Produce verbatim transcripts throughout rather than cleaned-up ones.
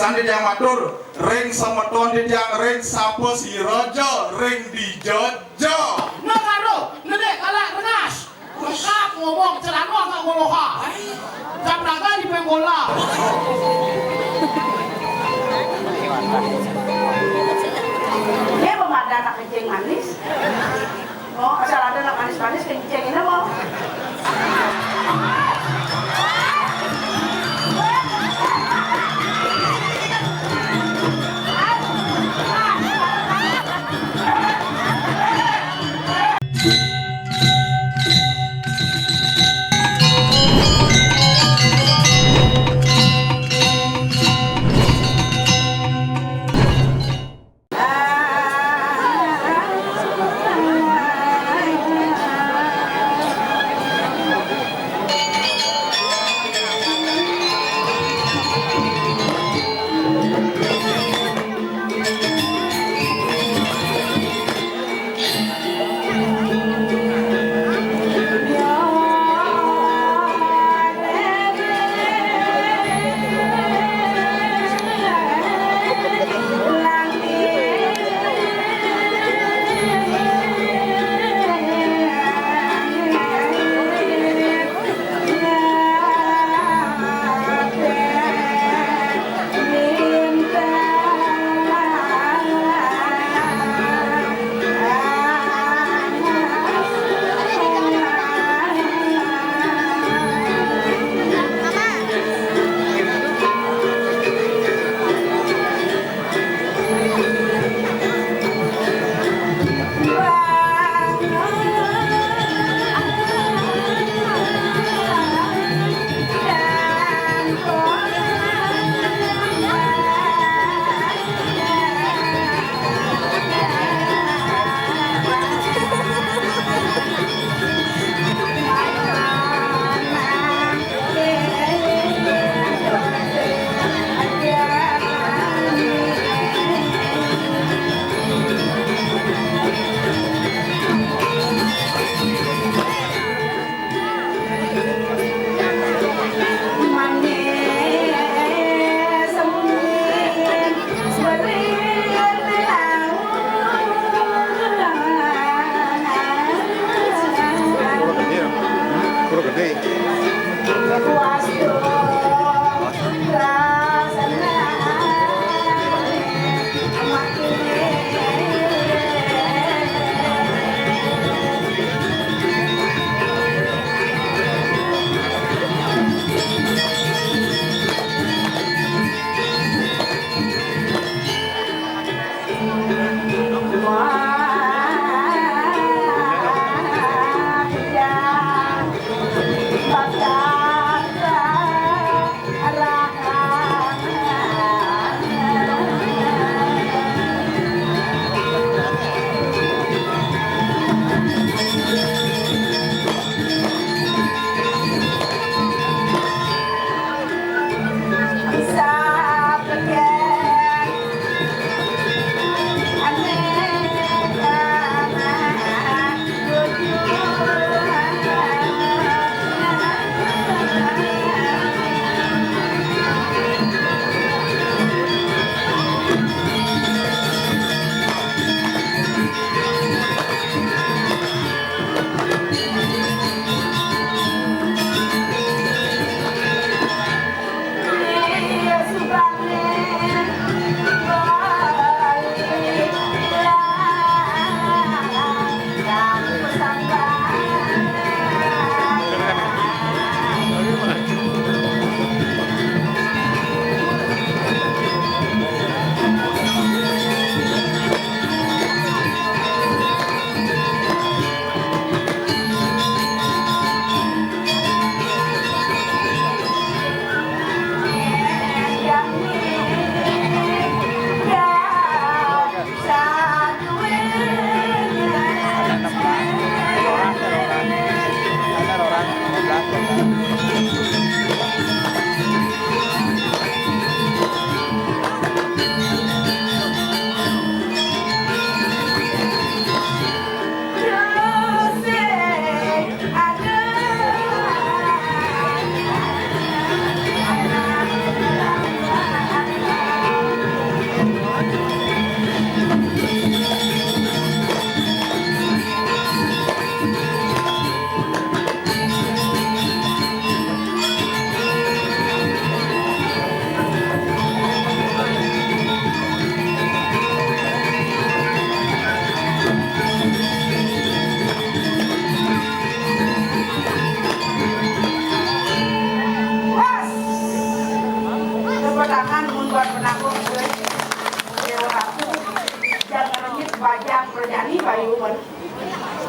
Ane titiang matur ring semeton titiang ring Sapasiraja ring Dijaja. Nah, karo nenek galak rengas. Lengkap ngomong celana nggak ngoloha. Jam naga di penggola. Dia pemadana kencing manis. Oh, asal ada nak manis-manis, kencing ini mau.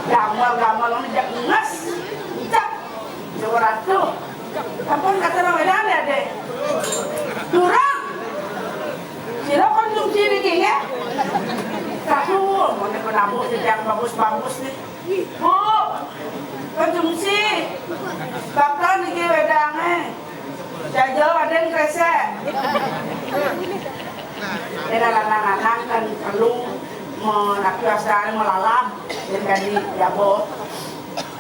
Gamel-gamel ngejek nges, ngecek. Jawara tu. Ampun kata orang Medan ya, Dek. Durung. Sira konsumsi niki nggih. Satu, mun niku nabuh titiang bagus-bagus nih. Bu, konsumsi. Bakal niki wedange. Jaja waden kresek. Dene lanang-lanang kan perlu menapi wasane melalap, yen kadi jaba.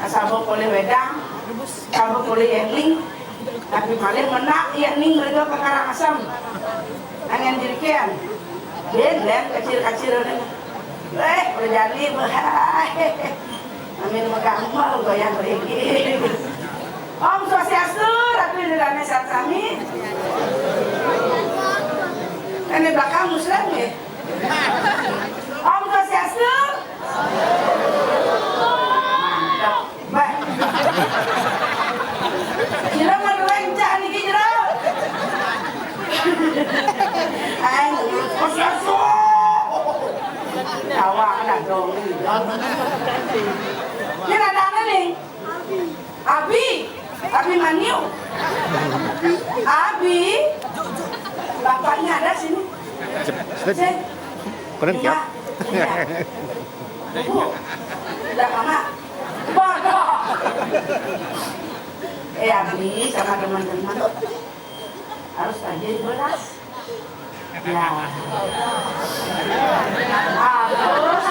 Saba polih wedang, saba polih yening, tapi malih menak yening mrika ka Karangasem. Angin jeriken. Yen, yen kacir-kacir ne. Weh, prajani, weh. Amin megamel goyang rigi. Om Swastiastu, Ratu Indrani Satsami. Ini belakang Muslim nih. Om Swastiastu. Mantap. Bah. Jero menuan cah niki jero. Ayo, Swastiastu. Tawa lah dong. Ini ada apa nih? Abi, Abi Maniu. Abi, bapaknya ada sini. Cep-, cep-, Sini. Kurang Iya, siap. Iya. Bu, udah mama. Bodoh. Eh, Abi sama teman-teman harus rajin beras. Ya. Harus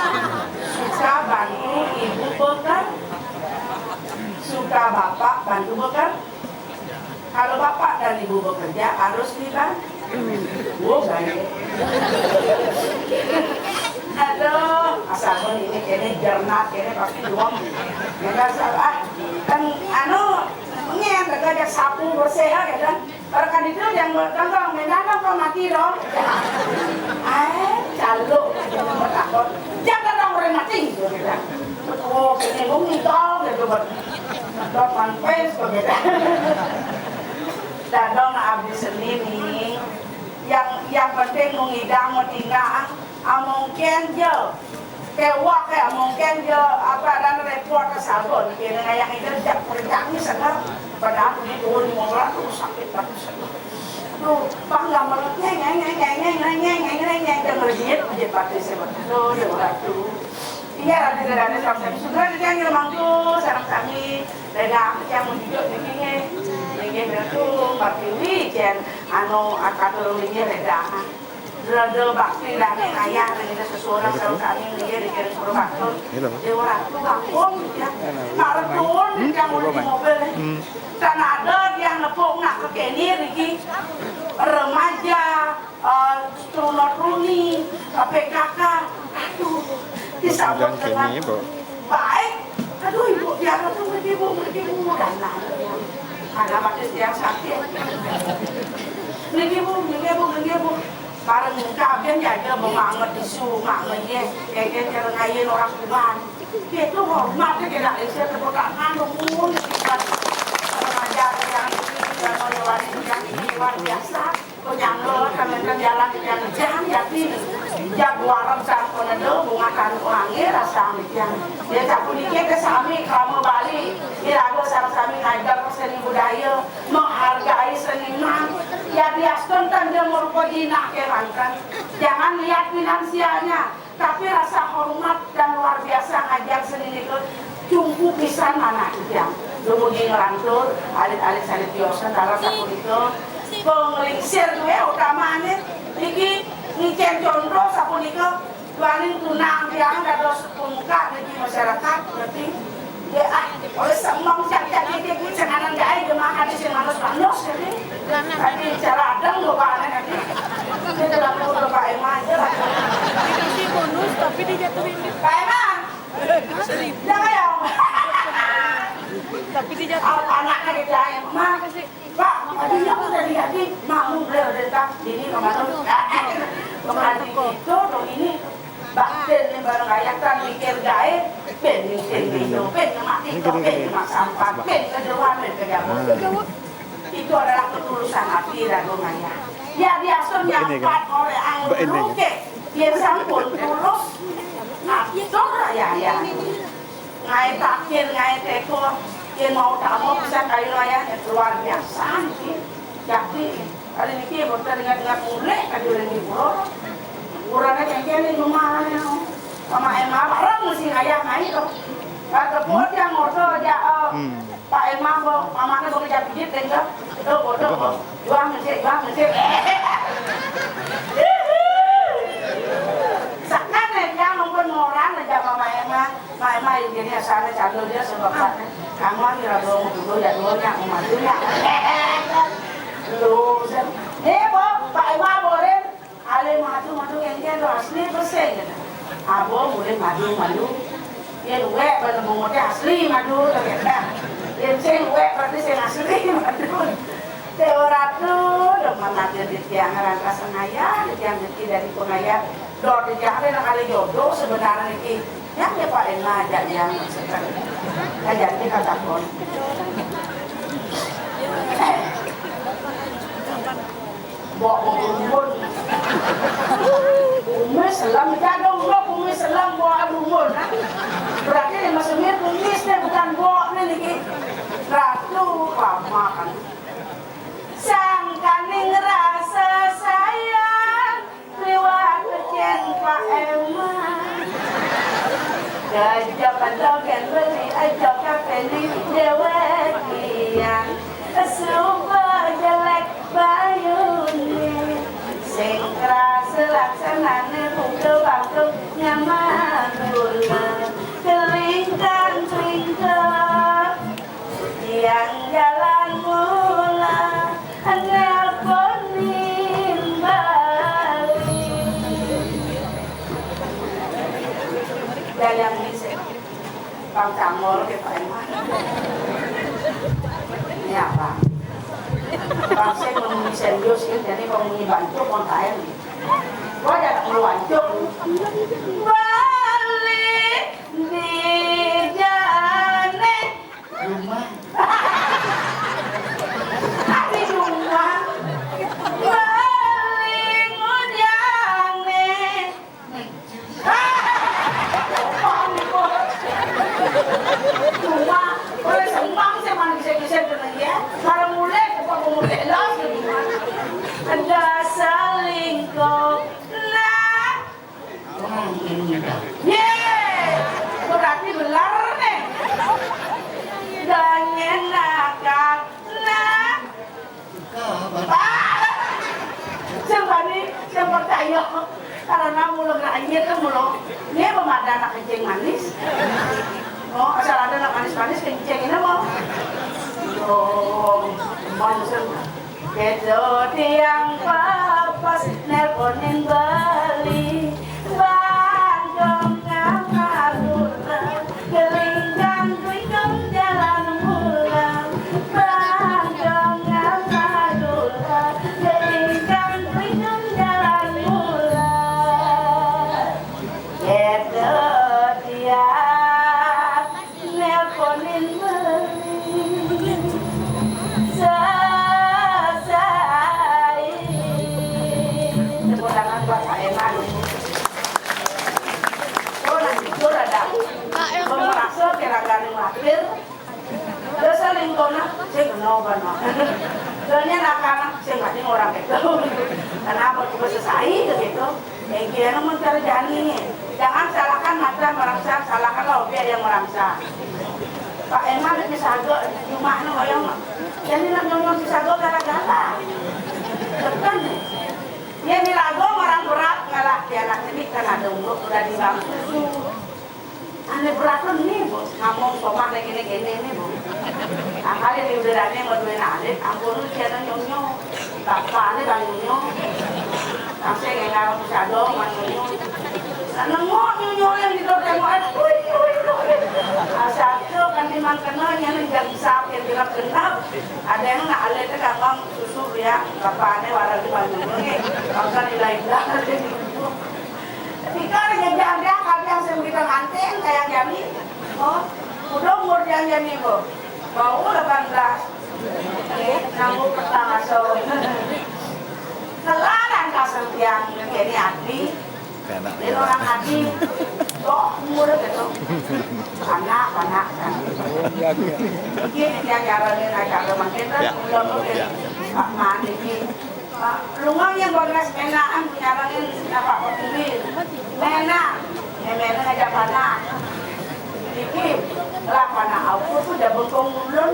suka bantu ibu bekerja. Suka bapak bantu bekerja. Kalau bapak dan ibu bekerja, harus dibantu. Oh, bantu. Aduh, asal pun ini kene jernat, kene pasti dua. Ya kan, salah. Kan, anu, ini yang kerja sapu bersih, ya kan? Orang kan itu yang berkembang, menanam kau mati dong. Eh, calo, takut. Jangan orang orang mati, gitu, gitu. Oh, kene bumi tol, gitu, ber-, dot one face, gitu. Dadong abdi seni nih. Yang, yang penting mau ngidang, mau tinggal, ah, mungkin je. Kewak ya, mungkin dia apa dan repot ke sabun, kira ngayang itu jak perjangnya sana. Padahal di turun di mobil tuh sakit banget sana. Tuh, bang nggak melutnya, nyeng, nyeng, nyeng, nyeng, nyeng, nyeng, nyeng, nyeng, dia melejit, melejit pati saya. Tuh, dia orang tuh. Iya, ada, ada, ada, sampai sudah dia yang mangku, sarang kami, dan yang mau juga di sini, yang dia tuh, Mbak Tiwi, Jen, anu, akar turun dia, ada. Dol-dol bakti dane ayah nang ida sesuara sareng sami nggih dikirim suruh batur. Dewa Ratu bakung ya. Nak retun yang udah di mobil nih. Kan ada yang nepuk nak ke kene niki. Remaja, eh, truna truni, eh, P K K. Aduh, disambut dengan baik. Aduh, ibu biar tuh ibu, ibu dan ada mati tiang sakit. Niki bu, niki bu, niki bu. Bareng kabeh jaga memanget isu, mak meye, keke cara ngayen orang kuban. Itu hormat ya, kena isi tepuk tangan, rumun, sifat remaja yang ini, yang luar biasa. Penyangga, teman-teman jalan yang jam, jadi, jagoan sang penentu, bunga tanpa angin, rasa yang. Ya, tak puniki ke sami, kamu Bali, iraga sama-sami ngajar seni budaya, menghargai seniman. Ya, dia spontan dia merupa jinak ya, mantan. Jangan lihat finansialnya, tapi rasa hormat dan luar biasa ngajar seni itu cukup pisan manah titiang. Dumugi nglantur, alit-alit sané tiosan dalam sapunika. Panglingsir dué utamane niki ngicén conto sapunika. Duaning tunang tiang dados pembuka niki masyarakat, berarti ya, ah, oleh semong cak-cak iki kuwi janganan gaé jemaah hadis sing manus-manus, jadi tadi cara adem lho Pak Ané tadi. Dia dalam perut Pak Emang aja lah. Dikasih bonus, tapi dijatuhin di Pak Emang. Jangan ya. Tapi dijatuhin. Anaknya gitu ya, Emang. Pak, tadinya aku dari tadi makmum beliau dari tak ini kemarin. Kemarin itu tuh ini bakten yang bareng ayah kan mikir gaé, ben mikir itu, ben ngemak itu, ben ngemak sampah, ben kejeruan, ben kejabat. Itu adalah ketulusan hati dan rumahnya. Ya biasa nyampat oleh angin luke, dia sampun tulus. Atur ya, ya. Ngaé takir, ngaé téko, yén mau tamu bisa kayun wayahné luar biasa niki. Jadi, kali niki boten ingat-ingat mulih ka Julén Dipuro. Urangé kéngkén di rumah. Mama Emma bareng sing ayah main to. Kata dia ngobrol aja, oh. Hmm. Pak Emma, bo, mamana bo kejap pijit, tengok. Tuh, bo, tuh, bo. Juang ngecek, juang ngecek. Sakan ya, jangan ngumpul orang aja Mama Emma. Mama Emma ini asana cando dia sebab kamu lagi rado mau dulu ya, dulunya, mau majunya. Lu, eh, bo, Pak Emma, boleh. Alé madu, madu kéngkén to asli bersih, gitu. Abo mulih madu, madu. Yén uwék, bana bunguté asli madu, to, gitu. Yén sing uwék, berarti sing asli madu. Té ora tuh, demen ati titiang rangka sengaya, titiang rezeki dari pengaya. Dor titiang téh nang kali jodoh sebenarnya iki. Yang ya Pak Emma aja yang maksudkan. Kan jadi kata pun. Bok, bok, bumbun. Kumis selam, jadong bok, kumis selam, bok, bumbun. Berarti dia masih mirip kumisnya, bukan bok, nih, nih. Ratu, lama kan. Sangkaning rasa sayang, liwat kecen Pak Emma. Gajah pada gen beli aja kapeni dewek yang suka jelek bayune. Sing keras laksanane buka waktu nyaman gula. Kelingkang kelingkang tiang jalan mula. Nelponin balik. Dalam misi. Bang Cangol ke Pak Eman. Ini apa? Bang saya ngomong serius ini, jadi ngomong bantu kontaen. Gua jangan ngeluancur. Balik di jane. Rumah. Di rumah. Balik ngujane. Cuma, oleh sembang sih manusia bisa bener ya. Kalau mulai, kok mulai los gitu. Ada selingkuh, nah. Hmm, ini udah. Ye, berarti benar nih. Dan nyenakan, nah. Sing bani, sing percaya. Karena mula ngeranyit kan mula. Ini apa ada anak kencing manis? Oh, asal ada anak manis-manis kencing ini mau. Oh, manusia. Kedo tiang papas nelponin bali. Bandung ngamarula. Gelinggang-gelinggang jalan mula, bandongan madura, gelinggang-gelinggang jalan mula. Gitu dia nelponin beli. Selesai. Tepuk tangan buat Pak Eman. Oh, nah, jujur ada. Pak Eman. Merasa kira-kira khawatir. Terus selingkuhnya, sing kena apa, no? Soalnya anak-anak, sing kasih orang itu. Kenapa tuh sesai gitu? Eh, dia namun kerjani. Jangan salahkan mata merasa, salahkanlah objek yang merasa. Pak Eman itu sago, rumahnya orang. Jadi nak nyonyong si sago gara-gara. Tekan. Ya, ini lagu orang berat, ngalah dia anak ini kan ada umur udah di bangku. Ane berat nih, Bu. Ngomong somah lagi gini-gini nih, Bu. Angkali di udarane mau duwe alit, ampun lu siapa nyonyo. Bapak ane bang nyonyo. Sampai kayak ngarep sadong bang nyonyo. Nah, nengok nyonyo yang di luar tengok, eh, wih, wih, wih. Asal tuh kan memang kenal yang jam sap yang gelap genap. Ada yang nak alit kan bang susu ya, bapak ane warang di bang nyonyo nih. Bangsa di lain dah. Tika ada jajan dia, kami yang sering kita nganten, kayak jami. Oh, udah umur dia jami, Bu. Bau delapan belas. Oke, nambung pertama, so. Kelaran kasar tiang, ini hati. Ini orang hati. Kok umur gitu. Anak, anak. Iki yang nyaranin acara mangkin kan, ya, belum mungkin. Ya. Pak Man iki. Pak, lu mah yang beres menaan nyaranin apa kok dulu. Menang. Ya, menang aja panak. Iki lah panak aku tuh udah bengkong ulun.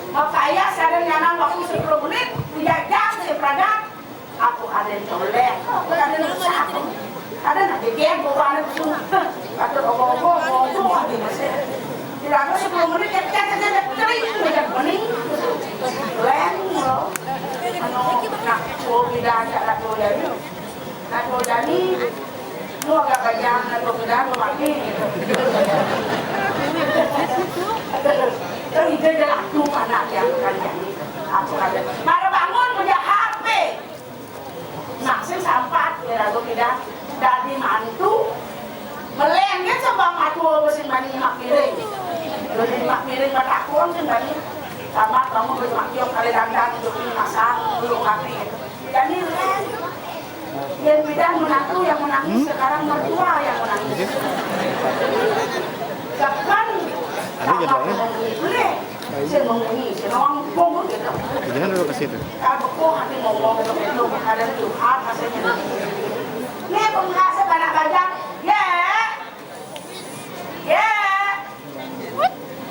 Makanya sekarang nyanang waktu sepuluh menit, tiga jam saya berangkat. Aku ada yang colek, ada yang satu, ada yang geger, pokoknya itu. Ada obo-obo, obo-obo, di masih. Tidak ada sepuluh menit, ya, ya, ya, ya, kering, ya, bening. Leng, loh. Anu, nah, oh, tidak ada, tidak ada. Nah, kalau Dani, lu agak panjang, nah, kalau tidak, lu mati, gitu. Terus itu dia laku anak yang kan, yang itu. Aku ada. Mara bangun, punya H P. Maksud sampat, ya, lagu tidak. Dadi mantu. Melengket sama matu, apa sih, bani mak miring. Jadi mak miring, mata kuang, sih, bani. Sama kamu, bani mak tiok, kali dandan, untuk masang, belum mati, gitu. Jadi, yang bidan menantu yang menangis, sekarang mertua yang menangis. Kapan ada jadwalnya? Boleh. Saya mengunyi, saya ngomong gitu. Jangan dulu ke situ. Kalau kok hati ngomong gitu, itu ada curhat, rasanya. Ini penguasa anak bajang. Ya. Ya.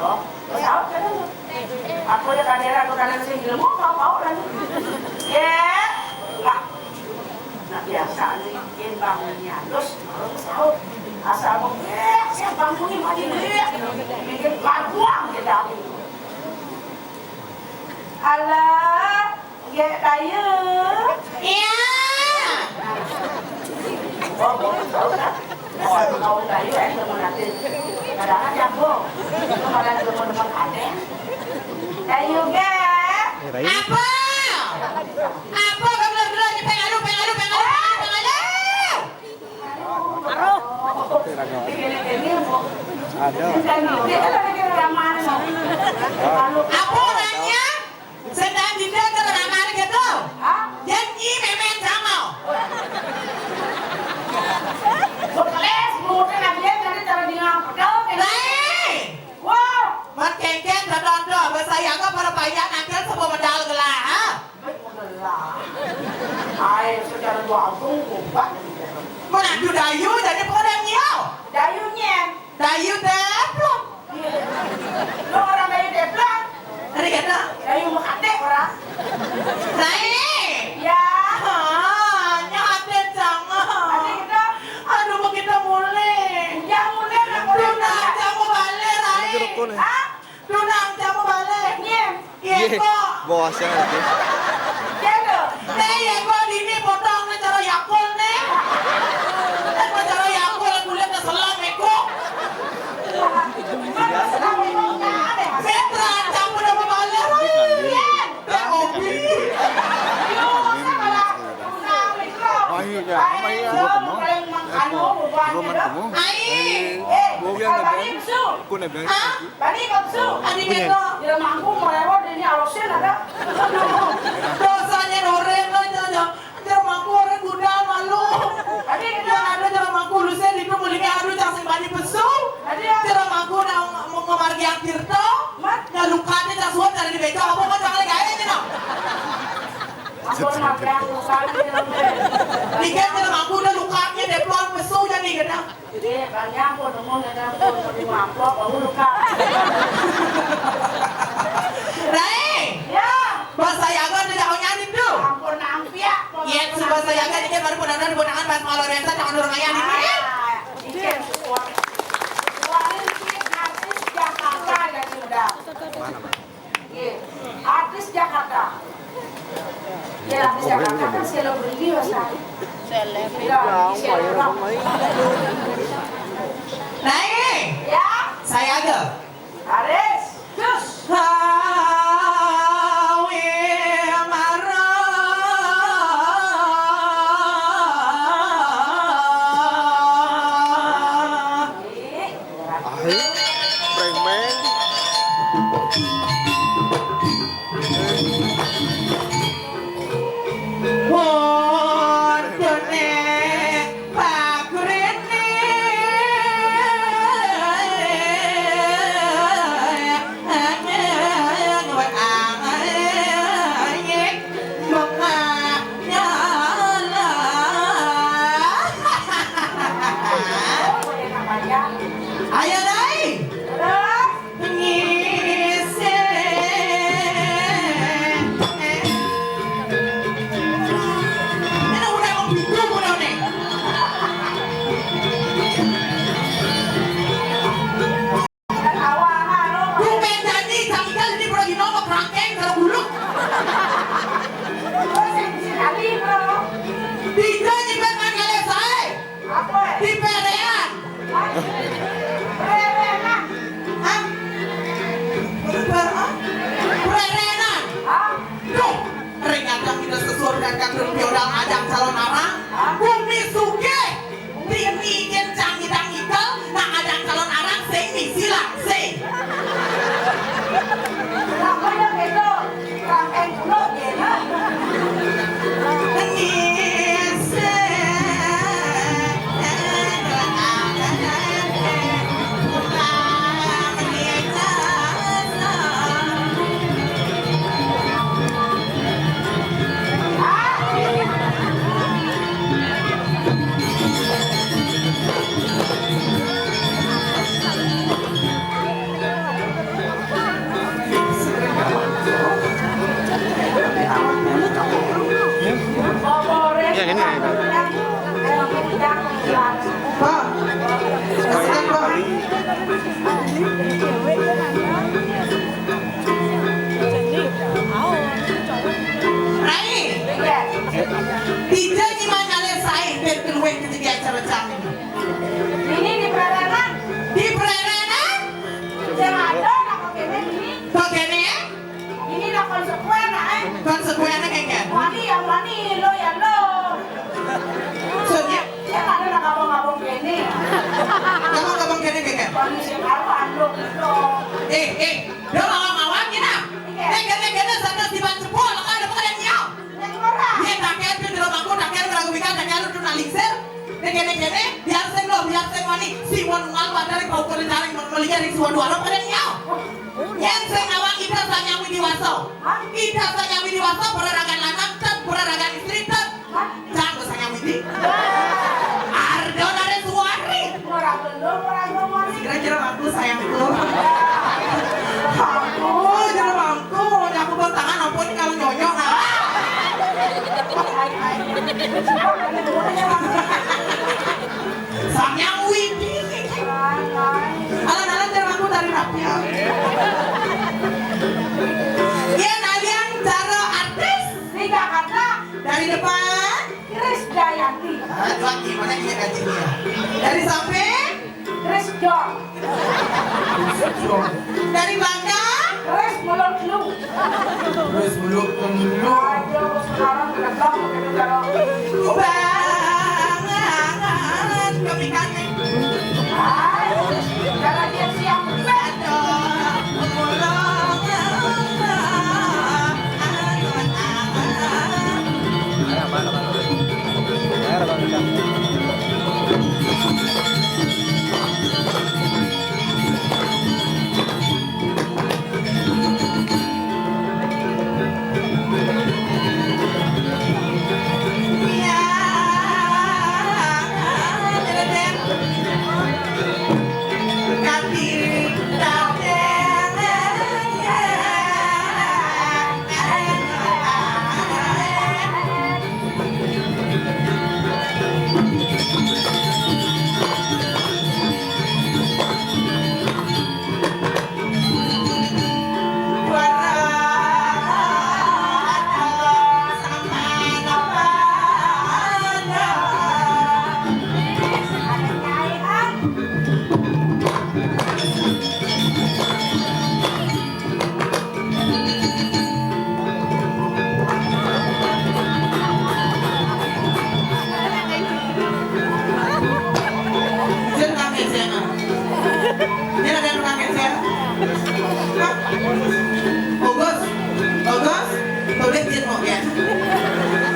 Oh, tahu kan? Aku ya kadera, aku kadang sing ilmu, mau, mau lagi. Ya. Pak. Nah, biasa nih, yang bangunnya, terus, terus tahu. Asal mau, ya, siapa bangunnya, mati, ya. Bikin laguan kita. Alah, Gek Dayu. Iya. Oh, oh, tahu kan? Oh, tahu Dayu, eh, teman hati. Kadang-kadang jago. Itu malah teman-teman aneh. Dayu, Gek. Eh, Dayu. Apa? Apa kau bilang-bilang ni? Pengalu, pengalu, pengalu, pengalu, pengalu. Aduh. Ini, ini, Bu. Aduh. Bukan gitu, dia kan lagi ramalan. Apa orangnya? Sedang tidak terlamar gitu. Hah? Janji memang sama. Bekeles, muter lagi, tadi cara dia pedal, gitu. Baik. Wah. Mat kengken, tonton, tonton. Bahasa yang apa, para payah, nanti semua medal gelah, ha? Baik, medal gelah. Ai, secara dua agung, ubah. Menantu Dayu, jadi pekerjaan dia. Dayunya. Dayu Teflon. Iya. Lo orang Dayu Teflon. Ada kata? Dayu Mekate orang. Rai. Ya. Ah, nyate jangan. Ada kita. Aduh, mau kita mulai. Yang mulai nak mulai. Tuna, kamu balik, Rai. Ini rokok nih. Hah? Tuna, kamu balik. Iya. Iya, kok. Bos yang lagi. Iya, kok. Nih, ya, kok, ini potong nih, cara Yakult nih. Kan cara Yakult, kulit keselam, ya, kok. Petra, kamu udah mau balik, Rai. Iya. Eh, Obi. Ayo, ya, apa ya? Coba kamu. Eh, coba kamu. Ai. Eh, Bobi yang nebeng. Aku nebeng. Hah? Bani kapsu. Adi kena. Dia mangku merewat, dia ni alusin ada. Dosanya orang lo, nyonya. Dia mangku orang gudang malu. Adi kena. Dia ada dia mangku lusin itu mulai adu cang sing bani pesu. Adi ya. Dia mangku nak mau ngemargi tirta. Mat. Nak luka ni cang suat cari di beca. Apa kau cang lagi gaya ni nak? Aku nak bilang luka ni, dia. Ni kan dia mangku dah luka ni, dia peluang pesu jadi kena. Jadi, banyak pun nemu, nemu, nemu amplop, baru luka. Rai! Ya. Bahasa Yaga ada jauhnya nih, tuh. Ampun, nampiak. Iya, su bahasa Yaga dikit baru pun ada di Bonangan, bahasa Malaysia, jangan orang ayah nih. Ah, dikit, suara. Suara dikit, artis Jakarta, jadi udah. Mana, Mas? Iya. Artis Jakarta. Ya, artis Jakarta kan selebriti, Mas. Selebriti. Iya, artis Jakarta. Nah, ini. Ya. Saya aja. Aris. Cus. Hawi marah. Ayo, brengmeng. Waduh, nek, Pak Gurene. Ayo, Dai. Ngising. Ini udah mau bingung udah nih. Bukan jadi, kami kan ini pergi nomor kerangkeng kalau buluk. Bisa nyimpen mangkale sae. Apa? Di perean. Perean. Hah? Bener, ah? Perean. Hah? Duh, ring adang ida sesuar kan kadrun piodang adang calon arang. Hah? Bumi sugih. Bini kin cang idang ikel, nang adang calon arang sing misi langsing. Namanya gitu. Ya, ini, ini. Pak, kasihkan, Pak. Rai, dija nyimpen mangkale sae, ben keluwe ketika acara jam ini. Ini di pererenan. Di pererenan? Sing ada nak kene ini. Kok kene? Ini lah konsekuen, eh. Konsekuen, eh, kengken. Wani ya wani, lo ya lo. Maksudnya? Saya ada nak abang-abang kene. Abang-abang kene, kengken. Wani sing karo ando gitu. Eh, eh, dia lawan-lawan kita. Iya. Eh, kene-kene sana di ban jebol, kan ada pada nyau. Yang murah. Iya, tak kira di rumahku, tak kira meragukan, tak kira lu tuh nalingsir. Nek kene-kene, biar sing lo, biar sing wani, sing wani unggal pada ring paukur jaring, melihat ring suwan duara pada nyau. Yen sing awak ida sanyang widi waso. Hah? Ida sanyang widi waso, beraragan lanang, tet, beraragan istri, tet. Hah? Jangan sanyang widi. Ardo dari suwari. Orang belum, orang belum wani. Kira-kira aku sayangku. Aku, jangan aku, aku bertangan ampun kalau nyonyok, nah. Samyang Widi. Alan-alan jangan aku dari rapnya. Iya, kalian cara artis di Jakarta. Dari depan. Krisdayanti. Ah, dua gimana ini gajinya? Dari samping. Krisdor. Dari bangka. Kris mulut lu. Kris mulut lu. Aduh, sekarang udah bang, udah kalau banget kami kane. Aduh, karena dia siang. Aduh, mulung. Jangan nangis, jangan. Ini ada yang nangis ya? Hah? Bagus, bagus. Tulis jin mau ya.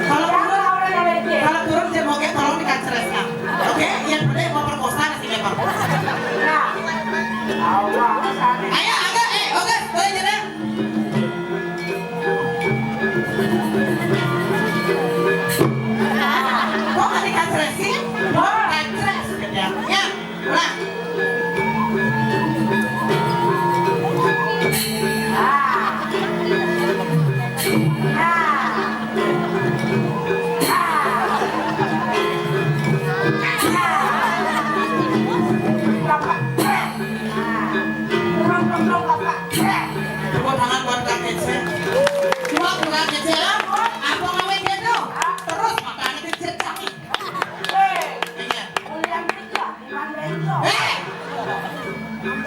Kalau turun, kalau turun jin mau ya, tolong dikacreskan. Oke, yang penting mau perkosa kasih lebar. Nah. Ayo, agak, eh, bagus, boleh jalan. Kok nggak dikacresin? Kok kacres? Ya, ya. Ulang.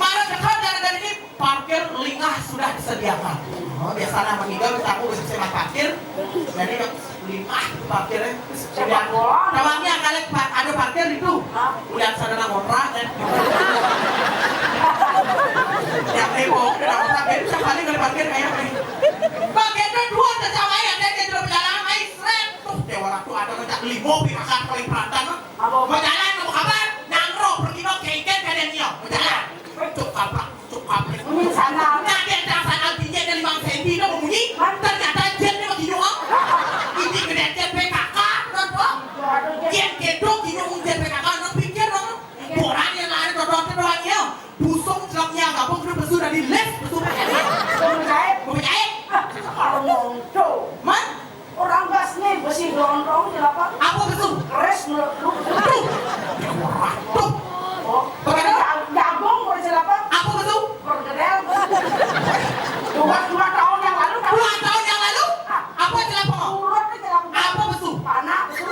Mara cekap jalan tadi ni, parkir lingah sudah disediakan. Oh, biasanya meninggal tamu bisa sewa parkir. Jadi lingah parkirnya. Sepak bola. Namanya kalau pa-, ada parkir itu. Hah? Udah sana nang kontrak kan. Yang heboh, ada kontrak, jadi siapa nih kalau parkir kayak apa nih? Begitu dua tercapai, ada dia sudah berjalan, main seret. Tuh, Dewa Ratu ada ngejak limo, pihak paling perantang. Apa? Berjalan, apa kabar? Nyangro, pergi no, kengken, kadang nio. Berjalan. Cuk, kaprak, cuk, kaprak. Ini sana. Nah, dia dah sana, tinggi dari Bang Sandy, no, bunyi. Hah? Ternyata jen ni bagi doang. Ini gede jen P K K, kan, Bang? Waduh, jen. Jen, jen, dong, gini, jen P K K, no, pikir, no. Iya. Orang yang lari, dodot, doang, ya. Busung, celapnya, gabung, udah besu, dari les, besu, pakai dia. Mau menjahit? Mau menjahit? Ah, kalau ngomong, tuh. Man? Orang gas nih, besi gondrong, celapa. Apa besu? Keres menurut lu. Tuh. Tuh. Oh, bagaimana? Jagung, boleh celapa. Apa besu? Pergedel. Dua, dua tahun yang lalu, kan? Dua tahun yang lalu? Apa celapa? Urut, celapa. Apa besu? Panah, besu.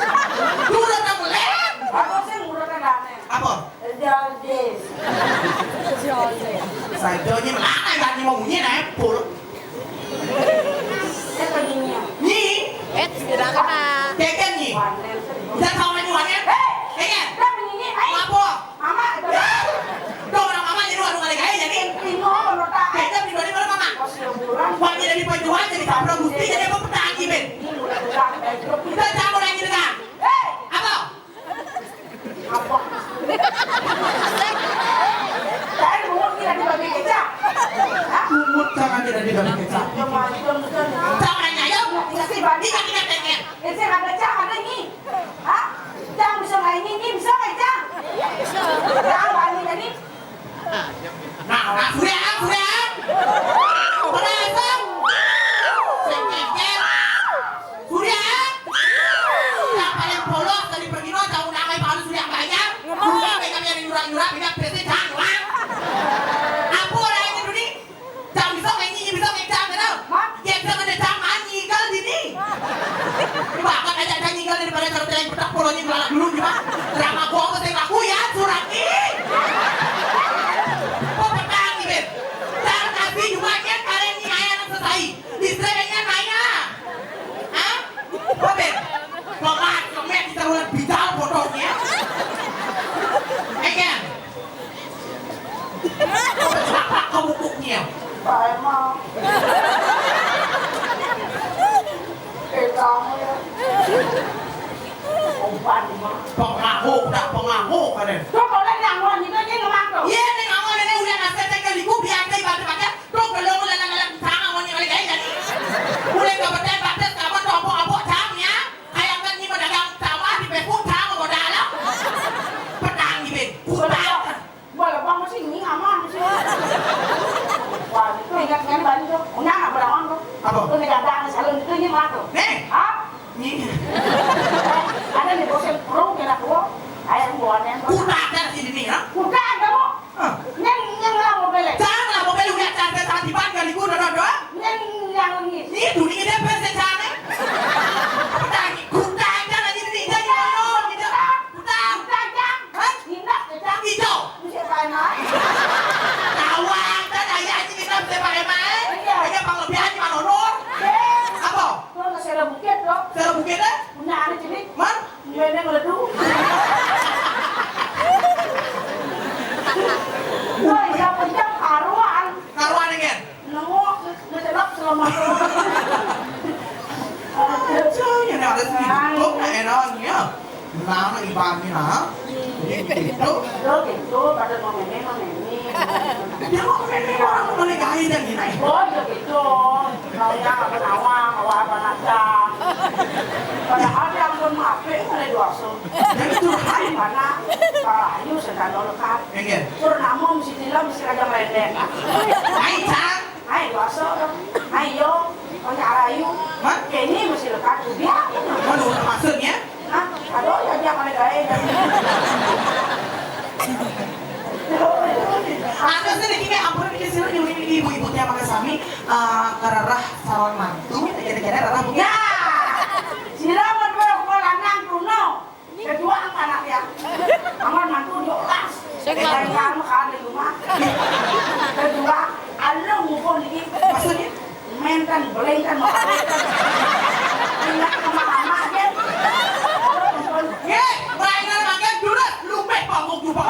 Urut apa, lem? Apa sih urut yang aneh? Apa? Jaldis. Saya jauhnya melana, ya, ini mau bunyi, nah, pul. Ingat, ingat, ingat. Eh, sing ada cang, ada nyi. Hah? Cang bisa ngai nyi, nyi bisa ngai cang? Cang bani tadi. Nah, nah, sudah, sudah. Pada asam. Sing ngeker. Sudah. Yang paling polos dari pergi no, jauh namai baru sudah banyak. Sudah banyak yang nyurang-nyurang, banyak pasti cang, wah. Apa orang ini dulu ni? Cang bisa ngai nyi, bisa ngai cang, kenal? Hah? Ya, bisa ngai cang, man, nyigal dini. Bahkan aja cang nyigal daripada cara tayang petak polonyi melalak dulu, gimana? Drama gua mesti ngaku ya, surat ni. Kau petang ni, Ben. Cang kasih juga, kan, kalian ni ayah nak selesai. Listrik kan, ayah. Hah? Kau, Ben. Kau mat, kau mat, kita ulang bidal bodohnya. Eh, kan? Apa kamu kuknya? Pak Emang. Eh, kamu ya. Umpan, Mak. Pengaku, tak pengaku, kan? Tuh, kalau yang ngomong itu, dia ngomong tuh. Iya, ni ngomong, ni udah ngasih saya ke liku, biar saya baca-baca. Tuh, kalau mau lalang-lalang, sama mau ni kali gaya, kan? Udah nggak percaya, baca, sama tuh, apa-apa, cang, ya. Kayak kan ni pedagang sawah di Facebook, cang, mau dalam. Petang, di Ben. Utang. Wah, lah, bang, mesti ni aman, mesti. Wah, itu ingat kan, bani tu. Punya anak berawan tu. Apa? Tu ni gandang, salon itu, ni mana tu? Ni. Hah? Ni. Ada ni, bosan, pro, kena pro. Ayah, buahnya. Kuda ada sini ni, ha? Kuda ada, bu. Ah. Yang, yang lah mobil. Jangan lah mobil, udah cantik, cantik, bang, kali kuda, dah, dah. Yang, yang ni. Ni, dunia dia, pasti cantik. Kuda, kuda, jangan ni, ni, jangan, jangan, jangan. Utang. Utang, Cang. Hah? Indah, Cang. Ijo. Bisa pakai mai. Tawang, dan ayah aja kita bisa pakai mai. Iya. Ayah pang lebih aja, Mang Nunur. Eh. Apa? Tuh, nasi ada bukit, tuh. Nasi ada bukit, eh? Punya anak jadi. Man? Mainnya meledu. Wah, iya, pencang karuan. Karuan, kan? Nengok, ngecelok selama. Aja, ya, ada sih. Kok nggak enak, ya? Nah, ibaratnya, nah. Gitu. Lo gitu, pada mau meme, mau meme. Dia mau meme, orang mau balik aja, gini. Oh, iya gitu. Maunya apa nawang, mau apa nacang. Padahal yang pun mape, mulai dosa. Jadi curhat. Mana? Ayu sedang lekat. Iya. Purnama mesti tilam, mesti kadang rendek. Hai, Cang. Hai, dosa. Hai, yo. Kau nyara ayu. Hah? Kini mesti lekat tu dia. Mana maksudnya? Hah? Aduh, ya dia mana gaya. Ada sedikit ampun, bikin siru di ibu-ibu tiap makan sami, eh, ngererah calon mantu, kira-kira rerah bukan? Ya. Sira mau dua kepala nang kuno. Kedua, apa anak dia? Aman mantu diolas. Saya dari kamu kan di rumah. Kedua, alo ngumpul lagi. Maksudnya? Main kan, beling kan, mau kawin kan. Ingat sama mama aja. Ye, mainan makan dulu, lumpeh panggung juga.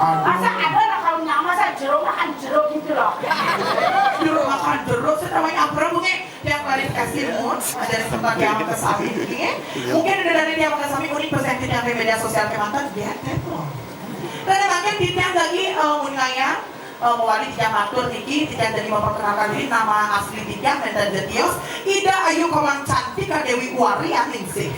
Masa ada lah kalau nyama saya jeruk makan jeruk gitu loh. Jeruk makan jeruk, saya tahu apa mungkin. Yang klarifikasi mun, ada sempat yang kesami ini. Mungkin ada dari dia makasami unik pesan yang di media sosial kemantan, dia telepon. Dan makin titiang lagi, eh, mun ngayang, eh, mewali titiang matur niki, titiang jadi memperkenalkan diri, nama asli titiang Menta Jetios, Ida Ayu Komang Cantika Dewi Warianingsih.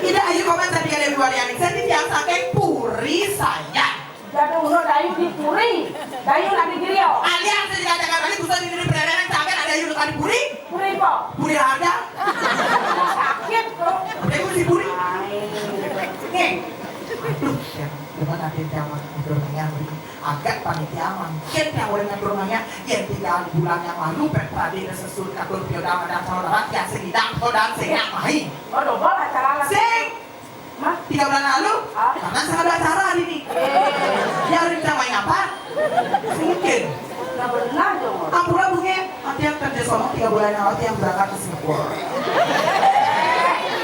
Ida Ayu Komang Cantika Dewi Warianingsih, titiang saking Puri Sayang. Jatuh uno dayu di Puri, dayu nanti diri yo. Alian saya dikatakan tadi, bisa di diri perairan sampai ada dayu di Puri. Puri po? Puri harga. Sakit tuh. Tapi si Puri. Nih. Aduh, ya. Cuma nanti dia mah atur nanya beri. Agak panitia mungkin yang udah ngatur nanya, yang tiga bulan yang lalu, Pet Pradi dan sesuai atur pioda ada calon orang yang sedang kau dan sedang main. Oh, double acara lah. Sing. Mah, tiga bulan lalu, karena saya ada acara hari ini. Ya, hari ini main apa? Mungkin. Nggak benar dong. Ampura bunge, nanti yang kerja sama tiga bulan yang lalu yang berangkat ke Singapura.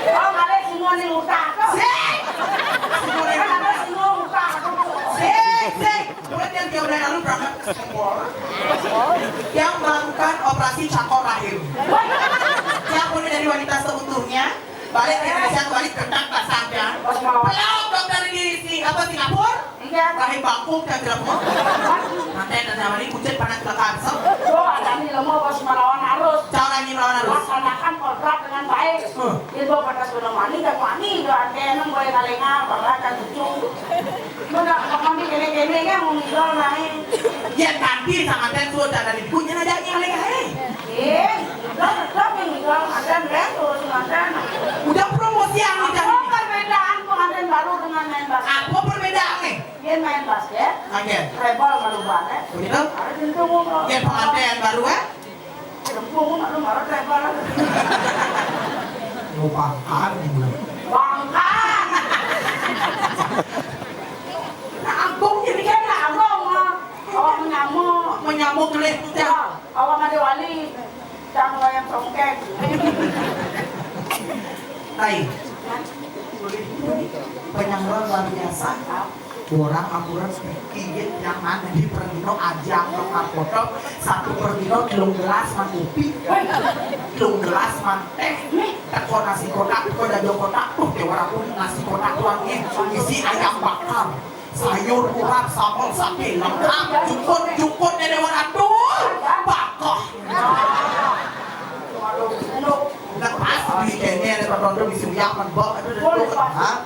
Oh, malah semua nih utang tuh. Sing! Semua nih utang. Sing, sing. Kemudian yang tiga bulan lalu berangkat ke Singapura. Yang melakukan operasi cakor rahim. Yang punya dari wanita seutuhnya. Balik ke Indonesia, balik ke tempat sampean. Pelok dokter di si, apa, Singapura? Rahim bangkung ka jelema. Nanti ada nama ni kucing panas lekan. Tuh, ada ni lemah bos melawan arus. Cara ni melawan arus. Laksanakan kodrat dengan baik. Hmm. Dia bawa panas guna mani, kan mani, udah ada yang boleh kalenga, bangga kan cucu. Mana, mana di kene-kene kan mau ngigal naik. Ya, nanti sangat dan sudah dari kunyit aja yang kalenga, eh. Eh, udah, udah, yang ngigal, ada, kan, terus mantan. Udah promosi yang udah. Apa perbedaan pengantin baru dengan main basket? Apa perbedaan, eh? Dia main basket, oke. Rebal baru banget. Begitu? Ada jentung ngomong. Dia pengantin baru, eh? Jentung ngomong, lu marah rebal. Lu bangkar gitu. Bangkar. Nah, ampun, jadi kan lah, ampun, mah. Oh, menyamuk. Menyamuk, leh, udah. Awak ada wali. Cang wayang songkeng. Hai. Penyangrong luar biasa. Orang akurat sedikit yang mana di Perdino aja, nggak potong satu Perdino telung gelas man kopi, telung gelas man teh, teko nasi kotak, teko jajo kotak, tuh, dewa aku nasi kotak wangi, isi ayam bakar. Sayur urap, sambal sapi lengkap, jukut-jukut, Dede Waratu. Bakah. Lepas di kene ada tonton di Suriah, men, bok, aduh, aduh, aduh, ha?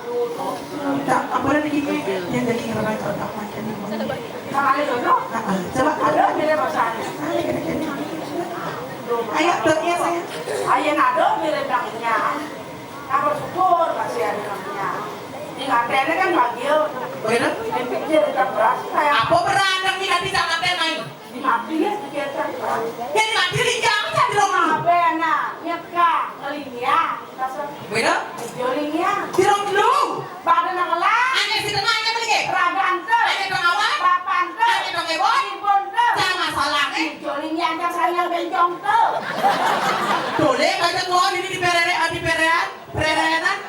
Udah, apa lagi ini? Yang dari ngerana cocok macam ni. Nah, ada cocok? Nah, ah, coba ada. Ada, ada, ada. Ayo, dotnya saya. Ayo, ada, ada, ada. Nah, bersyukur masih ada namanya. Di lantainya kan bagil. Begitu? Di pinggir ikan beras, kayak apa berantem nih nanti sama teh main? Di mati ya, di kecap beras. Ya, di mati di jam, saya di rumah. Apa ya, nah? Nyeka, ngelinya, kasar. Begitu? Jolinya. Di rumah dulu. Pada nak kelak. Hanya si tenang, ya, beli, ya? Raga ente. Hanya dong awak. Bapak ente. Hanya dong ewon. Ibu ente. Jangan salah, eh. Jolinya, angkat sayang bencong ente. Boleh, baca tua, ini di perere, di perean. Prerenan.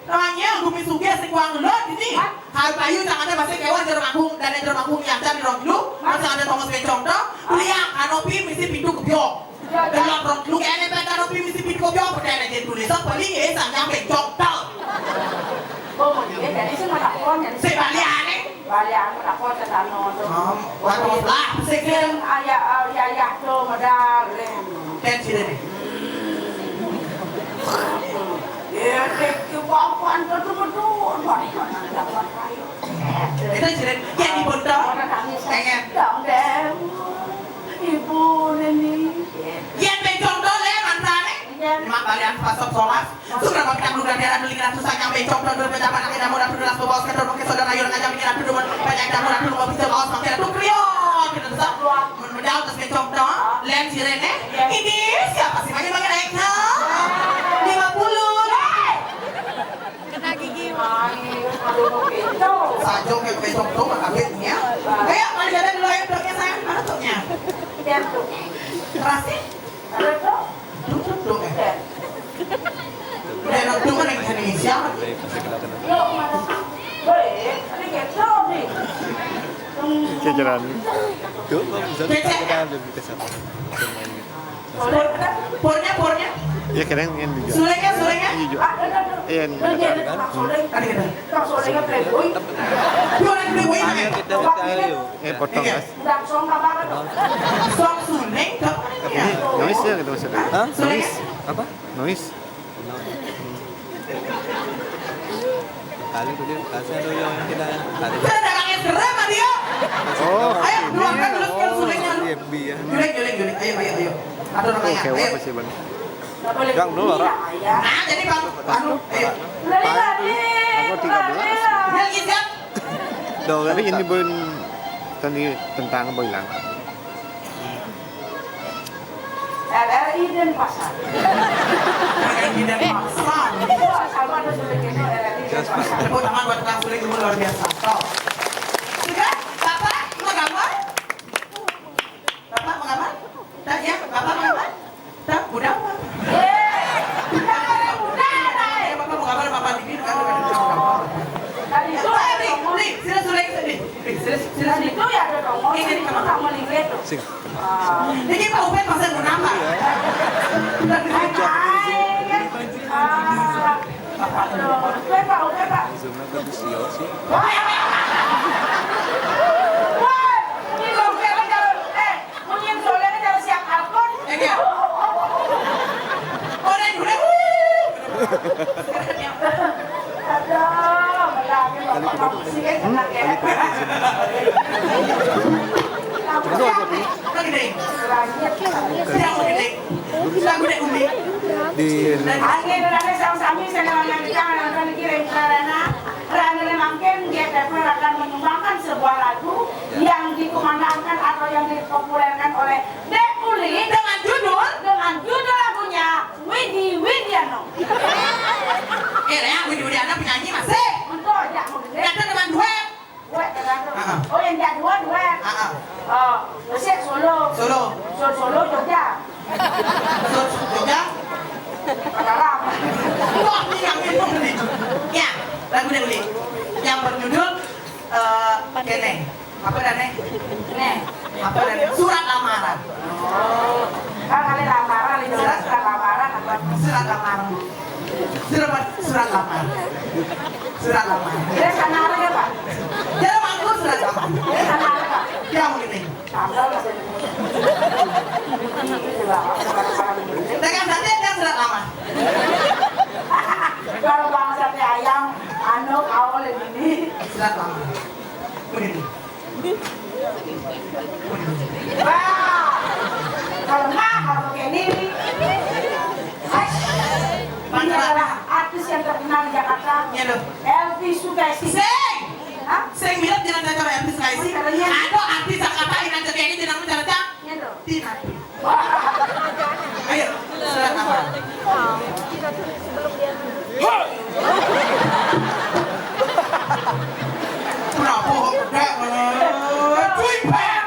Namanya gumi sugih sing kuang lut ini. Harus ayu, jangan ada masih kewan Jeruk Agung, dan Jeruk Agung yang cari rong dulu. Masa ada Thomas Bencong dong. Beli yang kanopi misi pintu kebyok. Delok rong dulu kene pe kanopi misi pintu kebyok, percaya aja tulis apa nih, eh, sang nyampe jok dong. Oh, mau dia dari sini mah tak kuat, dari si balik aneh. Balik aku tak kuat ke sana tuh. Om, waduh, lah, sing. Sing ayah, ayah, ayah tuh modal, leh. Kan sini nih. Ya, dek, ke bawah, betul, betul. Itu sini, yang di Bonto. Pengen. Dong, deh. Ibu, Neni. Yang bencong dong, leh, mantan, eh. Iya. Mak balian pasok solas. Sudah bang kita belum ganti anak beli kita susah nyampe cok dan berpecah panak kita mau dapur gelas bawa sekedar pakai saudara yur aja bikin aduh dulu banyak kita mau dapur mau bisa bawa semakin aduh kriot kita susah menjauh terus kecok dong. Lihat si Rene ini siapa sih makin makin naik ha? Lima puluh. Kena gigi. Sajo kayak kecok tuh kakeknya. Ayo mari jalan dulu ayo bloknya sayang mana tuh nya? Terasi. Tuh, tuh, tuh, eh. Udah, tuh, tuh, kan lagi Indonesia. Jajaran. Tuh, kok bisa kita, kita belum kita siapa? Pornya, pornya. Ya, keren yang di Suleknya, suleknya. Iya, ini. Ada, ada. Tuh, ada, ada. Tuh, ada, ada. Eh, potong, Mas. Udah, song apa tuh? Song Suleng ke apa ini ya? Noise ya gitu maksudnya. Hah? Noise. Apa? Noise. Kali tuh dia, kasih ada yang kita kali. Kita ada yang serem sama dia. Oh, ayo, keluarkan dulu skill Sulengnya. Iya, iya. Julek, julek, julek. Ayo, ayo, ayo. Ada orang nanya. Ayo. Pasti, Bang. Yang dulu, Ra. Nah, jadi, Bang, anu, ayo. Aku tiga belas. Dia izin. Dong, tapi ini pun tadi tentang apa bilang? R R I Denpasar. R R I Denpasar. Itu sama ada sudah gitu, R R I Denpasar. Tepuk tangan buat Kang Suling dulu, luar biasa. Top. Sudah? Bapak, mau gambar? Bapak, mau gambar? Tanya, Bapak, mau gambar? Tak, udah apa? Eh, Bapak mau gambar, Bapak di sini kan, kan, kan, kan. Tadi itu ada Rik, Rik, sila, sila, sila, Rik, Rik, sila, sila, sila. Tadi itu ya ada dong, ini, ini, sama. Sama Rik itu. Sing. Ah. Ini Pak Ubed masa mau nambah? Udah, udah. Hai, hai, kan? Ah. Aduh, Ubed, Pak Ubed, Pak. Zoom-nya ke Gus Tio sih. Wah, ya. Akhirnya, sami-sami saya nonton di tangan, nonton di kiri, karena Rani mangkin dia akan menyumbangkan sebuah lagu yang dikumandangkan atau yang dipopulerkan oleh Dek Uli dengan judul, dengan judul lagunya Widi Widiano. Eh, ya, Widi Widiano penyanyi masih. Betul, ya, betul. Ada teman duet. Duet, tergantung. Ah, ah. Oh, yang jadwal duet. Ah, ah. Oh, musik solo. Solo. Solo, solo Jogja. Solo Jogja. Mataram. Wah, ini yang minum nih. Ya, lagu Dek Uli. Yang berjudul, eh, Kene. Apa dah, Nek? Nek. Apa dah, Nek? Surat lamaran. Oh. Kan ada lamaran, itu surat, surat lamaran apa? Surat lamaran. Surat, surat lamaran. Surat lamaran. Dia sana ada, Pak? Dia mangkuk surat lamaran. Dia sana ada, Pak? Dia begini. Sambal masih. Dengan tadi dia surat lamaran. Kalau bang sate ayam, anu, awal ini. Surat lamaran. Begini. Wah, kalau nggak, kalau begini, ini adalah artis yang terkenal di Jakarta, Elvi Sukaisi. Sing! Hah? Sing mirip dengan cocok Elvi Sukaisi. Ada artis Jakarta yang cocok ini dengan cocok. Tina. Ayo, silakan. Kenapa kok gede banget? Cuy, Pak.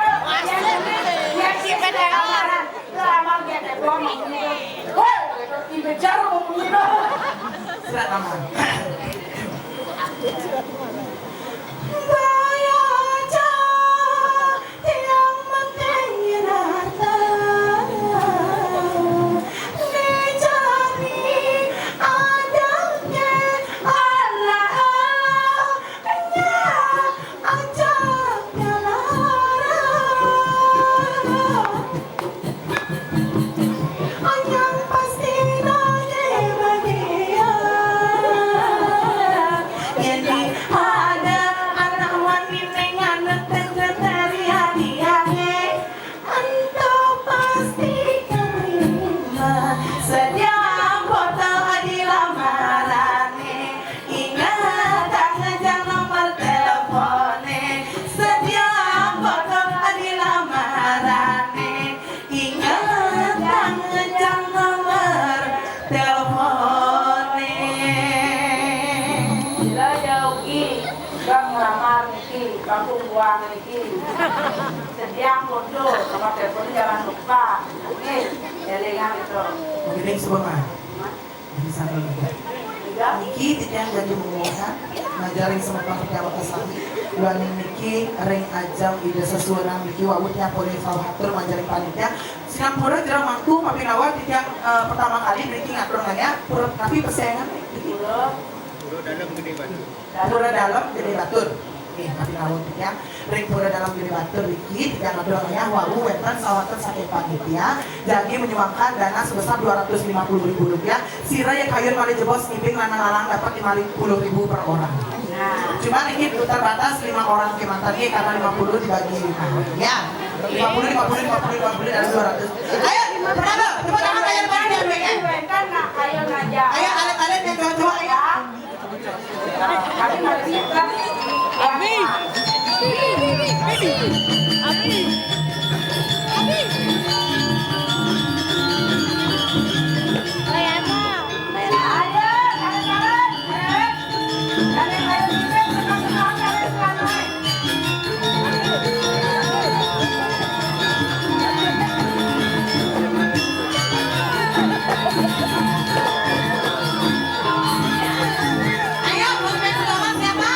Silakan. Bayar aja. Tiang mangkeng nyerata, dicari adangnya ala-alanya, ajaknya lara. Anyang pasti nanya bahagia. Jadi ada anak wanita yang anak tengah dari hati-hati. Ento pasti keterima, sediang foto di lamarane. Ingat, ngejang nomor telepone, sediang foto di lamarane. Ingat, ngejang nomor telepone. Lah, ya, Ugi, bang ngelamar niki, kampung buang niki. Sediang foto, nomor telepon jangan lupa. Oke, elingan itu. Oke, deh, sebentar. Jadi, sambil nunggu. Niki titiang jadi mengumumkan, ngajaring semeton pertama kesami, duaning niki ring ajeng Ida Sesuunan niki wau titiang polih sahatur ngajaring panitia. Sinampura jero mangku mapinawa titiang, eh, pertama kali niki ngatur nanya, pura tapi persaingan niki. Pura Dalem Gede Batur. Pura Dalem Gede Batur. Nggih, tapi rawuh titiang ring Pura Dalem Gede Batur niki, titiang atur ayah wau wénten sawatén saking panitia, jagi menyumbangkan dana sebesar dua ratus lima puluh ribu rupiah. Sira yang kayun malih jebos ngibing lanang-lanang dapat lima puluh ribu per orang. Nah. Cuma niki terbatas lima orang kemanten nggih, karena lima puluh dibagi lima. Ya. Lima puluh, lima puluh, lima puluh, lima puluh, dan dua ratus. Ayo, berapa? Tepuk tangan, ayo, panitia, ayo. Wénten nak kayun aja. Ayo, alit-alit yang cowok-cowok, ayo. Abi. Abi. Abi. Abi. Ayo, buat main bola siapa?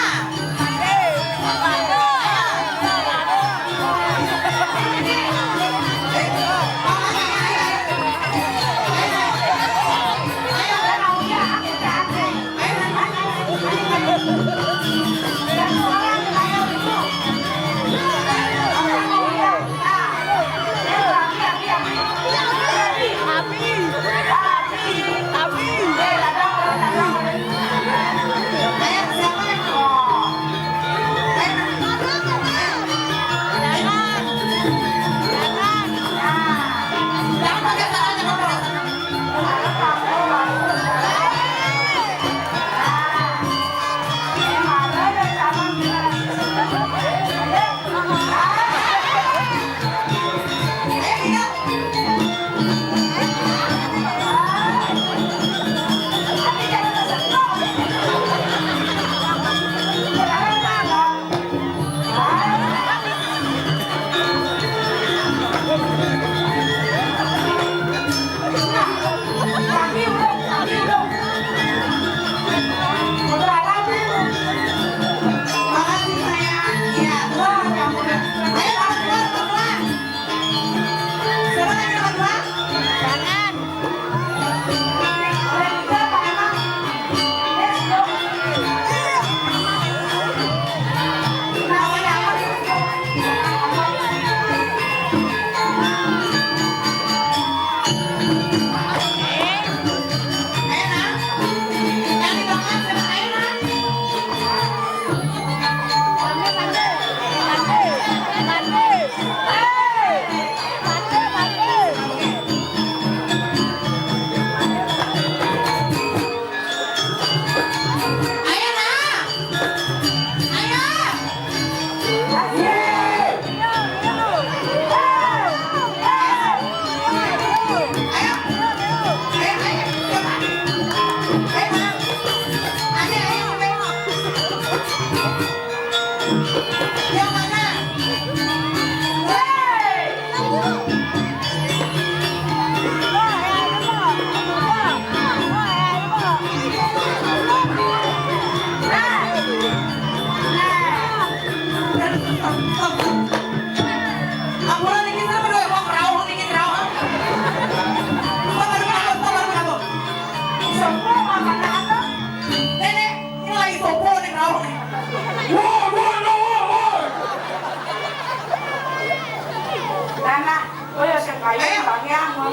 Ayo, Bang, ya, mau.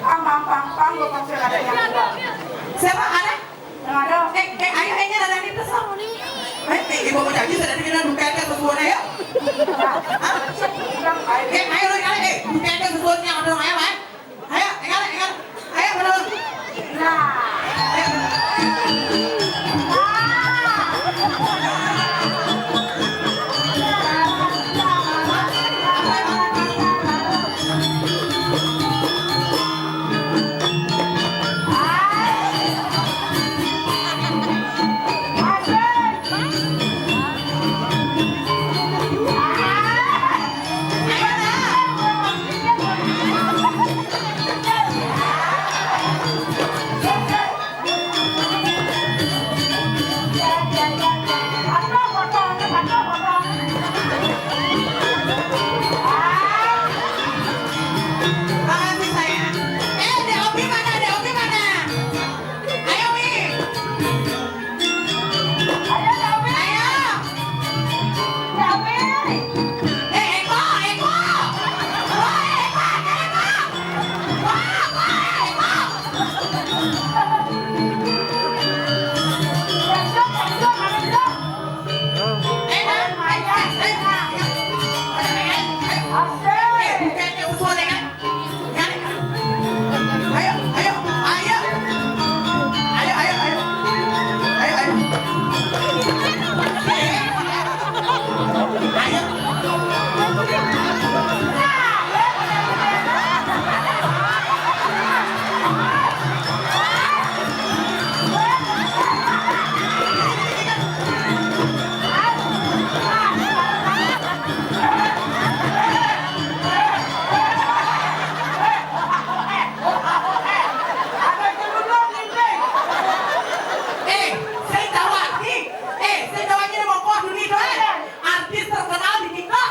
Pang, pang, pang, pang, gua pang, sudah ada yang ada. Siapa? Ada? Yang ada. Eh, eh, ayo, eh, ada di pesawat. Eh, eh, ibu mau janji, sudah kita buka aja sesuatu, ayo. Hah? Eh, ayo, ayo, ayo, eh, buka aja sesuatu yang ada, ayo, eh. Ayo, ayo, ayo. Ayo, bener. Nah. Ayo. Makasih, sayang. Eh, Dek Opi mana? Dek Opi mana? Ayo, Mi. Ayo, Dek Opi. Ayo. Dek Opi. Eh, Eko, Eko. Woi, Eko, Eko. Wah, woi, Eko. Besok, besok, besok. Eh, eh, eh, eh, eh. Eh, bukan yang usul, ya kan? Ayo, ayo, ayo. Ayo, ayo, ayo. Ayo, ayo. Ayo. Eh, sing tau lagi. Eh, sing tau lagi mau kok dunia tuh, eh. Artis terkenal di TikTok.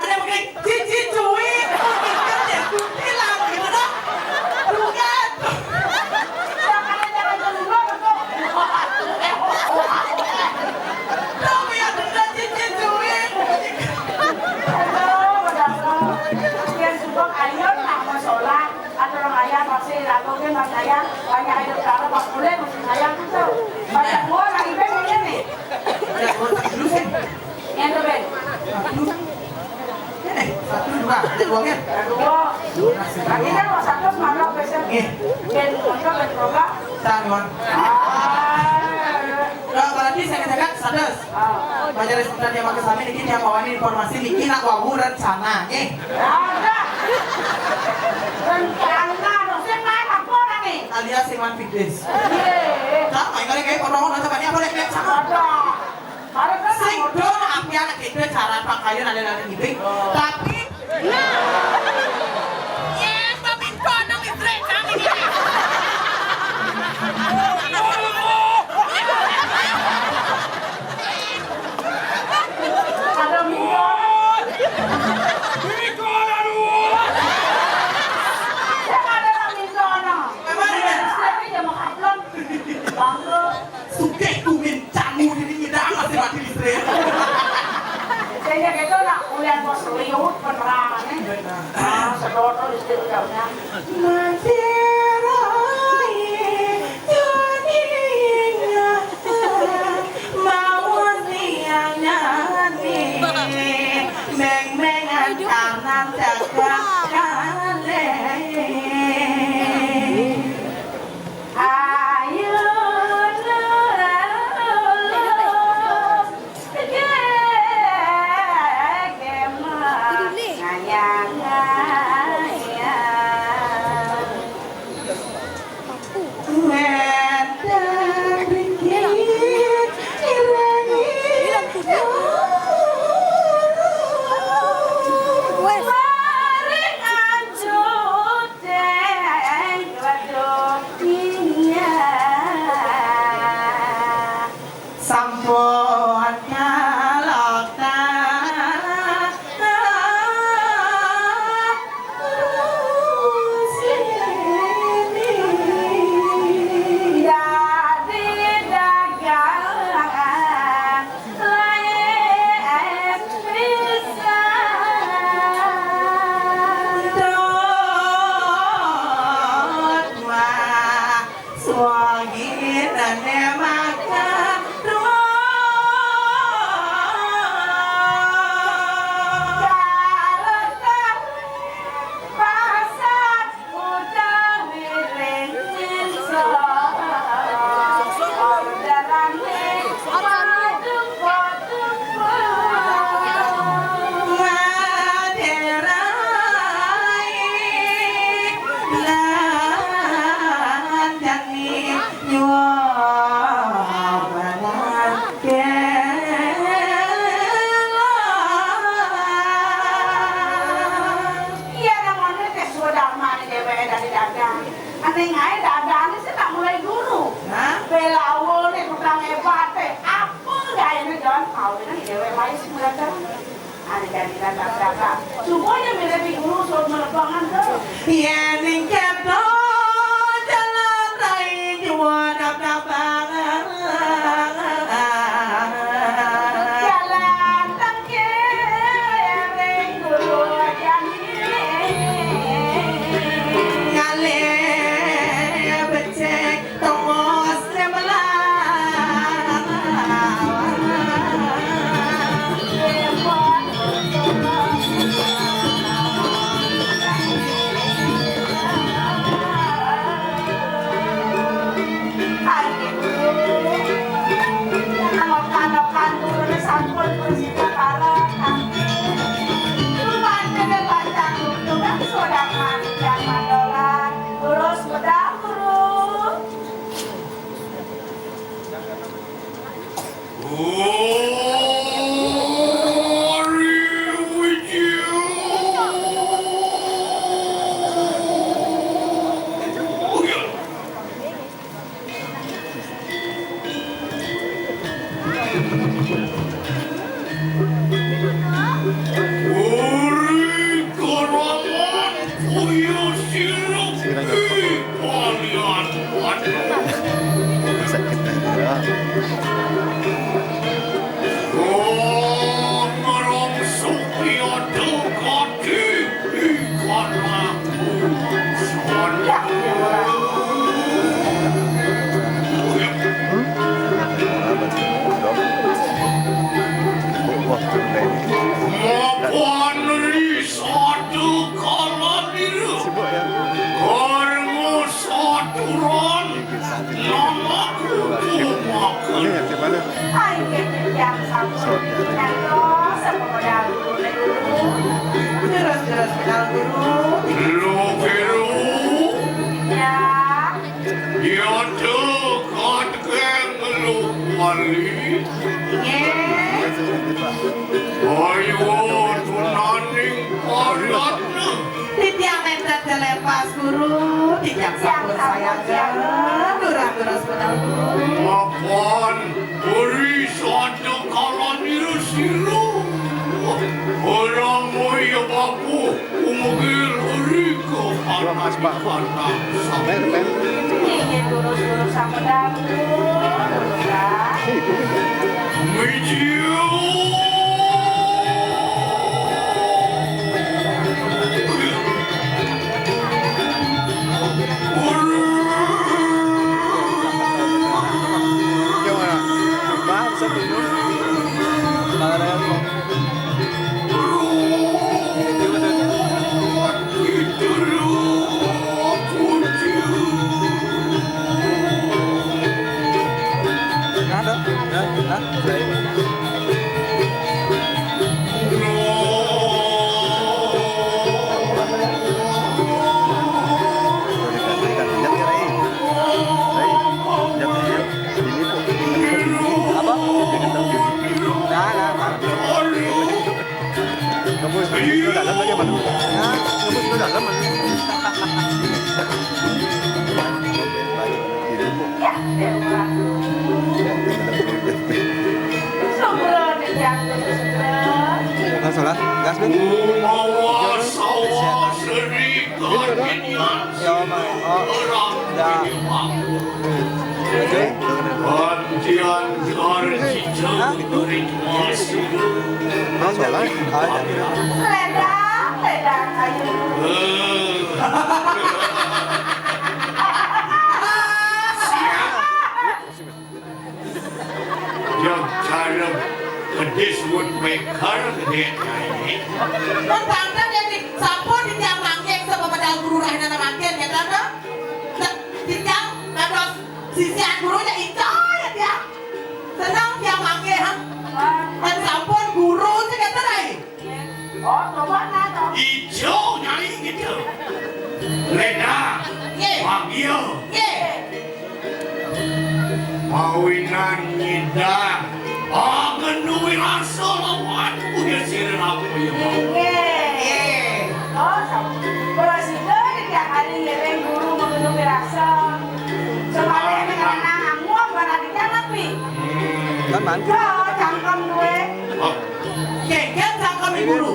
Ada yang pakai cici cuy, cici cuy, hilang gitu dong. Bukan. Tapi ya bener cici cuy. Aduh, udah, udah. Yang suka ayo nak mau sholat. Ada orang ayah masih lagu ke mas ayah, banyak air utara pas boleh masih ayah gitu. Banyak gua lagi pengen ini. Ada gua tak dulu sih. Yang tuh, Ben. Satu. Eh, satu dua, ada dua kan? Dua. Lagi kan mau satu malam besok. Iya. Ben untuk ben program. Tahan, Bang. Ah. Kalau tadi saya katakan satu. Banyak responden yang makan sami niki, yang bawani informasi niki nak wau rencana nggih. Ada. Rencana dong, sing main apa nih? Alias sing main fitness. Iya. Sama, yang kali kayak orang orang tanya apa lagi sama? Ada. Ada kan sing dong, apa anak itu cara pakaian ada-ada gitu. Tapi Nah. Yes, pemimpin nang listrik kami ini. Ada minyak. Ini kok ada dua? Siapa ada minyak? Kemarin ya? Listrik aja mau kaplong. Bangkrut. Sugih kumin cangu ini nyidang masih mati listrik. Sehingga gitu nak kuliah bos liut penerangannya. Ah, sedotan listrik jauhnya. Mati rohi dunia mau tiang nyani. Meng-mengan kanan tegak kali. Ayo, Supaya milih guru suruh melebangan tuh. Yén ing kéto jalan rai jiwa dap-dapangan. Jalan tengkir ring guru jani. Ngalih becik tongos sebelah. Terus pedang, terus. Uri karaman kaya sira ing kaliyan wadon. Sakit. Wong ngrangsa piada kati ikan lampu. Mapan ri sada kalanira. Sibuk ya. Karma saturan namaku kumaken. Ini yang di mana? Inggih, titiang sampun nyantos sepemodal guru. Terus-terus pedal guru. Lu kira. Ya. Yata katekeng lu wali. Nggih. Ayo tunaning paratna. Titiang nenten telepas guru, titiang sampun sayangan. Durus-durus pedal guru. Mapan uri sada kalanira sira. Ora moya bapu. Umugil rika panandikatan. Inggih, durus-durus sampedang. Mijil. Apa? Nah, nah, nah. Ngebus, ngebus ke dalam lagi, Bang. Hah? Ngebus ke dalam, Bang. Nah, salah. Gas, Bang. Mawa sawa seri. Ya, Mas. Oh, ya. Oke. Bantian kar cicak ritma sira. Mas, salah. Ah, ya. Ledang, ledang, ayo. Eh. Jog cara kedis woodpecker gedé nyai. Mun banten yén di, sampun titiang mangkin sapamedal guru rahina mangkin, kénten, to? Nah, titiang dados sisian guru ja ica ya tiang. Seneng tiang mangkin, ha? Kan sampun guru sing kénten, ai. Oh, coba nah, to. Ijo nyai gitu. Leda. Nggih. Wagya. Nggih. Mawinan nyidang. Angen duwe rasa lawan kuya sira laku ya mau. Nggih. Nggih. Oh, sampun. Kula sida tiap hari ngiring guru mengenungi rasa. Semalih ning anak anguwung barang dicanapi. Hmm. Kan mandi. Oh, cangkem duwe. Oh. Geger cangkem guru.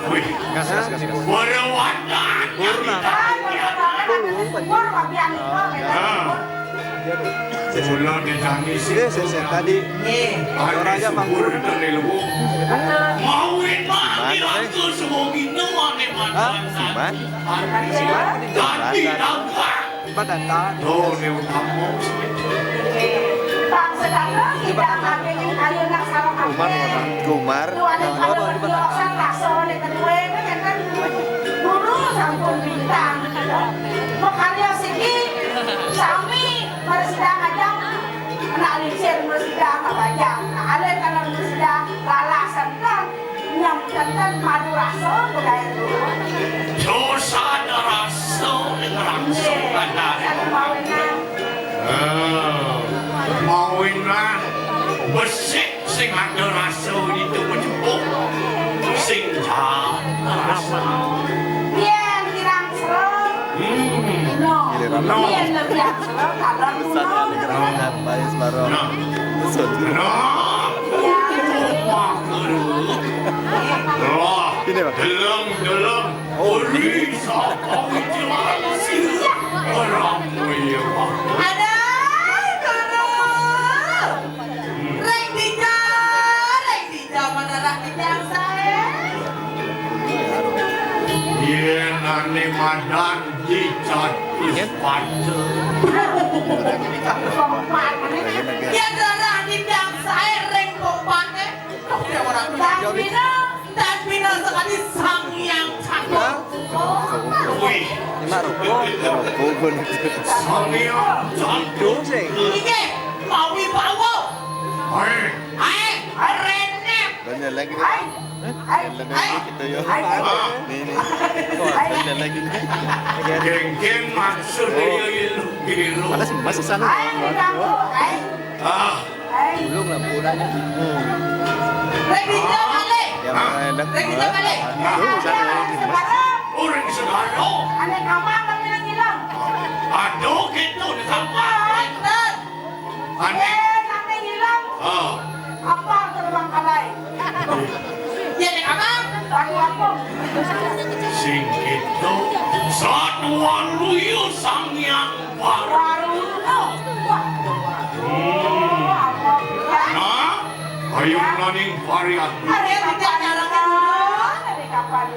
Wih, gas, gas, gas, gas. Berwadah. Purna. Nah. Sudah ditangisi. Iya, saya, saya tadi. Suara aja, Mang. Syukur dan ilmu. Mau enak, dilaku semua minum, aneh. Hah? Siman? Siman? Tadi dagang. Padatan. Tuh, ini utama. Bang, sedang kita pakai ayo nak salam Umar, apa? Umar. Tuh, ada, ada berdoa, rasa oleh kedua, kan, kan? Guru sampun bintang. Makarya siki, sami, mari sedang aja. Anak lincir, mari sedang, apa aja. Nah, ada kalau mari sedang, lalasan, kan? Nyam kenten madu rasa budaya dulu. Dosa ada rasa dengan rasa kan ada. Kan mawinan. Eh, mawinan. Besik sing ada rasa itu menjemput. Sing jahat rasa. Yen kirang serem. Hmm. No. No. Yen lebih serem kalau kuno. Nah. Nah. Ya. Wah, ini, Pak. Deleng, deleng. Oh. Ori, sapa iki lagi sih? Orang, oh iya, Pak. Ada, Guru. Reng dija, reng dija, mana rah dija saya? Yen ane madan dicatus pada. Ya darah dija saya reng pompane. Tapi no, tapi no sekali Sang Hyang Cakra. Wih. Ini mah rokok. Rokok pun. Sang Hyang Cakra. Hidung sih. Iki, mawi bawa. Hai. Hai, rene. Banyak lagi nih. Hai. Hai. Banyak lagi gitu ya. Hai. Nih, nih. Hai. Banyak lagi nih. Geng-geng maksudnya ya, ya, lu, gini lu. Ada sih, masih sana. Hai, diganggu. Hai. Ah. Hai. Belum lah, mulanya. Hmm. Revita balik. Ya, mulai enak. Revita balik. Tuh, sana, Mas. Orang segala. Aneh kamar, tapi nang hilang. Aduh, gitu, di kamar. Aneh. Eh, nang hilang. Ah. Apa terbang kalai? Ya, di kamar. Aku, aku. Sing gitu, satuan luyu Sang Hyang Baru. Baru. Hmm. Nah, ayo naning varian. Ada yang tidak ada lagi dulu. Ada kapan?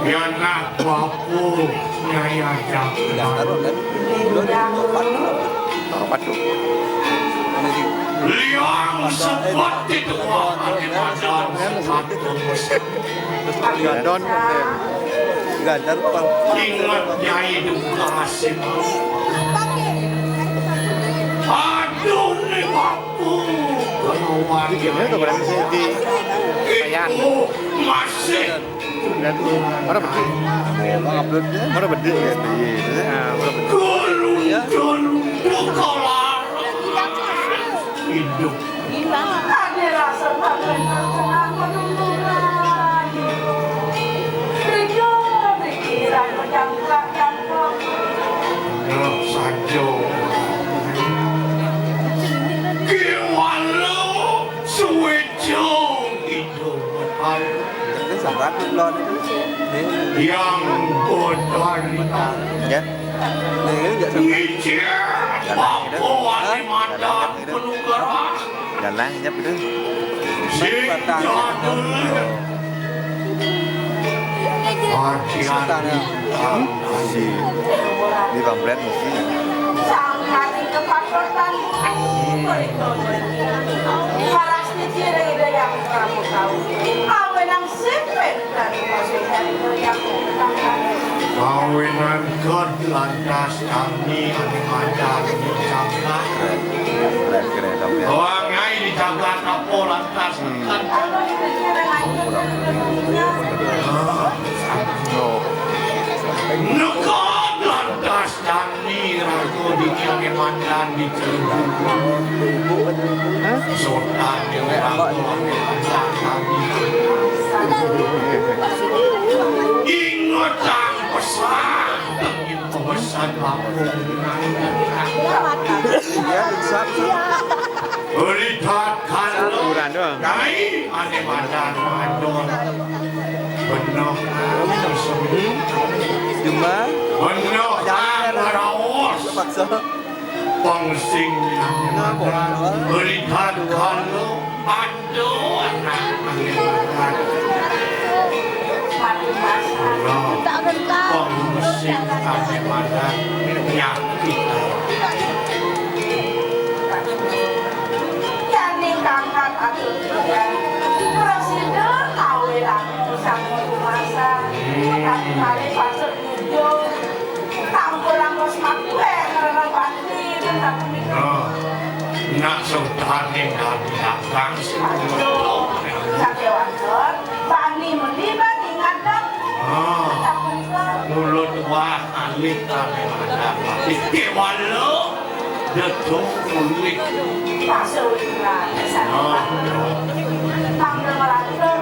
Yana bapu nyai ajak. Apa tuh? Liang seperti tua ane madan satu. Terus Gadon, Gadon, Ingat nyai duka nasib. Aduh, nih, Pak. Bikinnya tuh berarti di Sayan. Masih. Dan orang bedi. Orang bedi ya. Iya. Nah, orang bedi. Gulung, gulung, bukalah. Hidup. Ada rasa takut, takut, takut, takut. Pikir, pikir, Yang bodoh. Ya. Ngicil, bapa ane madan penugaran. Galang nyep itu. Sing jadul. Bagian bintang. Si di Bambret mesti. Sangat kepatotan. Paras ni ciri ida yang kamu tahu. Awe nang sipin dan maksudnya yang kamu tahu. Awe nang kod lantas kami ane madan di jagat. Keren, keren, keren, keren. Wah, ngai di jagat apa lantas? Hmm. Kan. Oh. Nekod lantas kami rago di kene madan di Cirebon. Hah? Sultan yang rago ane madan kami. Inget ang pesan. Pesan bapak. Iya, bisa, bisa. Lihat kan. Hiburan doang. Nyai, ane madan madon. Bener. Cuma. Bener. Jangan. Raos. Terpaksa. Pangsing ane madan. Lihat kan. Aduh, anak ane madan. Bener. Pangsing ane madan. Nyakit. Jani kangkat atur tiga. Presiden tawe laku sangu rumasa. Tapi kali patut nujung. Tampul angkos makue karena pasti dan satu minggu. Oh, nak sultan yang dari dagang sih. Aduh, sate wangkot, bani meli bani ngadep. Oh, satu minggu. Mulut wah alit ane ada. Ike walau. Dedong kulit. Pasal uliran, sana. Oh. Tanggal melantun.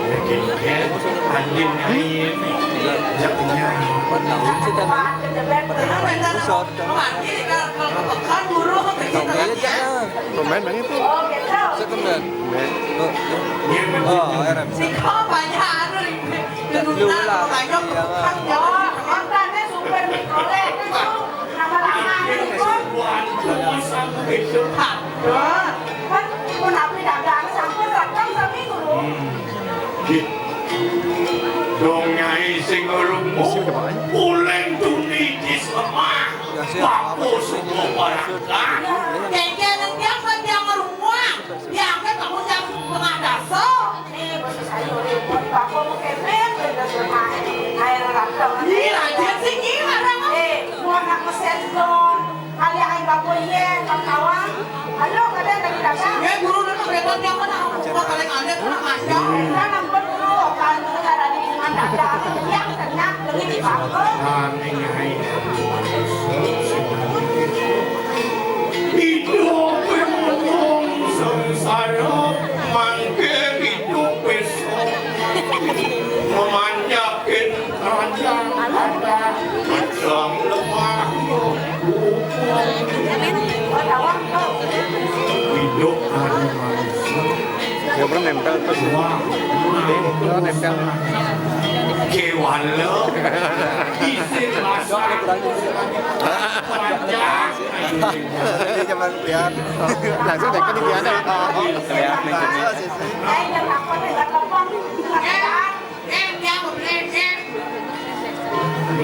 Bikin dia, andin air. Jaknya. Wah, kejebet. Pusat. Mati, kalau, kalau, kalau, kalau, kalau, kalau, kalau, Pemain bang itu. Oh, gitu. Second dan. Dia Oh, R M. Si kau banyak anu, Dulu lah. Iya, Pak. Oh, makanya super Nicolet itu nama lama itu. Aduh, kan pun api dagang sampun datang seminggu. Hmm. Dong nyai sing ngelungu, uleng tuni di selemah, bako semua barang. Kengke nang tiang, tiang ngerungu. Diangkat kamu jam setengah dasa. Nih, bos saya repot, bako mau kepet, udah selesai. Air rantau. Ih, rajin sih, gila, Bang. Eh, mau anak mesin dong. Kali air bako, iya, kawan. Halo, kadang lagi datang. Ya, guru, udah repot, yang mana? Aku paling ada, kurang ajar. Kita nonton dulu, kalau kita ada di lingkungan dagang. Yang ternak, beli di bako. Amin, ya, ya. Idup memang sengsara, mangke idup besok. Memanjakin kerajaan ada, pedang lemah. Hidup ada manusia. Ya, pernah nempel terus. Wah, nempel. Kewala. Isin rasa. Panjang. Jadi zaman biar langsung deket di biar. Kelihatan.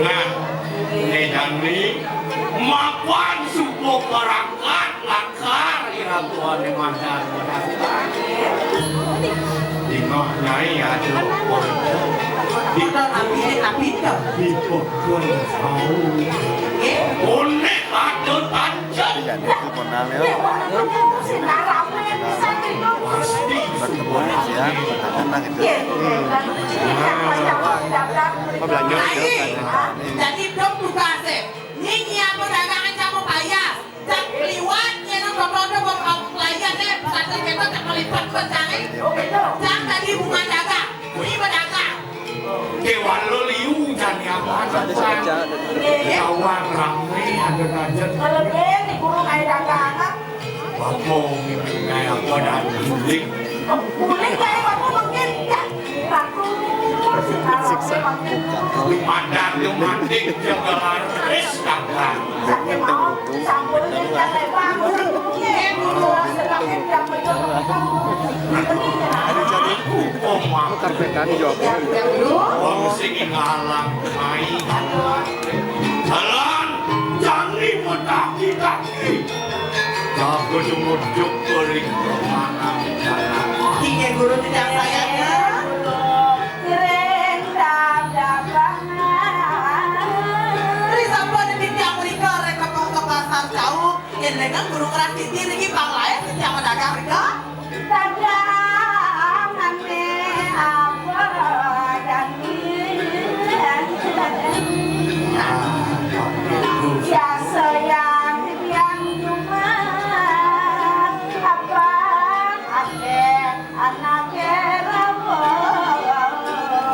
Nah, ne jani mapan supo karakat lakar iratuane madan. Dingah nyai aja. Kita tapi, tapi, tapi. Dipukul tahu. Onek ada tancen. Iya, itu pernah lewat. Bertemu ya, bertemu gitu. Hmm. Apa belanja? Jadi dong tugasnya. Ini nyiapin dagangan sama payas. Cak liwat, nyeneng bapak-bapak, bapak-bapak pelayan, eh, satu kita cak melipat, cak, eh. Cak tadi bunga dagang, bunyi berdagang. Dewan lo liu, jani apa? Ada saja. Lawan rame, ada kajet. Kalau dia di guru kayak dagangan. Bapak, kayak apa dan guling? Guling kayak apa mungkin, ya? Aku Dumadak, dumadik, jaga laris, kagak. Sampun, sampun, sampun. Aku, Oma. Wong sing ngalang, mai. Jalan, jani mendaki-daki. Jago jumuduk, kuring kemana, jalan. Inggih, Guru, titiang sayang, ya. Ring sabda nititiang mrika ring kepung ke pasar cau, yén ring guru ngrastiti niki panglaé titiang madagang rika. Dagangané apa jani? Biasa yang titiang cuma apa aké Anaké rawuh.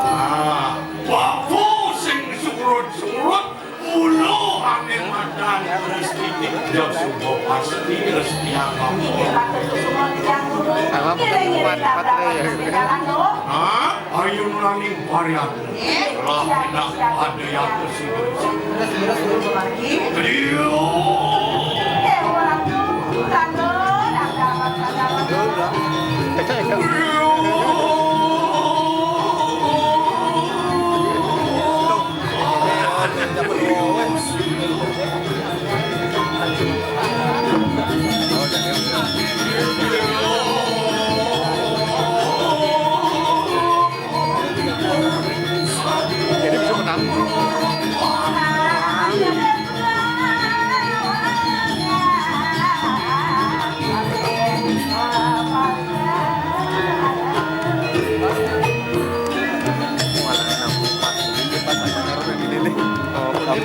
Ah, bapa sing surut-surut, mula ané madan resti. Ya suba pasti resti apa? Inggih, matur susuhun titiang guru. Ngiring-ngiring kuat, tabrak kuat, ya. Hah? Ayo nulaning parian. Lah, nak ada yang kesini. Terus, terus, terus, lagi. Ayo. Eh, orang tuh, tanda, tanda, tanda, tanda. Jadi bisa menang.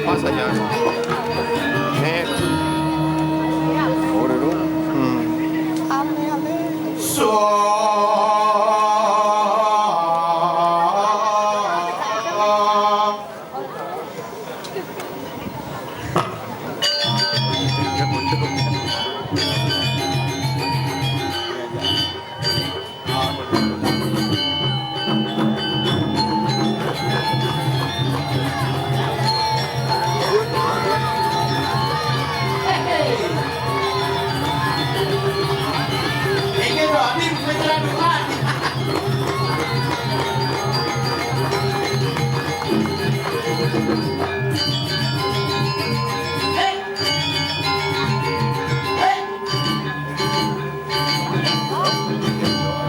Pas aja. Nih. Udah dulu. Hmm.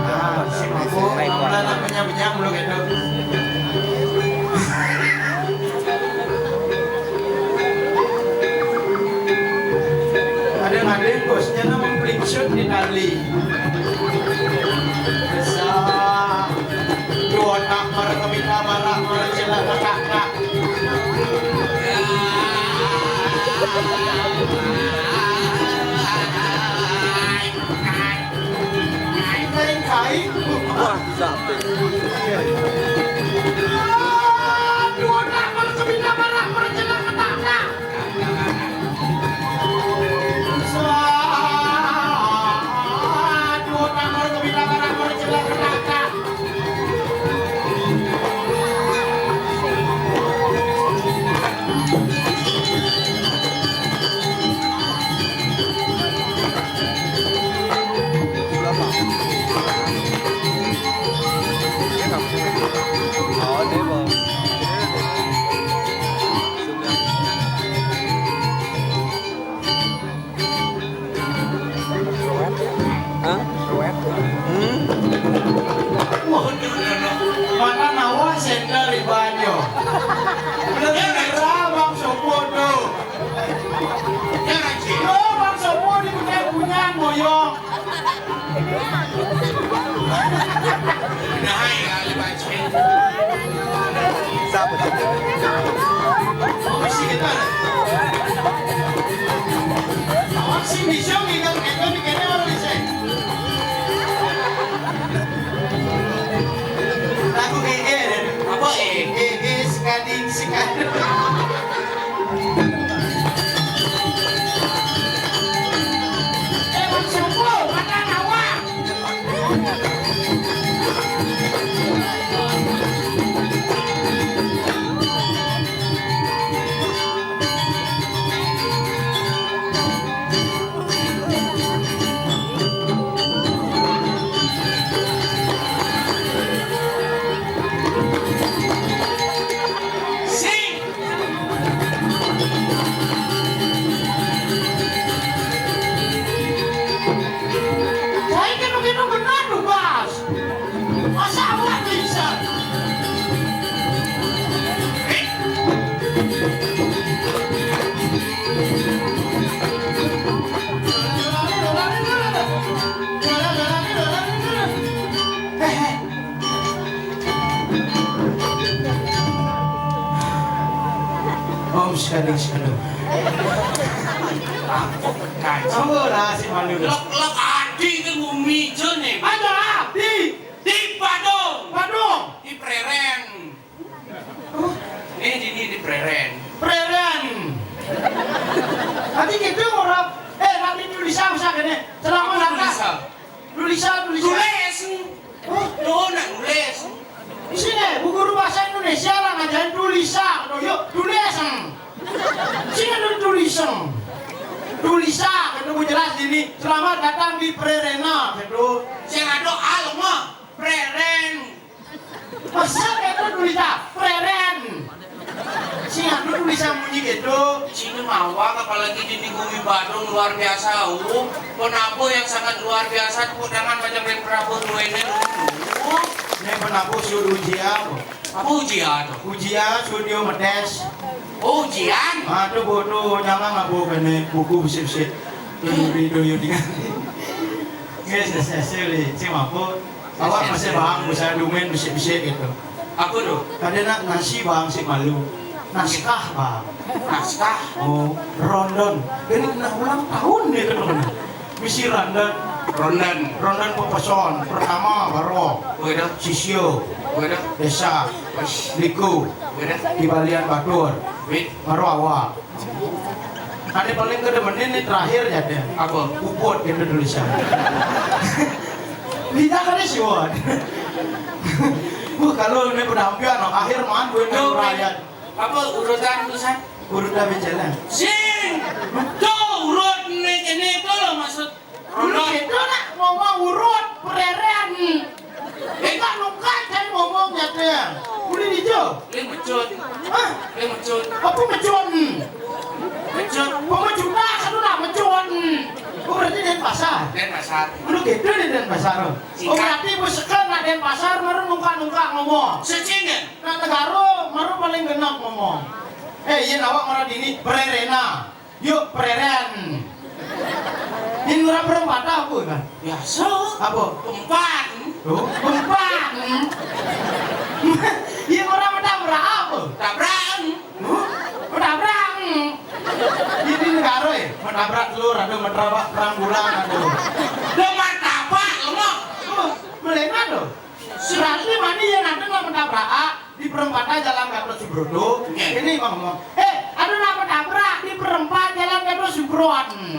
Ah, si mabuk, mula nak menyang-menyang mulu gitu. Ada-ada bosnya nama plingsut di tali. Besar. Dua tak marah kemita marah marah celaka cakrak. Wah, bisa. Hah? Hmm? Waduh, mana nawa sendal di banyu. Bener, Bang Sopo tuh. Ya, Bang Sopo di Kutai Bunyan, boyong. Nah, ya, Bang. Sapa tuh? Sing bisa ngitung, ngitung di kene orang bisa. Lagu gege, apa, eh? Gege sekading sekading. Eh, Bang Sopo, mata awak. Sekali sekali. Kacau lah si malu. Lek lek adi ke bumi jene. Ada adi. Di Padung. Padung. Di Preren. Ini di ini di Preren. Preren. Adi gitu orang. Eh, nanti tulisan usah kene. Selamat datang. Tulisan. Tulisan, tulisan. Tulis. Oh, tuh nak nulis. Di sini, Bu Guru Bahasa Indonesia lah ngajarin tulisan. Tuh, yuk, tulis. Sini ada tulisan. Tulisan, itu Bu jelas ini. Selamat datang di Prerena, gitu. Sing ada alma, Preren. Masa itu tulisan Preren? Sing ada tulisan bunyi gitu. Sini mawak, apalagi di bumi Badung luar biasa. Uh, penabuh yang sangat luar biasa. Tepuk tangan macam dari penabuh dua ini dulu. Ini penabuh suruh ujian. Apa ujian? Ujian studio metes. Oh, ujian? Ah, tu buku tu nyala ngabu kena buku besi-besi. Tuyuri tuyuri. Nggih, sesesel, cing apa? Awak masih bang, bisa dumen besi-besi gitu. Apa tu? Ada nak nasi bang, si malu. Naskah bang. Naskah? Oh, rondon. Ini kena ulang tahun nih teman. Misi rondon. Rondon. Rondon pepeson. Pertama, baro. Begitu. Sisio. Begitu. Desa. Wis. Liku. Begitu. Di balian batur. Wit. Baro awak. Ada paling kedemenin nih terakhir ya deh. Apa? Uput gitu tulisan. Tidak ada siwon. Wah, kalau ini penampilan, no, akhir man gue Tuh, rakyat. Apa urutan tulisan? Urutan bicara. Sing. Tuh urut nih ini tuh loh maksud. Dulu kita nak ngomong urut pereren. Kita nukat saya ngomongnya tuh. Boleh hijau. Ini mecut. Hah? Ini mecut. Apa mecut? Mecut. Apa mecut? Nah, kan udah mecut. Oh, berarti Denpasar. Denpasar. Dulu gitu di Denpasar. Oh, singkat. Berarti bu sekan nak Denpasar, baru nungkak-nungkak ngomong. Secingen. Nak negara, baru paling genap ngomong. Eh, iya, awak marah dini, pererena. Yuk, pereren. Ini murah perempatan apa kan? Biasa. Apa? Empat. Tuh, empat. Iya, murah menabrak apa? Tabrakan. Huh? Menabrak. Ini negara ya? Menabrak telur, ada menabrak perang bulan, ada. Dia martabak, lemah. Oh, melengah tuh. Berarti mana yang ada nggak menabrak? Di perempatan Jalan Gatot Subroto. Iya. Ini Bang ngomong, "Eh, ada napa tabrak di perempatan Jalan Gatot Subroto?"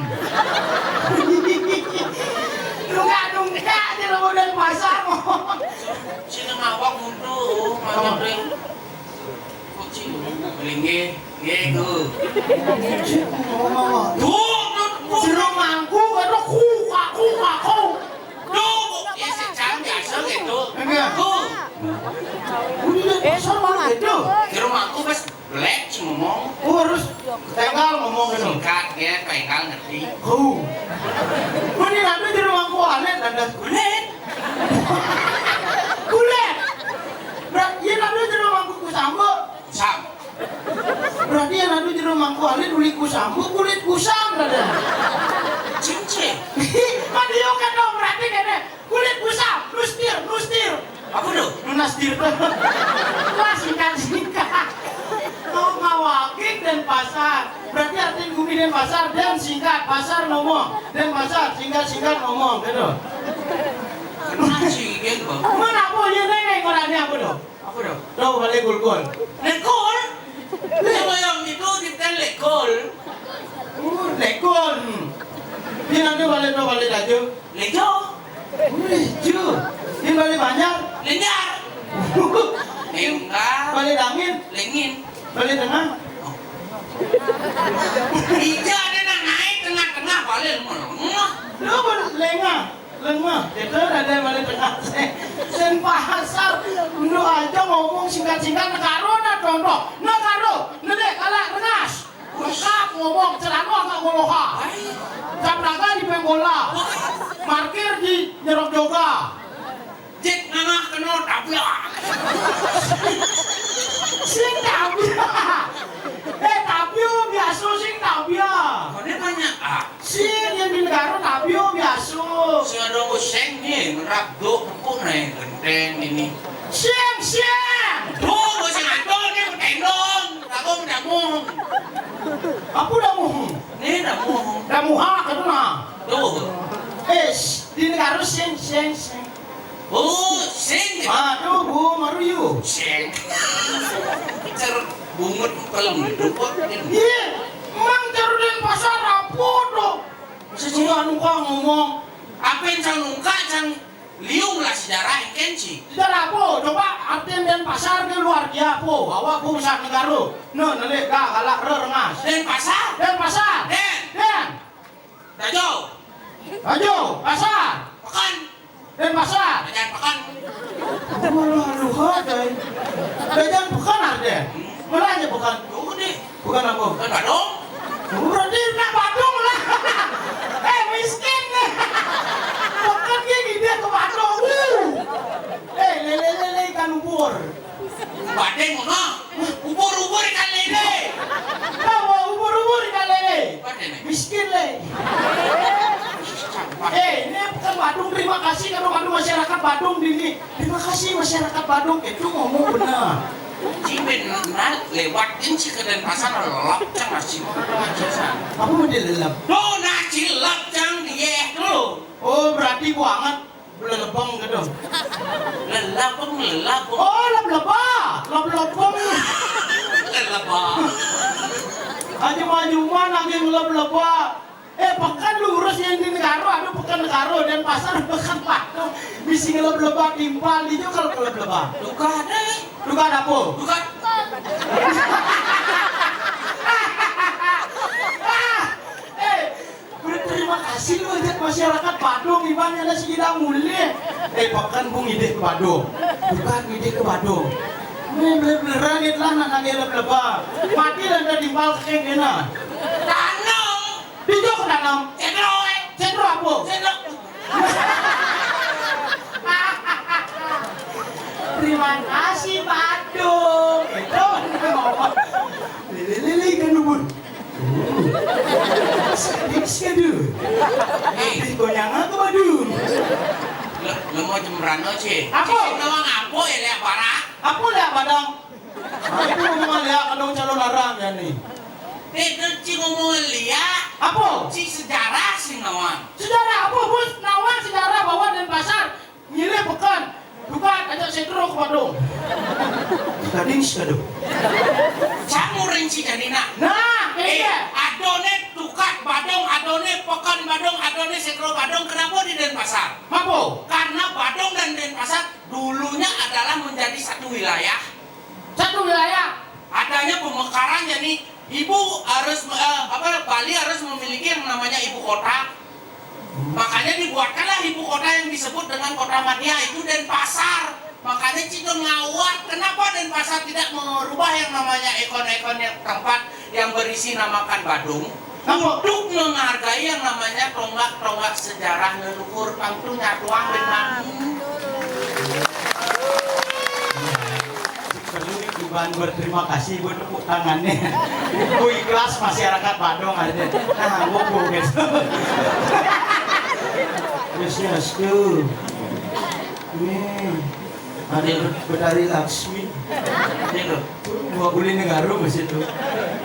Nungkak-nungkak aja lo model pasar. Sini mawak untuk macam deh. Kok sih? Linggih, nggih, tuh. Ngomong apa? Tuh, tuh, tuh. Jero mangku, kata ku, aku, aku. Duh, ya sejam biasa gitu. Enggak. Duh. Udah, eh, pasar mah gitu. Di rumahku pas belek sih ngomong. Oh, harus tenggal ngomong gitu. Singkat, ya, tenggal ngerti. Oh. Ini nanti di rumahku aneh dan kulit. Kulit. Berarti ya nanti di rumahku kusambut. Sam. Berarti yang anu jero mangku alit kulit kusam, kulit kusam ada. Cincin. Kan dia kan dong berarti kene kulit kusam, nustir, nustir. Apa tuh? Nunastir tuh. Lah singkat-singkat. Kau ngawakin Denpasar. Berarti artinya bumi Denpasar, Denpasar, ngomong. Denpasar, singkat-singkat ngomong, gitu. Kenapa sih, gitu? Mana apa ya, Neng, orangnya apa tuh? Apa dah? Tahu balik kulkul. Lekol? Yang itu kita lekol. Oh, lekol. Hmm. Ini nanti balik tahu balik aja. Lejo. Oh, lejo. Ini balik banyak. Lenyar. Enggak. Balik angin. Lengin. Balik tengah. Oh. Ija ada nak naik tengah-tengah balik melengah. Lu lengah. Lengah, itu ada yang balik tengah. Sen pasar, lu aja ngomong singkat-singkat, negara nak contoh. Negara, nenek kalah rengas. Lengkap ngomong, celana agak goloha. Jam dagang di Penggola. Markir di Nyerok Joga. Cik nengah kena tabrak. Sing tabrak. Eh, tabrak biasa sing tabrak. Kau ni banyak ah. Sing yang di negara tabrak biasa. Sing ada useng ni, ngerap duk pupuk naik genteng ini. Sing, sing. Tuh, sing ada ni bertendong. Aku mendamung. Apa damuhung? Né damuhung. Damuha, kadu nah. Tuh. Eh, sh-, di Negara sing, sing, sing. Oh, sing. Ah, tuh, Bu, maruyu. Sing. Cer bungut pelem duduk. Iya, emang jar Denpasar apa tuh? Masa sih? Anu kok ngomong. Apa yang can ungkap, can liu lah sejarah, engken sih. Sejarah apa? Coba artian Denpasar ke luar dia apa? Awak apa usah Negara. Nah, nelik dah, galak re rengas. Denpasar. Denpasar. Den. Den. Dajo. Dajo, pasar. Pekan. Denpasar. Dajan pekan. Walah, luha, dai. Dajan pekan ada. Mana aja pekan? Tuh, deh. Pekan apa? Pekan Badung. Oh, berarti nak Badung lah. Eh, miskin nih. Pekan gini dia ke Badung. Uh. Eh, lele-lele ikan ubur. Badeng, ha? Ubur-ubur ikan lele. Tahu, ubur-ubur ikan lele. Badeng, eh? Miskin, le. Eh, ini bukan Badung, terima kasih kalau, kalau masyarakat Badung di ini. Terima kasih masyarakat Badung. Itu ngomong benar. Ci benar, lewat ini si ke Denpasar, lelap, cang, nasi, mana ada aja, san. Apa mau dilelap? Tuh, nasi lelap, cang, dia, tuh. Oh, berarti banget. Lelebeng gitu. Lelebeng, lelebeng. Oh, leb-leba. Leb-lebeng. Leleba. Aja maju mana lagi leb-leba. Eh, pekan lurus yang di Negara, aduh, pekan Negara, Denpasar, pekan Badung. Bisi leb-leba timpal di juga kalau leb-leba. Duka ada. Duka ada apa? Duka. Eh, berterima kasih lu ajak masyarakat Badung, ibaratnya ada si kita mulih. Eh, pekan bung idih ke Badung. Bukan idih ke Badung. Ini bener-beneran itu lah nak nagih leb-leba. Mati lah udah timpal kekeng kena. Tanam. Dijok tanam. Cendro, eh. Cendro apa? Cendro. Terima kasih, Badung. Itu ngomong. Lili-lili kan dubur. Sedih sekali. Eh, konyang aku Badung. Lo, lo mau jembrano sih? Apa? Sisi nawang apa ya, lihat parah? Apa lihat Badung? Nah, itu ngomong lihat Badung calon larang ya nih. Eh, itu ci ngomong lihat. Apa? Ci sejarah sih nawang. Sejarah apa, Bos? Nawang sejarah bahwa Denpasar nyilih pekan. Duka ajak segera ke Badung. Tadi sekadu. Camurin si Janina. Nah, eh, iya. Adone tukat Badung, adone pekan Badung, adone segera Badung. Kenapa di Denpasar? Apa? Karena Badung dan Denpasar dulunya adalah menjadi satu wilayah. Satu wilayah. Adanya pemekaran, jadi ibu harus, eh, apa, Bali harus memiliki yang namanya ibu kota. Makanya dibuatkanlah ibu kota yang disebut dengan kota madya, itu Denpasar. Makanya Cito ngawat, kenapa Denpasar tidak merubah yang namanya ikon-ikon yang tempat yang berisi namakan Badung? Untuk menghargai yang namanya tonggak-tonggak sejarah leluhur pang tu nyatuang dengan. Perlu nih, Iban, berterima kasih buat tepuk tangannya. Ku ikhlas masyarakat Badung ada. Nah, bobo gitu. Yes, yes, tuh. Nih. Ada Betari Laksmi. Ini loh. Gua uli Negara masih tuh.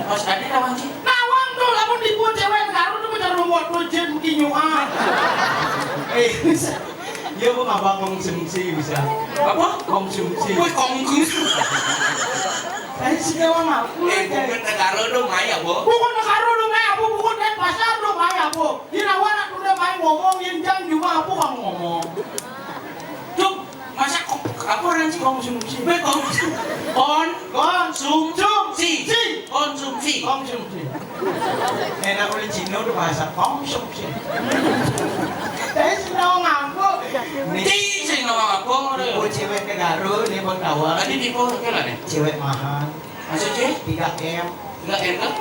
Mas Adi lawan sih. Nawang tuh, lamun dibuat cewek Negara tuh macam rumah tuh, jin kinyuan. Eh, iya, Bu, ngapa konsumsi bisa? Apa? Konsumsi. Wih, konsumsi. Saya sih nawang aku. Eh, bukan Negara dong, Maya, Bu. Bukan Negara dong, Maya, Bu. Bukan Denpasar dong, Maya, Bu. Di nawang aku udah main ngomong, yang jam juga aku kamu ngomong. Cuk, masa kok apa orang sih? Konsumsi. Weh, konsum-, kon-, konsumsi. Si. Konsumsi. Konsumsi. Enak oleh Cina udah bahasa konsumsi. Saya sih nawang aku. Nih. Ci, sih nawang aku. Nih, bu cewek ke Garut, nih, bang tawar. Tadi di bawah, oke lah, nih. Cewek mahal. Maksud, Ci? Tiga M. Tiga M kan?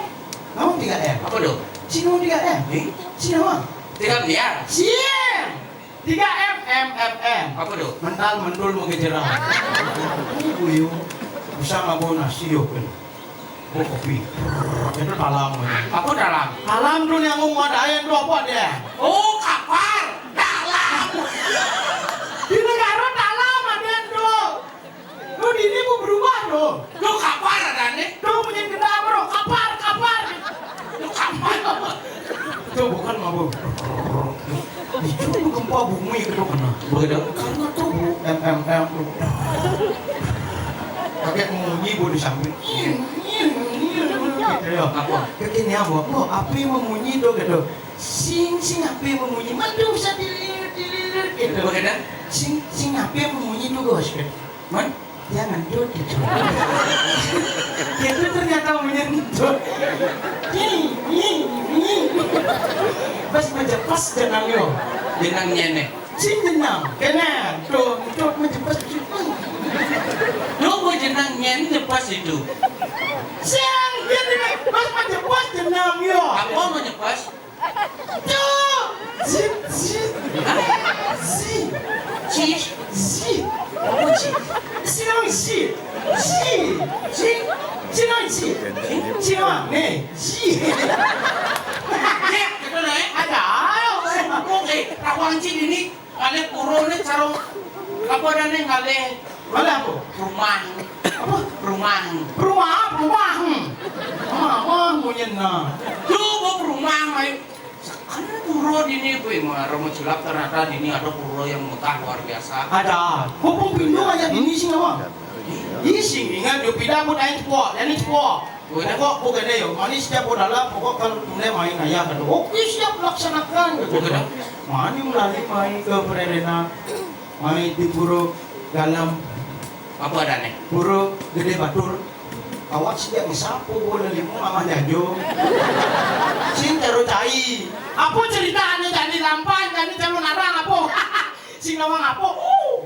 Kamu tiga M? Apa tuh? Sini mau tiga M. Eh? Sini mau. Tiga miliar. Siang. Tiga M, M, M, M. Apa tuh? Mental, mentul, mau kejerang. Ini buyung. Bisa nggak mau nasi, yuk, kan? Mau kopi. Itu dalam. Apa dalam? Dalam tuh yang mau ada yang tuh apa dia? Oh, kapar. Dalam. Di Negara dalam ada yang tuh. Lu di ini mau berubah, lu. Lu kapar ada nih. Lu punya kendaraan, bro. Kapar, kapar. Lu Bunyi gitu kena. Begitu. Karena tuh bu M M M tuh. Pakai munyi bu di samping. Gitu ya. Apa? Kekini apa? Oh, api memunyi tuh gitu. Sing sing api memunyi. Mantu bisa dililit dililit gitu. Begitu. Sing sing api memunyi tuh, Gus. Man? Jangan duduk itu. Itu ternyata menyentuh. Pas menjepas jenang yo. Jenang nyene. Sing jenang. Kena. Tuh, tuh menjepas. Tuh mau jenang nyen jepas itu. Siang dia dengan pas menjepas jenang yo. Apa mau nyepas? Tuh. Zit, zit. Zi. Ci. Zi. Apa ci? Sing zi. Zi. Zi. Sing zi. Sing nih. Zi. Cek, gitu loh, eh. Ada. Sumpung, eh, Tawang Ci ini ngalih pura nih sarung. Apa dah nih ngalih? Ngalih apa? Rumah. Apa? Rumah. Rumah apa? Rumah. Rumah, rumah, munyen nah. Tuh, bawa rumah, mai. Kan pura dini, kuwi mah, Romo Julap ternyata dini ada pura yang megah luar biasa. Ada. Hubung pintu aja dini sih, Nawang. Ih, sing ingat, yo pindah pun aja cepok, jadi cepok. Pokok, pokok ada yo, mani setiap mau dalam, pokok kalau mulai main aja kan. Oke, siap laksanakan, gitu. Pokok ada. Mani mulai main ke Pererena, main di pura dalam. Apa ada nih? Pura Gede Batur. Awak sejak ngesapu bola lima mama jajo. Sing terus cai. Apa ceritanya jadi lampan, jadi calon arang apa? Sing Nawang apa? Uh.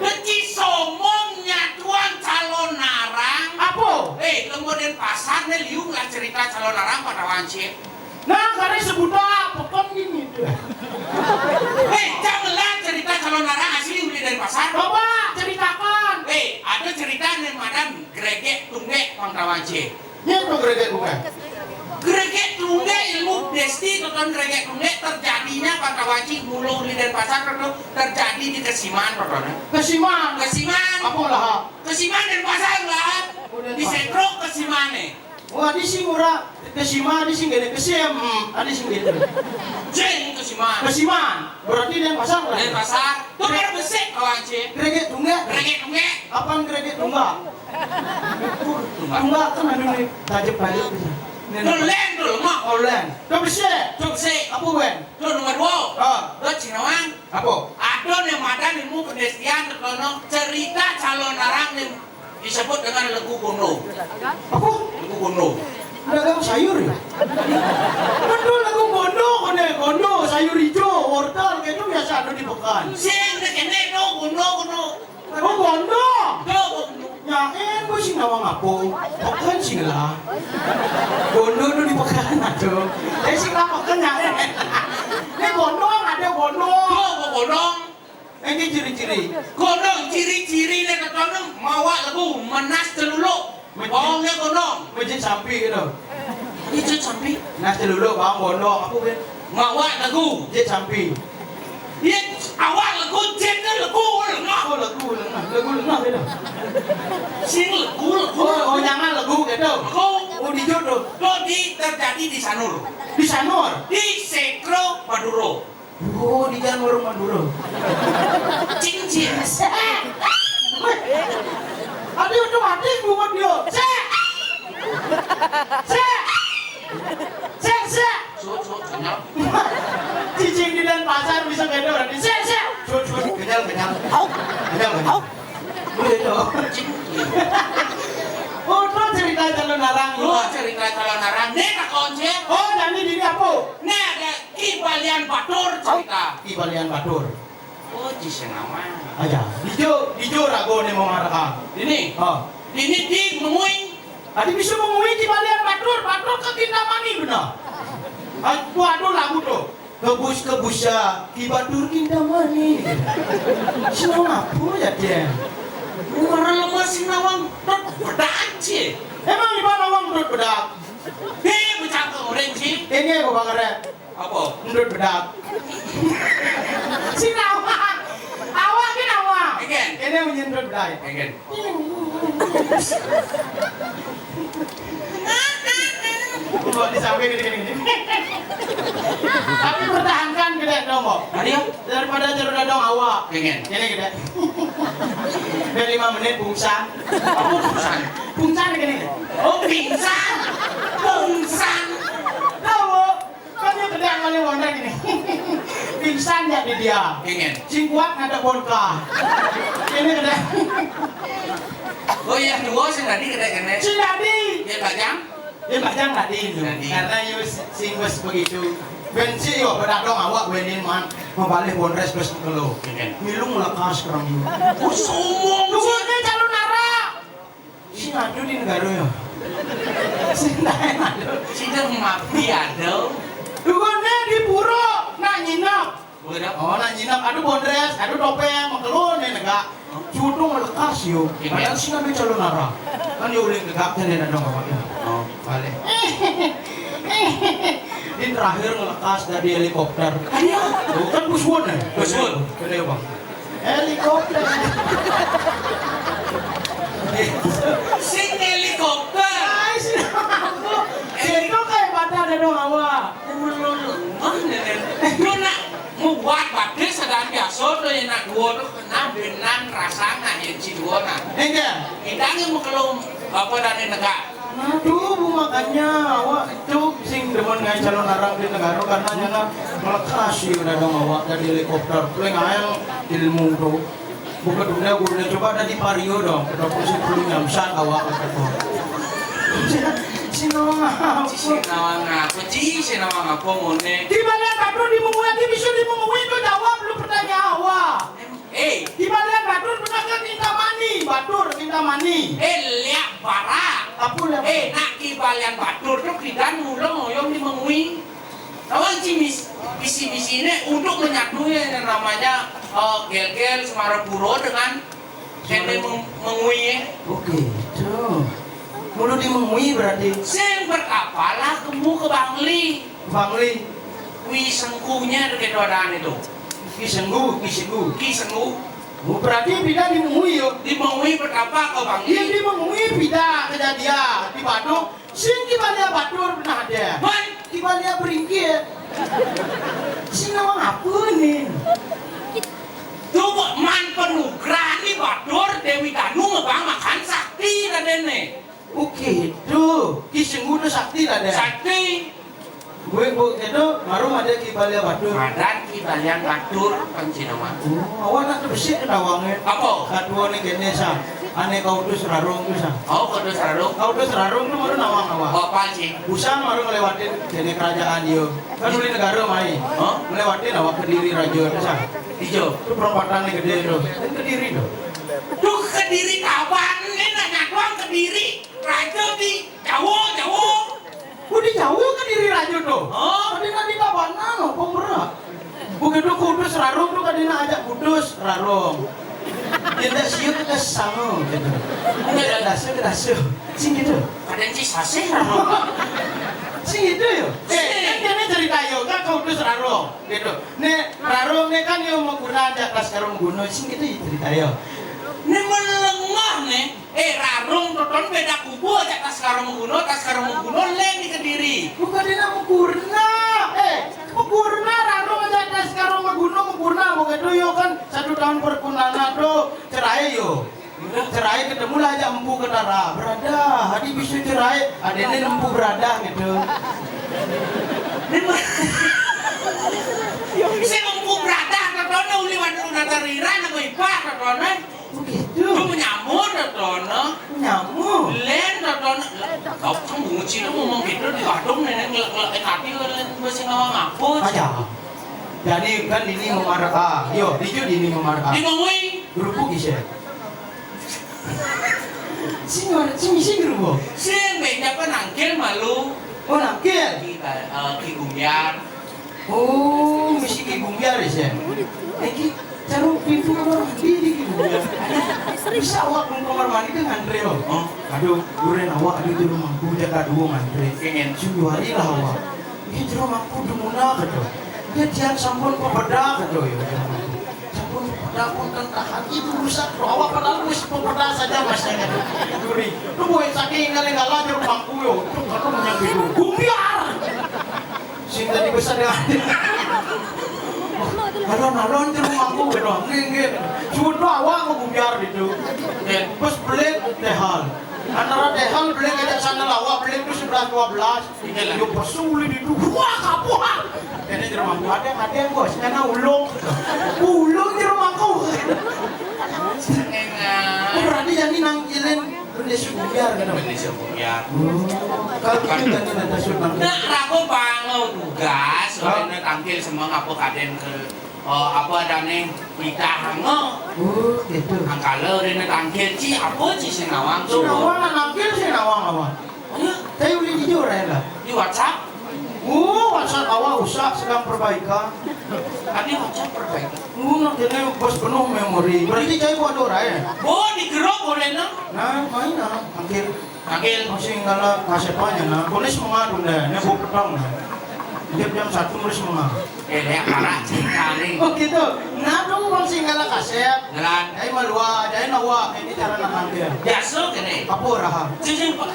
Beci somong nyatuan calon arang. Apa? Eh, lemo Denpasar nih liu lah cerita calon arang pada wancit. Nah, karena sebuta apa kan gini tuh. Eh, janganlah cerita calon arang asli uli Denpasar. Coba ceritakan. Eh, ada cerita nih madan Gregek Tunggek pang tawan ci. Nya apa Gregek Tunggek? Gregek Tunggek ilmu desti toton Gregek Tunggek terjadinya pang tawan ci mula uli Denpasar toton terjadi di Kesiman toton. Kesiman. Kesiman. Apa lah? Kesiman Denpasar lah. Oh, Denpasar. Di Setro Kesiman nih. Oh, ada sing ora Kesima, ada sing gede Kesim, hmm, ada sing gitu. Jeng Kesiman. Kesiman, berarti Denpasar lah. Denpasar. Tuh kan besik kawan ci. Gregek Tunggek. Gregek Tunggek. Apaan Gregek Tunggak? Tunggak. Tunggak kan anu nih, tajep-tajep gitu. Nih, nih. Tuh len, tuh lemah. Oh, len. Tuh besik. Tuh besik. Apa wen? Tuh nomor dua. Ah. Tuh Cinawang. Apa? Ada nih madan ilmu pendestian terkono cerita calon arang nih. Disebut dengan legu gondo. Apa? Legu gondo. Dagang sayur ya? Betul legu gondo, kone gondo, sayur hijau, wortel, kayak itu biasa ada di pekan. Sing kene no gondo gondo. Oh, gondo. Gondo. Nyaen gue sing nawang apa? Pekan sing lah. Gondo tuh di pekan aduh. Eh sing lah pekan nyaen. Ini gondo ada gondo. Gondo. Iki ciri-ciri. Kono ciri-cirine ketono mawa legu menas celuluk. Wonge kono. Masjid Sampi gitu. Masjid Sampi. Menas celuluk bang bondo aku kan. Mawa legu. Masjid Sampi. Iya, awak legu, jete legu lengah. Oh legu lengah, legu lengah gitu. Sing legu legu. Oh, oh jangan legu gitu. Legu. Oh di jodoh. Tuh di terjadi di Sanur. Di Sanur. Di Sekro Maduro. Oh, di jalan warung Madura. Cincin. Sek. Ada otomatis bungut dia. Sek. Sek. Sek, sek. Sut, sut, kenyal. Cicing di Denpasar bisa beda berarti. Sek, sek. Sut, sut, kenyal, kenyal. Kenyal, kenyal. Udah itu. Oh, itu cerita calon arang. Oh, cerita calon arang. Nih, tak kunci. Oh, jadi dini apa? Nih ada Ki Balian Batur cerita. Ki Balian Batur. Oh, ci sing nama. Aja. Dijo, dijo rago ne mau marah. Ini. Oh. Ini di mengui. Adi bisa mengui Ki Balian Batur, Batur ke Kintamani benar. Ah, tuh aduh lagu tuh. Kebus kebus ya, Ki Batur Kintamani. Sing apa ya dia? Orang lemah sing nawang dot bedak ci. Emang di mana nawang dot bedak? Hei, bocah ke orang ci. Ini gue bakar ya. Apa? Ndut bedak. Si nawang. Awak ki nawang. Again. Ini bunyi ndut bedak. Again. Mbok di samping gini, gini, gini. Tapi pertahankan gede dong, Mbok. Tadi ya? Daripada jero dadong awak. Pengen. Ini gede. Udah lima menit pungsan. Apa pungsan? Pungsan gini. Oh, pingsan. Pungsan. Tahu? Kan yang gede yang paling wonder gini. Pingsan jadi dia. Pengen. Sing kuat ngadep bonka. Ini gede. Oh iya, dua sing tadi gede kene. Sing tadi. Ya, bajang. Dia bajang tadi itu. Tadi. Karena yo sing wes begitu. Bensi yo, bedadong awak wenin man. Mabalih bondres bes kelo. Iya. Milu ngelekas kerem. Oh, sombong. Lu kan calon nara. Si ngadu di negara ya. Si lain ada. Si dah mati ada. Lu kan di pura nak nginap. Begitu. Oh, nak nginap, aduh bondres, aduh topeng, mengkelun nih negak. Cudung lekas yo. Iya. Padahal sing ada calon arah. Kan yo ulih negak kan ada dong apa ya. Oh, balik. Ini terakhir ngelekas dari helikopter. Iya. Oh, kan busuan ya? Busuan. Gede, Bang. Helikopter. Sing helikopter. Ay, sing apa? Itu kayak pada ada dong awak. Mana nih? Lu nak muat batis ada biasa tuh yang nak dua tuh kena benang rasanya yang si dua nah. Enggak. Kita yang mau kelum apa dari negak. Aduh, Bu, makanya awak itu sing demen ngai calon arang di negara karena nyana melekas sih udah dong awak dari helikopter. Paling ayang ilmu tuh. Bukan dunia gurune coba ada di Vario dong, kita pun sing puluh nyamsan awak kata. Si nawang apa? Si nawang apa? Ci, si nawang apa mone? Di balik batur di mengui lagi bisa di mengui itu jawab lu pertanyaan awak. Eh, di balik batur pernah ke Kintamani, batur Kintamani. Eh, liak bara. Apa liak? Eh, nak di balik batur tuh kita mulung oyong di mengui. Lawan si mis-, misi-misi ini untuk menyatunya yang namanya eh, gel-gel Semarapura dengan kene meng-, mengui ya. Oke, itu. Mulu di mengui berarti. Sing berkapalah kemu ke Bangli. Bangli. Wi sengkunya gitu ada itu. Ki senggu, ki senggu. Ki senggu. Oh, berarti pindah di mengui yo. Di mengui berkapa ke Bangli? Iya, di mengui pindah kejadian di Badung. Sing ki balik batur pernah ada. Man. Ki balik beringkir. Sing nawang apa nih? Coba man penugrahan ni batur Dewi Tanu ngebang makan sakti tadi nih. Oke, itu. Ki sengguh tu sakti tadi. Sakti. Gue bu itu baru ada ki balik batur. Madan ki balian batur kan si nama. Oh, awak nak tu besi ke nawangnya. Apa? Katua ni kene sa. Ane kau tu serarung tu sa. Oh, kau tu serarung. Kau tu serarung tu baru nawang awak. Oh, apa sih? Usang baru ngelewatin kene kerajaan yo. Kan uli negara mai. Hah? Ngelewatin awak Kediri Raja tu sa. Ijo. Tu perempatan ni gede tu. Kan Kediri tu. Tu Kediri kawan ni nak nyakuang Kediri Raja di Jawa, Jawa. Ku di Jawa Kediri Raja tu. Hah? Tadi nak di Tabanan apa berat? Begitu kudus rarung tu kadina ajak kudus rarung. Dia tak sia ke kesang gitu. Dia tak dasa ke dasa. Sing gitu. Kadang si sasih rarung. Sing gitu yo. Eh, kan dia ni cerita yo, kan kudus rarung gitu. Ni rarung ni kan yo menggunakan atas karung gunung sing gitu cerita yo. Ni melengah ni. Eh, rarung toton beda kubu aja tas karo mengguno, tas karo mengguno lain di Kediri. Bukan dia nak mengkurna. Eh, mengkurna rarung aja tas karo mengguno, mengkurna. Bukan tu yo kan satu tahun perkunanan tu cerai yo. Udah cerai ketemulah aja empu ketara. Berada, hadi bisu cerai, ada ni empu berada gitu. Memang. Si empu berada, toton uli wan runa teriran, aku ipah, toton. Begitu. Lu menyamur dah tono. Menyamur. Len dah tono. Kau kan bungut sih lu ngomong gitu di warung nenek ngelek-ngelek hati lu len gue sih ngawang ngapus. Aja. Jadi kan ini memarah. Ah, yo, dijud ini memarah. Di ngomongin. Gerupuk isi. Sing, sing, sing gerupuk. Sing, beda apa nangkil malu. Oh, nangkil. Ki, eh, Ki Gumbiar. Oh, misi Ki Gumbiar ya. Iki cara pintu kamar mandi di Ki Gumbiar. Bisa awak ke kamar mandi ke ngantri loh. Oh. Aduh, duren awak aduh jero mangku jaga dua ngantri. Pengen. Sing dua hari lah awak. Ini jero mangku dumuna gitu. Dia tiang sampun pepeda gitu ya. Sampun pepeda pun kan tahan itu rusak loh. Awak padahal wis pepeda saja masnya gitu. Duri. Lu boleh saking kali ngalah jero mangku yo. Tuh kalau punya pintu. Gumbiar. Alon jero mangku gitu. Nggih, nggih. Sudah awak mau gubiar gitu. Nggih. Terus belit tehal. Antara tehal belit aja sana lah, awak belit itu sebelas dua belas. Iya lah. Yo pesu belit itu. Wah, kapuhan. Ini jero mangku ada, ada yang bos, karena ulung. Ulung jero mangku. Sengengan. Oh, berarti jadi nangkilin Bendesa Bumiar kan? Bendesa Bumiar. Oh. Kalau kita nanti nanti sudah. Nah, aku bangun tugas, soalnya tangkil semua apa kadén ke, eh, apa adané kita hango. Oh, gitu. Angkala rene tangkil ci apa ci sing nawang tuh. Sing nawang, nangkil sing nawang apa? Ayo, saya boleh jujur ya lah. Di WhatsApp? Oh, WhatsApp awak rusak sedang perbaikan. Tadi WhatsApp perbaikan. Oh, nak kena bos penuh memori. Berarti saya buat orang ya? Oh, di grup boleh nah. Nah, main nah. Mungkin Akil. Masih ngala kasih apa ya nah. Boleh semangat bunda. Ini bu petang nah. Tiap jam satu boleh semangat. Eh, dia parah cerita nih. Oh gitu. Nah, dong bang sing ngala kasih. Jalan. Jadi malua, jadi nawa, ini cara nak tampil. Biasa kene. Apa raha? Jujur, Pak.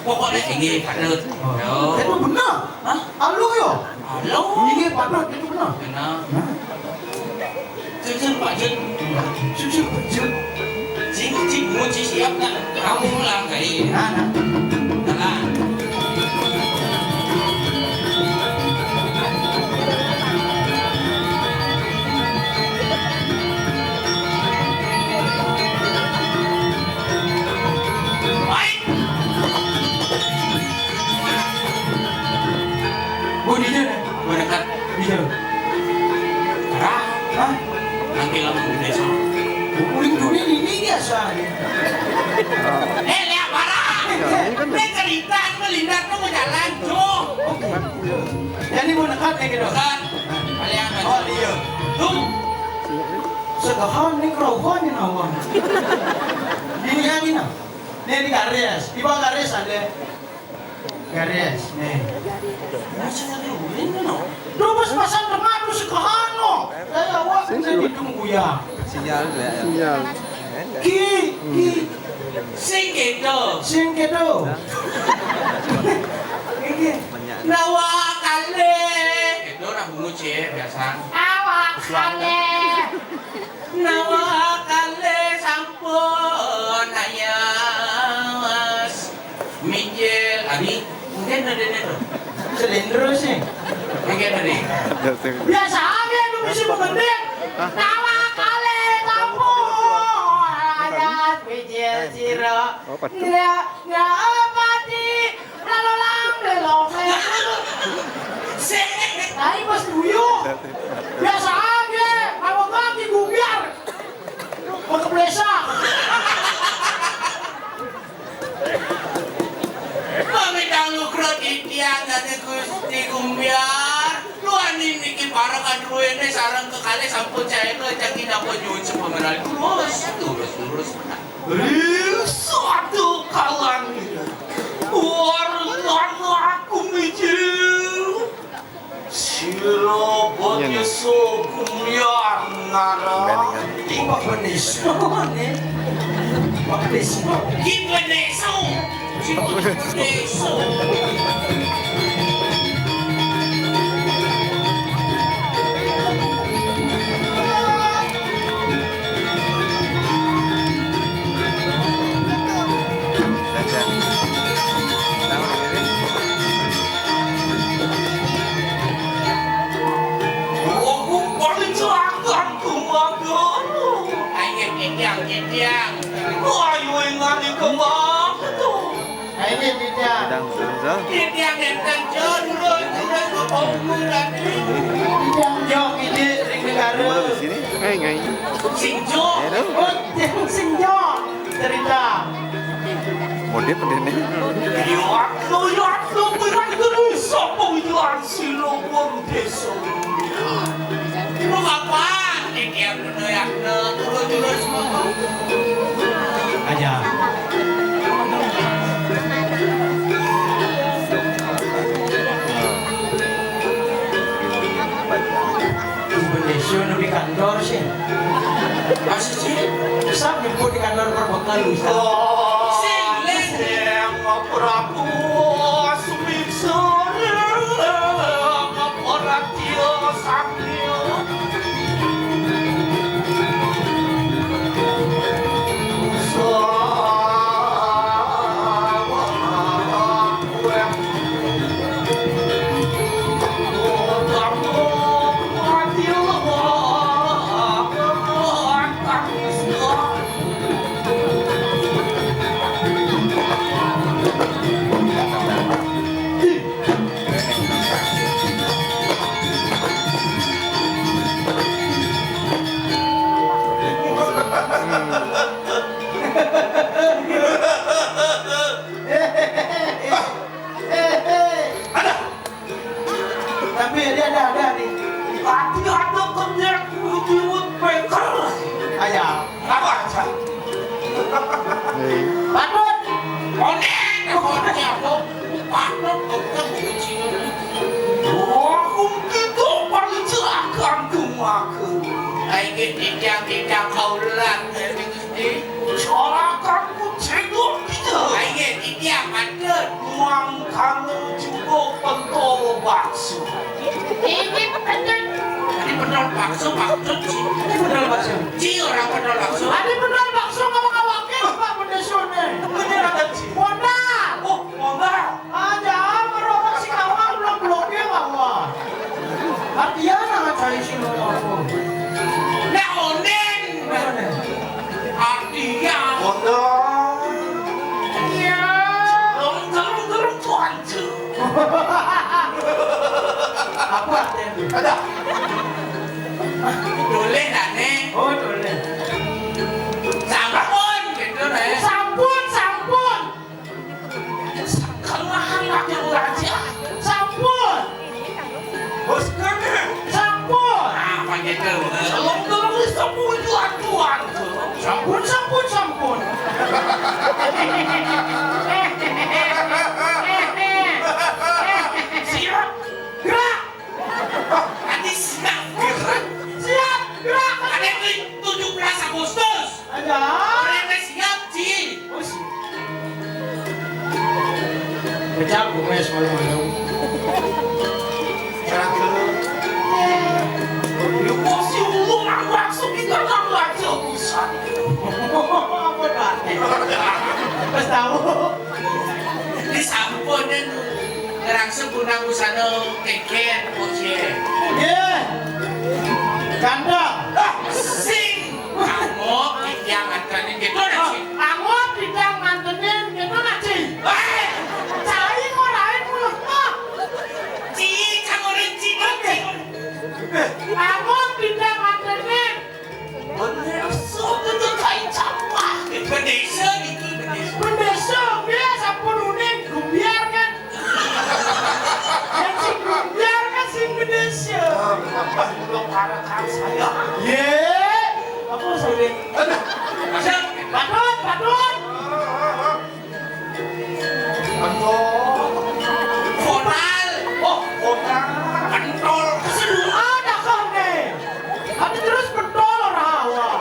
Pokoknya ini patut. Oh. Yo. Itu benar. Hah? Alu yo. Alu. Ini patut, itu benar. Benar. Nah. Jujur, Pak Jun. Jujur, Pak Jun. Sing, sing, muji siap nak. Kamu ulang kali. Nah, nah. Tenang. Bu, di sini. Berangkat. Di sini. Hah? Hah? Nanti langsung di desa. Uling dunia ini biasa. Eh, lihat parah. Ini cerita, aku melindak tuh mau jalan, Jo. Jadi mau dekat ya gitu? Dekat. Kalian. Oh, iya. Tuh. Segahan nih kerauhan nih nawang. Ini yang ini. Nih, di garis. Di bawah garis ada. Garis, nih. Masih ada ulin no. Duh, pas pasang demak, duh, segahan no. Saya awak bisa ditunggu ya. Sinyal ya. Sinyal. Ki, ki. Sing kedo. Sing kedo. Iki. Nawa kali. Kedo nak bungut sih biasa. Awak kali. Nawa kali sampun ayas. Mijil, adi, mungkin ada nih tuh. Selindro sih. Mungkin ada nih. Biasa aja lu bisa mengendek. Tawa kali kamu. Ada mijil siro. Oh, betul. Nggak, nggak apa di lalu lang lelong. Sih. Tadi pas dulu. Biasa aja. Kamu kaki gubiar. Mau keplesak. Pamit anugrah titiang dadi Gusti Gumiar. Luani niki para kadruene sareng kekalih sampun caena jagi napa nyuwun sepemeral. Lurus, lurus, lurus. Ring satu kalan warna aku mijil. Sira Batiso Gumiar ngarang. Pak Batiso, nih. Pak Batiso. Ki Batiso. Ki Batiso. Aku paling cakap tuh, aduh. Ayo, ketiang, ketiang. Ayo, ingat nih, kembang tuh. Ayo, ketiang. Ketiang, ketiang, Jun, Jun, Jun, Jun, Jun, Jun. Ketiang, jok, ini, ring negara. Di sini. Ngai, ngai. Sing jok. Oh, sing jok. Cerita. Modif dene. Iya, aku, iya, aku, iya, aku, sapa iya, sira wong desa. Ibu bapak, iki yang bener ya, bener, turun, turun, semua. Aja. Indonesia lebih kantor sih. Masih sih? Bisa jemput di kantor Perbekel, bisa. Oh, sing, sing, Prabu, suming sareng, ora tio satrio. Tapi dia ada, ada nih. Hati ada kerja, diwut peker. Ayah. Apa aja? Patut. Onek, onek apa? Patut, onek, onek. Wah, kita paling celaka, aku. Ayo, tidak, tidak, kau lat. Soalnya kamu cedok gitu. Ayo, dia patut. Muang kamu cukup pentol bakso. Ini pentol. Ini pentol bakso, maksud sih. Ini pentol bakso. Ci orang pentol bakso. Ada pentol bakso ngawak-ngawakin, Pak, pentol sone. Bener ada ci. Modal. Oh, modal. Aja, merokok si kawan belum bloknya, kawan. Artinya, nah, cari si lo. Nah, onen. Mana? Artinya. Kotor. Iya. Gerung, gerung, gerung, tuan, tuh. Apa artinya? Ada. Boleh, dah, nih. Oh, boleh. Sampun, gitu, nih. Sampun, sampun. Kelahan laki raja. Sampun. Bos kami. Sampun. Apa gitu? Tolong, tolong, sampun, tuan, tuan. Sampun, sampun, sampun. Siap. Gerak. Nanti siap gerak. Siap gerak. Ada di tujuh belas Agustus. Ada. Mereka siap, Ci. Oh, siap. Pecah gue semalam malam. Terakhir. Lu masih ulung, aku langsung kita nggak baca, buset. Apa berarti? Pas tahu. Disampunin. Ngerangsa gunang busana keker, Bos, ye. Nggih. Ganteng. Ah, sing. Angop, titiang ngantenin gitu, nah, sing. Angop, titiang ngantenin gitu, nah, sing. Eh. Cai mau lain mulut mah. Ci, kamu rinci, Ci. Angop, titiang ngantenin. Bendesa itu kai camah. Bendesa itu, bendesa. Bendesa, dia sampun uning, gumbiar kan. Yang sing gumbiar kan sing bendesa. Apa itu para kang saya? Ye, apa sudah? Aduh. Patut, patut. Pentol. Frontal. Oh, frontal. Pentol. Sing ada kau nih. Tapi terus pentol ora awak.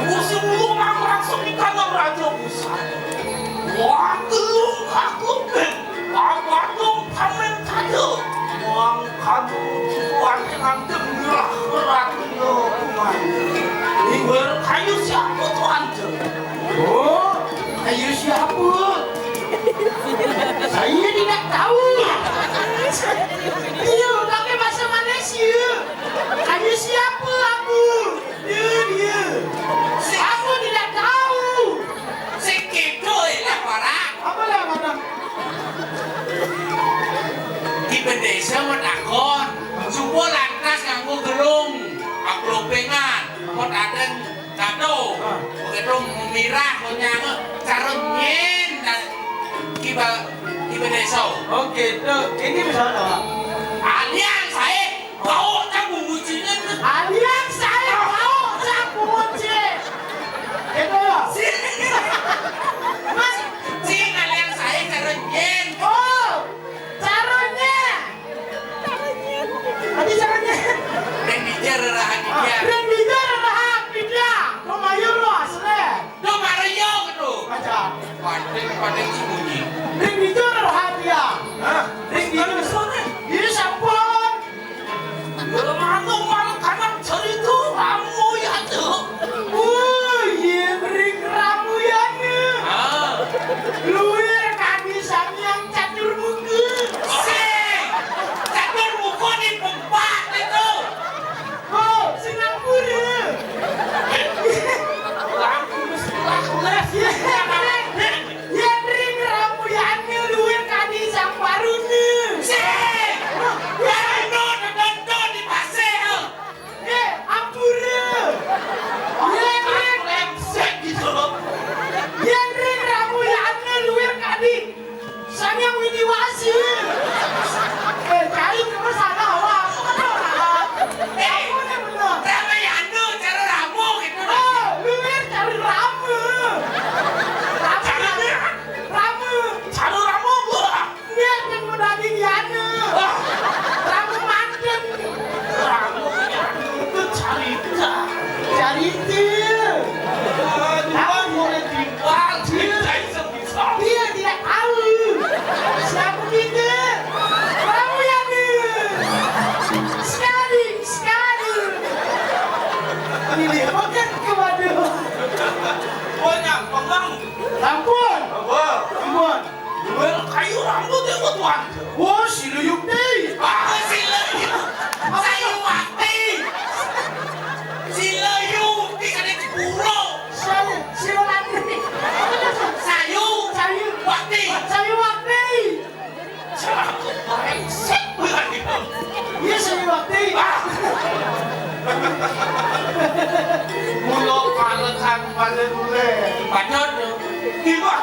Musim lu nang langsung di kandang raja pusat. Wah, gelung kaku, Ben. Apa dong pamen kado? Muang kado cukup aja nganten gerah berat lo, Tuan. Iwer kayu siapa tuh ante? Oh, kayu siapa? Saya tidak tahu. Iya, pakai bahasa Malaysia. Kayu siapa, Abu? Dia, dia. Aku tidak tahu. Sing kepo ya, Pak. Apa lah, Pak? Di bendesa mau takon. Supo lantas nganggo gelung. Aplopengan. Mau dateng kado. Ah. Begitu mirah, mau nyange. Cara nyen. Kiba, kiba desa. Oh, gitu. Ini misalnya, Pak. Alian saya. Bau tak bumbu cina tu. Alian saya bau tak bumbu cina. Itu ya. Mas, cing alian saya cara nyen. Oh, caranya. Tadi caranya. Dan bicara rahasia. Dan bicara rahasia. Kau mayur lo asli. Dong, marah yo gitu. Macam. Pating, pating sembunyi. Ring hijau ada rahasia. Hah? Ring hijau. Ini sampun. Yo, mana, mana kanan cerita ramu ya tuh. Oh, iya, ring ramu ya nih. Ah. Luir kami sami yang catur muka. Sing. Catur muka di pempat itu. Oh, sing nganggur ya. Aku mesti laku les ya.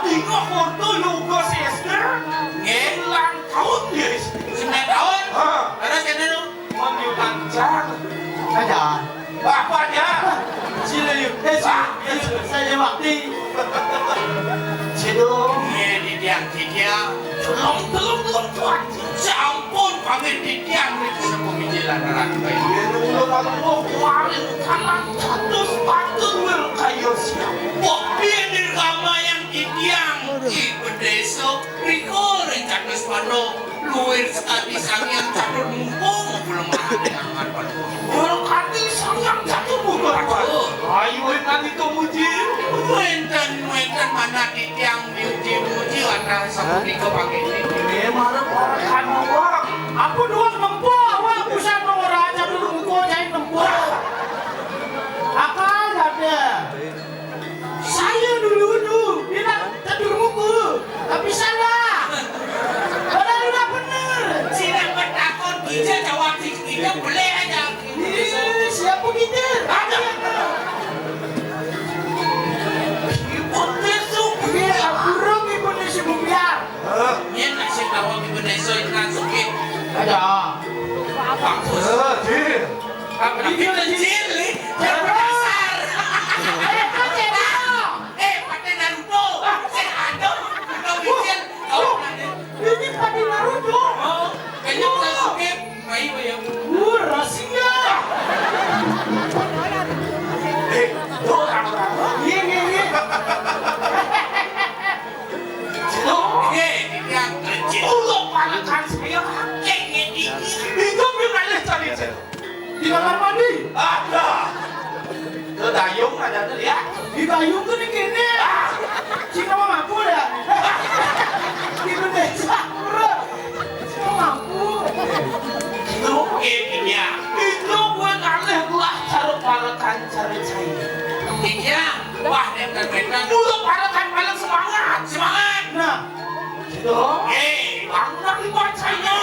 Ingat foto Yoga Sester? Nggih. Ulang tahun, guys. Sembilan tahun? Heeh. Terus kene lho. Mon yo lancar. Ada. Bapaknya. Sini yuk. Eh, si, eh, si, saya waktu. Situ. Nggih, titiang, titiang. Tolong, tolong, tolong, Tuhan. Sampun pamit titiang niki sepuh Injil lan neraka. Yen kula paling kok kuaring kanan dados patur wir kaya siap. Wah, piye nirkamayang titiang? Ih, Bendesa, rika ring Catus Pano, luwir sekadi Sang Hyang Catur Mungkung, kula marang angan Pano. Berkati Sang Hyang Catur Mungkung. Aduh. Ayo, wénten itu muji. Wénten, wénten manah titiang muji-muji, wantah sapunika panggih. Nggih, marep parekan awak. Apa doang nempuh awak, busan ora Catur Mungkung, saya nempuh. Akal ada. Saya dulu-dulu bilang Catur Mungkung, tapi salah. Padahal udah bener. Sing dapat takon, kita jawab, kita boleh aja. Ih, siapa kita? Ada. Ibun Yesu. Ini ampura Ibun Yesu Bumbiar. Hah? Yen tak sing tawon Ibun Yesu ikan sukit. Ada. Bagus. Eh, Jin. Apa ini Jin, Jin, Jin? Jangan dasar. Eh, kau tidak. Eh, pakai Naruto. Saya ada. Kau Jin. Kau ini pakai Naruto. Oh, kayaknya bukan sukit. Mai bayang. Wah, rahasia. Eh, doa. Iya, iya, iya. Situ. Oke, yang kecil. Ulo panakan saya. Eh, ini. Itu gimana cari situ? Di kamar mandi. Ada. Ke dayung ada tuh ya. Di dayung tuh di kene. Ah. Sing nama mampu ya. Di Indonesia, bro. Sing nama mampu. Itu ininya. Itu gue ngalih lah cara parekan cara cai. Iya. Wah, yang berbeda. Dulu parekan paling semangat, semangat. Nah. Gitu. Eh, bangun lagi buat saya.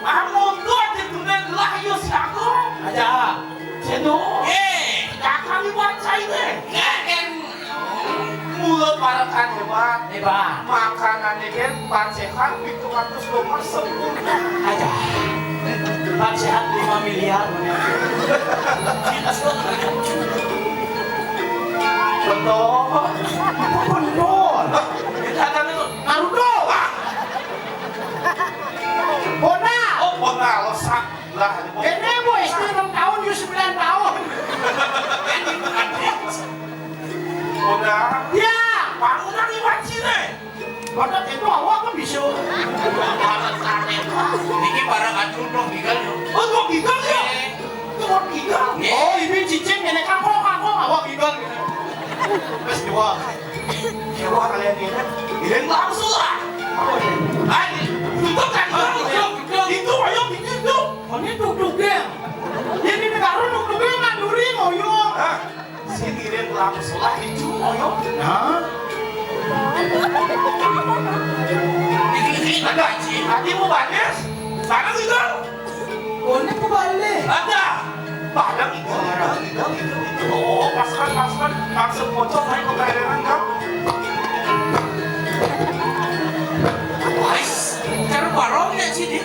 Amun tuh aja dunia gelah yo siago. Aja. Seno. Eh, kakak liwat saine. Ya, em. Mula parekan hebat. Hebat. Makanane kan pan sehat pitung atus lima sempurna. Aja. Pan sehat lima miliar. Betul. Betul. Kita kan itu Naruto. Bona. Oh, bona losak. Lah, kene mau S D enam tahun, yo sembilan tahun. Bona. Ya. Bangunan iwak cile. Pada itu awak kan bisa. Niki barang adu dong gigal yo. Oh, dong gigal ya? Eh. Dong gigal. Eh. Oh, ini cicing, ini kangkong, kangkong, awak gigal. Terus dua. Dewa kalian ini, ini langsung lah. Ayo, tutup kan, tutup, tutup. Itu, ayo, itu, itu. Ini tutup, ya. Ini negara tutup, ya, manduri, ngoyo. Hah? Sini, ini langsung lah, itu, ngoyo. Hah? Ini, ini, ada, Haji. Haji mau banes? Sana, gitu. Kono ku balik. Ada. Padang itu, padang itu, itu, itu. Oh, pasukan, pasukan, langsung pocong naik ke kerenan, Kang. Wais, cara barong ya sini.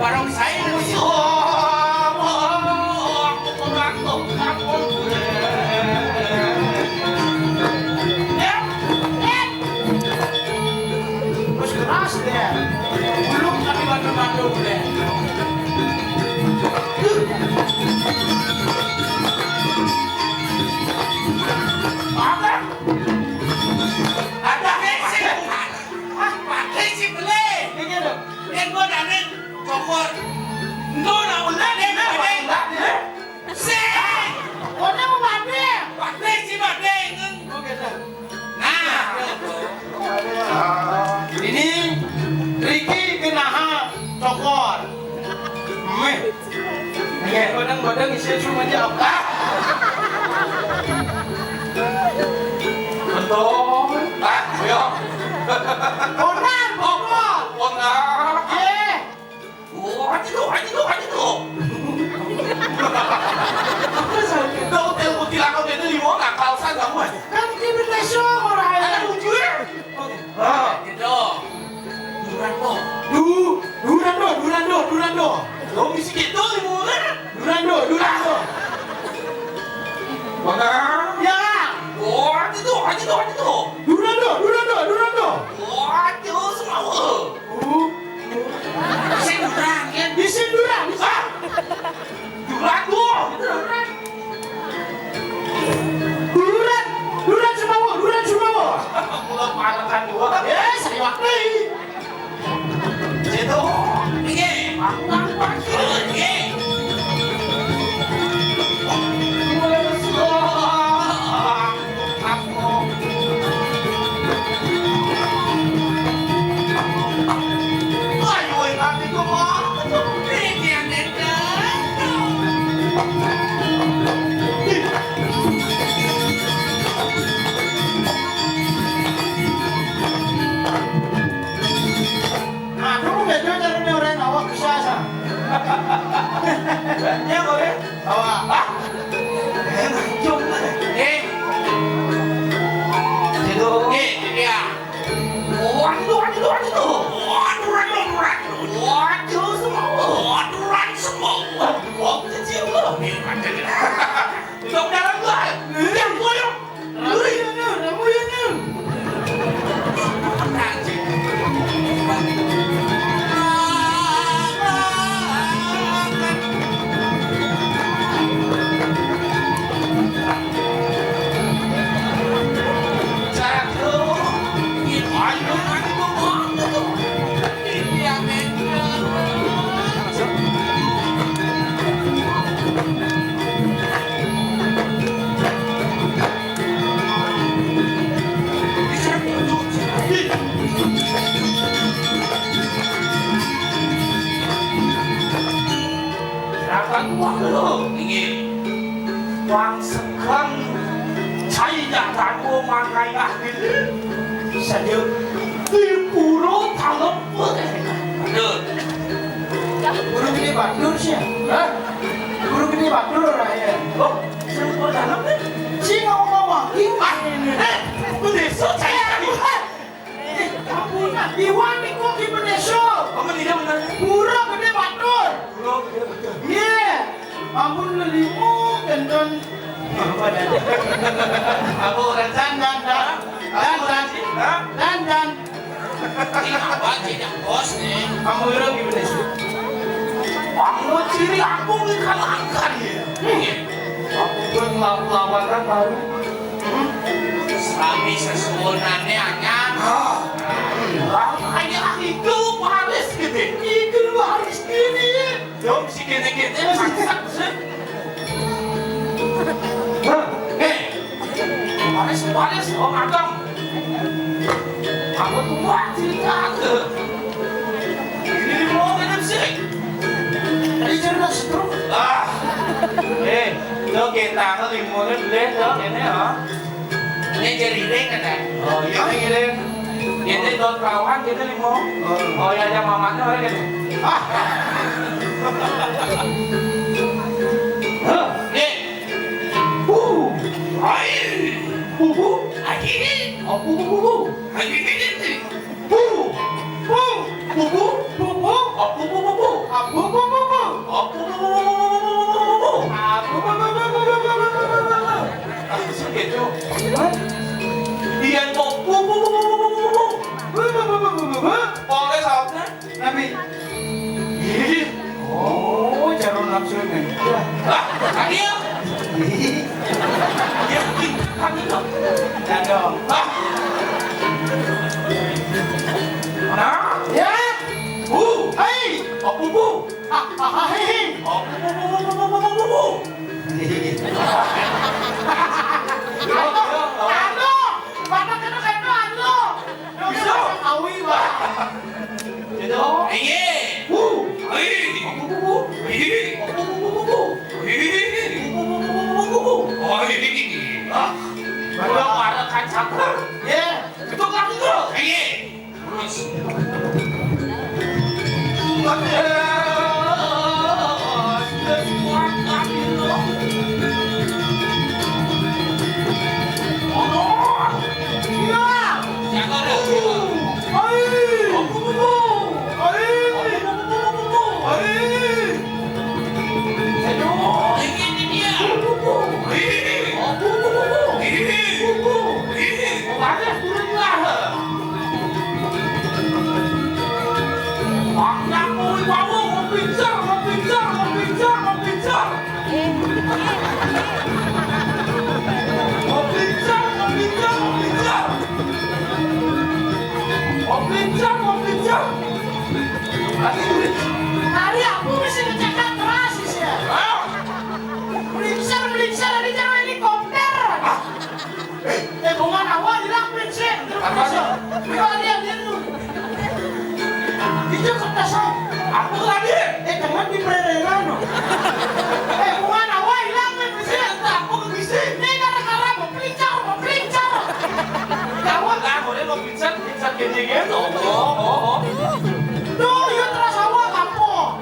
Barong saya. Oh, oh, oh, aku pengantuk, aku. Ya. Wis keras deh. Bulung tapi batu-batu deh. Ada. Ada sih. Pakai si beli. Ini loh. Yang gua danin cokor. Itu lah udah deh. Sing. Ora mau mati. Mati sih mati. Oke, dah. Nah, ini Riki kenaha cokor. Meh. Iya, badang-badang isi cuma aja apa? Betul. Ah, ayo. Pondan, Pondan. Pondan. Iya. Oh, aja tuh, aja tuh, aja tuh. Apa sih? Kau hotel kuntilanak itu di mana? Kalsan kamu aja. Kan kita besok. Nggih, iya. Waduh, waduh, waduh. Waduh, waduh, waduh. Waduh, semua. Waduh, semua. Waduh, kecil loh. Udah, udah, udah. Yang goyang. Ramu ya, Nur. Ramu ya, Nur. Silakan, Pak Guru. Inggih. Wong segan cai datang mangai ah diri. Saja di pura Talep. Betul. Guru Gede Batur sih. Hah? Guru Gede Batur ora ya? Oh, sing pura Talep nih. Sing ngomong-ngomong, ah, eh, Bendesa cai. Eh, ampun, Iwan niku Ki Pendesa. Ampun, iya bener. Pura Gede Batur. Pura Gede Batur. Nggih. Ampun lelimo kenten. Apa, dandan? Apa, dandan, dandan? Dandan. Hah? Dandan. Ini apa sih, Cak Bos, nih? Ampun lelimo Ki Pendesa. Ampun ciri aku nih kalau angkat ya. Aku pun lawan-lawanan baru. Sami sesuwunane anyar. Ah. Lah, aja itu Paris gitu. Itu Paris gini. Dong, si kene-kene masak sih. Hah? Eh, Paris, Paris, Om Agam. Aku tuh cerita ke. Ini mau minum sih. Tadi cerita stroke. Ah. Eh, lo kita ke limonnya boleh, lo ini ya. Ini jadi ring kan, ya? Oh, iya, ini ring. Ini dot perawan kita limo. Oh. Oh, ya, ada mamanya orang ini. Ah. Nih. Bu. Ai. Bu, bu. Ai. Oh, bu, bu, bu, bu. Ai. Bu. Bu. Bu, bu. Bu, bu. Oh, bu, bu, bu, bu. Ah, bu, bu, bu, bu. Oh, bu, bu, bu, bu. Ah, bu, bu, bu, bu. Ah, segitu. Hah? Iya, bu, bu, bu, bu. Bu, bu, bu, bu, bu, bu. Boleh sautnya? Nabi. Ih. Oh, jarum nafsu ini. Lah, kan iya. Ih. Iya, kan itu. Ya dong. Ah. Nah. Ya. Bu. Hai. Oh, bu, bu. Ah, ah, ah, hei, hei. Oh, bu, bu, bu. Anu, anu. Mana kena kena anu. Bisa. Awi, Pak. Gitu. Iya. Bu. Iya. Bu, bu, bu, bu. Iya. Bu, bu, bu, bu, bu. Iya. Bu, bu, bu, bu, bu, bu. Oh, iya. Ah. Udah marah kan caper. Iya. Betul kan itu? Iya. Terus. Hari aku mesti ngecek keras sih ya. Melincer, melincer, ini jangan helikopter. Eh, bunga nawa hilang bensin. Apa sih? Itu ada yang itu. Itu kertas apa? Apa lagi? Eh, jangan di perairan, no. Eh, bunga nawa hilang bensin. Entah apa ke bisi. Ini gara-gara mau pelincar, mau pelincar. Gawat. Ah, boleh mau pelincar, pelincar gini-gini. Oh, oh, oh. Tuh, iya terasa awak kampung.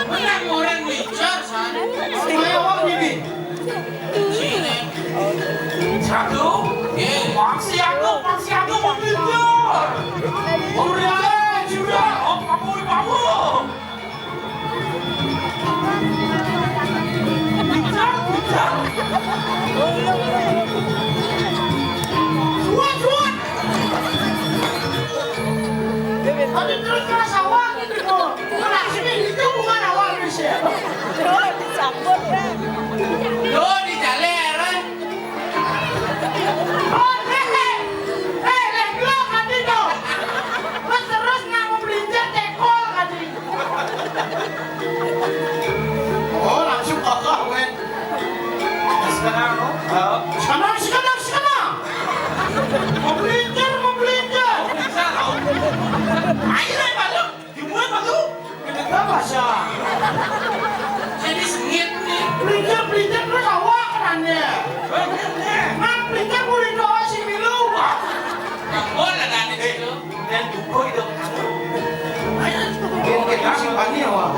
Menang orang melincar, san. Saya awak ini. Sini. Satu. Iya. Wang siap lo. Yang juga itu. Yang kayak sing bani ya, wah.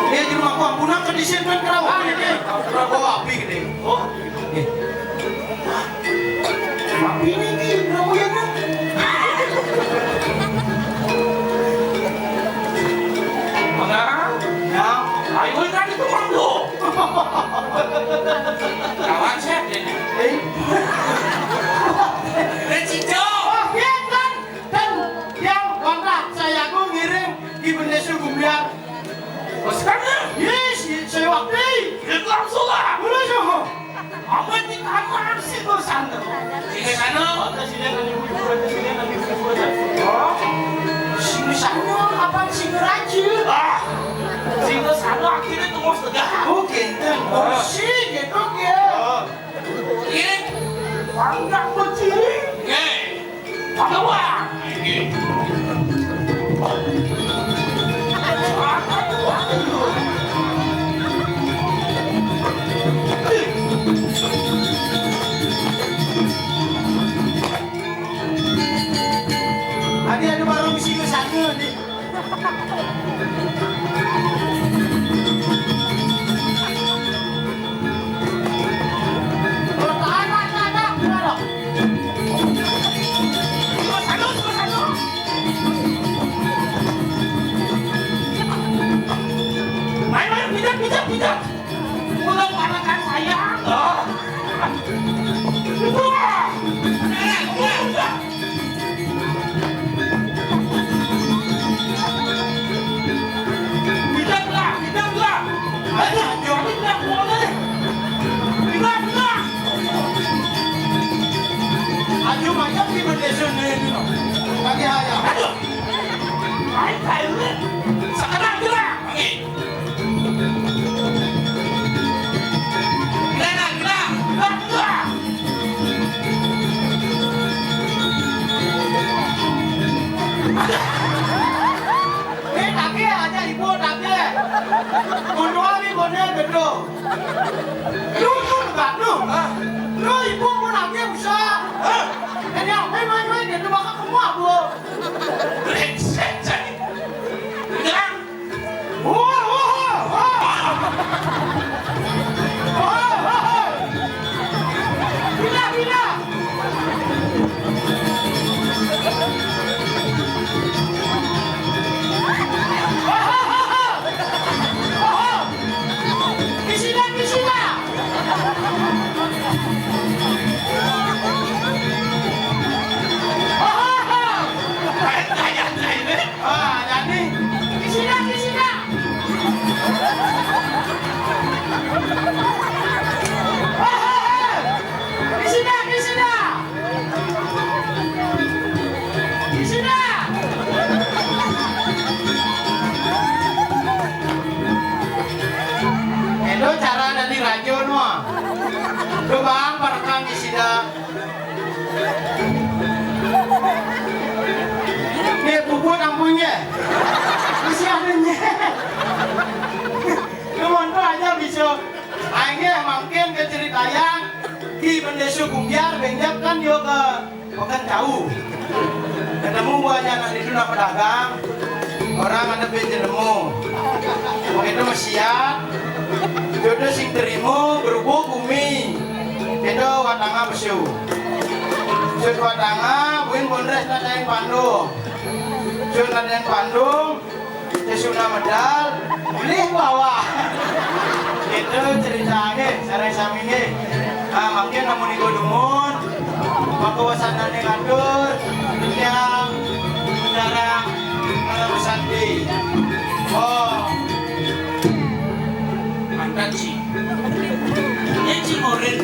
Dia di rumah gua, ampunang ke di sini kan kerau. Ah, ini. Kerau api gede. Oh. Eh. Api ini, ini, kerau ya, kan? Mana? Ya. Ayo, kan itu mangga. Kawan saya, dia. Eh. Dia cincong. Oh, iya, kan? Kan yang kontrak saya aku ngiring di Bendesu Gumbiar. Bos kan ya? Yes, saya waktu. Dia langsung lah. Langsung. Apa di kamar sih, Bos Sandro? Sini sana. Ada sini, ada ibu, ada sini, ada ibu, ada. Oh. Sini sana apa sini raja? Ah. Sini sana akhirnya tuh mau sedang. Oke, kan. Oh, sih, gitu ya. Oh. Ini. Bangga kecil. Nih. Adi ada baru misi ke sana nih. Ayo, ayo, pijat, pijat, pijat. Udah panakan saya. Wah. Pijat lah, pijat lah. Ayo, ayo, pijat boleh. Pijat lah. Ayo, macam di Malaysia ni, ni, no. Tadi ayah. Aduh. Ayo, ayo. Sekarang gerak. Oke. Ni kaki aja ibu kaki. Mundur ni bodoh betul. Lu tu enggak lu. Lu ibu pun lagi bisa. Ini apa main-main dia tu bakal kamu apa? Brengsek, cai. Gerak. Wah, wah, wah. Wah, wah, wah. Pindah, pindah. Wah, wah, wah, wah. Wah, wah. Di sini, di sini. Wah, wah, wah. Ah, jadi. Di sini, di sini. Di sini, di sini. Di sini. Itu cara dari rajo no. Coba parekan di sini. Ni puput ampunnya. Masih adanya. Lu monto aja bisa. Aing mangkin ke ceritayang di Bendesu Gumbiar, benjap kan yo ke Pekan Cau. Ketemu buahnya anak itu nak pedagang. Orang ada pinjam nemu. Begitu mesiat. Jodoh sing terima berhubung bumi. Itu watanga besu. Sud watanga, buin bondres nadeng pandung. Sud nadeng pandung, sesuna medal, beli bawah. Itu ceritanya, sareng sami nggih. Ah, mangkin namun iku dumun, maka wasanane ngatur, yang mendarang, eh, santi. Oh. Mantap sih. Ini sih murid.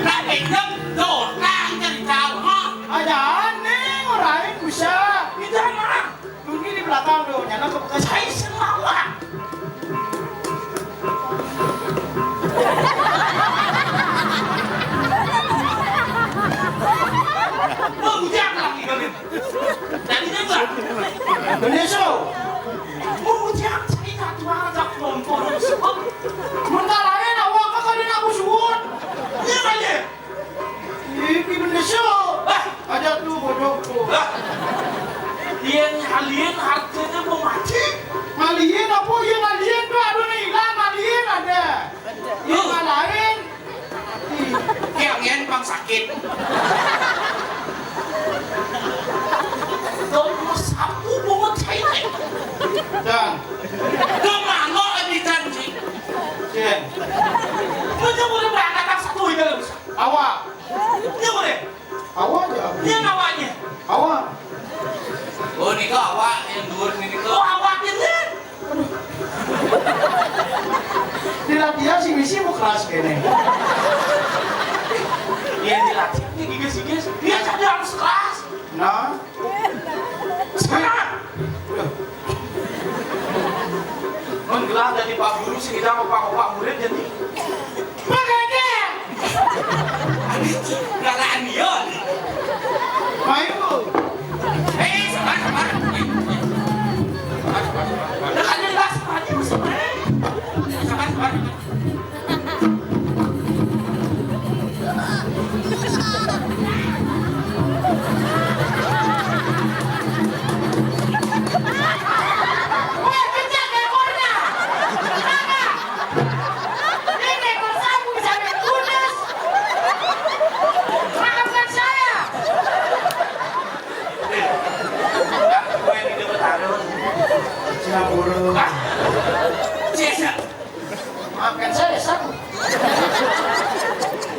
Tak pinjam, doang cerita, ha? Aja aneh, ngurain bisa. Bisa, mana? Tunggu di belakang tuh, nyana ke bekas saya semawa. Bujang lagi kami. Tadi nembak. Beneso. Bujang saya tuh aja kompor sebab. Mentara lain awak kok ada nak suwun. Iya aja. Iki bener sih. Ah, ada tuh bodoh tuh. Ah. Alien artinya mau mati. Alien apa? Iya, alien tuh ada nih, hilang alien ada. Iya, lain. Kayak alien pang sakit. Dong, mas aku mau cai. Dan. Dong, mana editan sih? Jen. Punya boleh berangkat satu aja. Awak. Iya, boleh. Awak aja. Iya, awaknya. Awak. Oh, ini kok awak yang dua ini kok. Oh, awak ini. Dilatih si misi mau keras kene. Iya, dilatih. Ini gigas, gigas. Dia jadi harus keras. Nah. Semangat. Mun gelah dari Pak Guru sing kita opak-opak murid jadi. Makanya. Ngarani yo. Main lu. Eh, sabar, sabar. Eh, eh. Sabar, sabar, sabar, sabar. Sabar, sabar, sabar. Sabar, sabar, sabar. Weh, kencang ekornya. Kenapa? Ini ekor sapu bisa main kudes. Maafkan saya. Gue yang hidup bertaruh. Singapura. Hah? Cesa. Maafkan saya, sapu.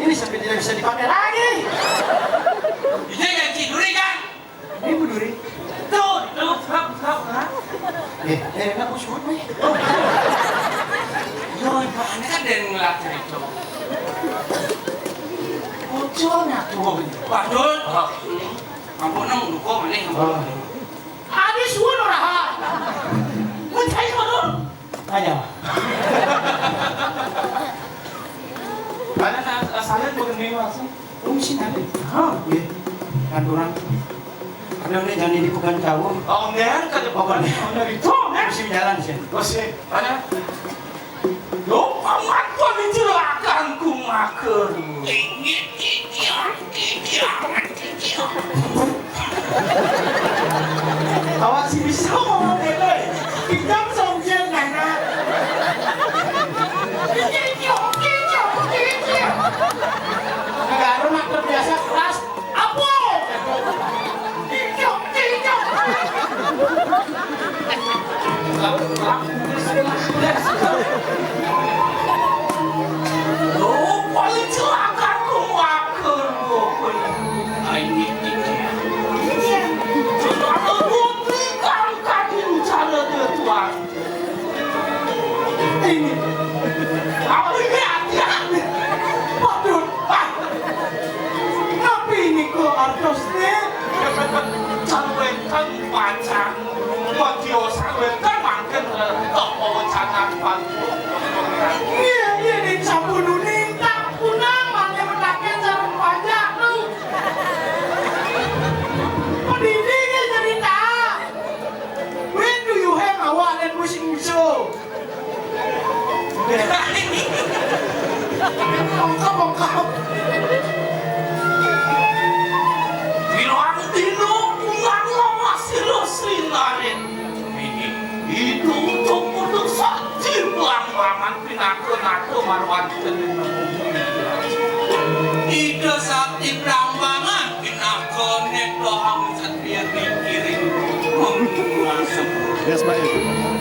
Ini sampai tidak bisa dipakai lagi. Ini yang Cik Duri, kan? Ini Bu Duri. Tuh, tuh, serap, serap, serap. Eh, eh, enak, Bu, sebut, nih. Yo, mana kan dan ngelatih itu. Bocor, nah, tuh. Waduh. Oh. Ampun, nang, dukung, nih. Oh. Habis, suruh, raha. Mencari, waduh. Ayo. Mana sa-, saya bukan dewa sih. Fungsi nanti. Oh, iya. Aturan. Ada nih, jangan di bukan jauh. Oh, enggak, kada bukan. Oh, dari itu, enggak. Mesti jalan sih. Oh, sih. Mana? Lo paman kau dicelakan ku makan. Awak sih bisa ngomong gitu. Pinjam songjen nana. Negara mah terbiasa keras. Apa? Pinjam, pinjam. Lo paling celaka tuh makan lo. Ai, ini. Celaka tuh berikan kaki cara dia tuan. Ini. Apa ini hati-hati? Waduh. Ah. Tapi ini kok artosnya? Cawekan pacar. Mati osak wekan mangken, eh, tok pawecanan pancuk. Iya, iya, ning sampun uning, tak punang, mangke mendake sareng panjak, tuh. Pedidi, ya, cerita. When do you have awak dan musim iso? Bongkap, bongkap. Bilang dino pulang lawas sira sinarin. Itu untuk putus sakti pelang-pelangan pinaka-naka marwati. Ida sakti pelang-pelangan pinaka nekrohang satria kiring. Yes, Pak.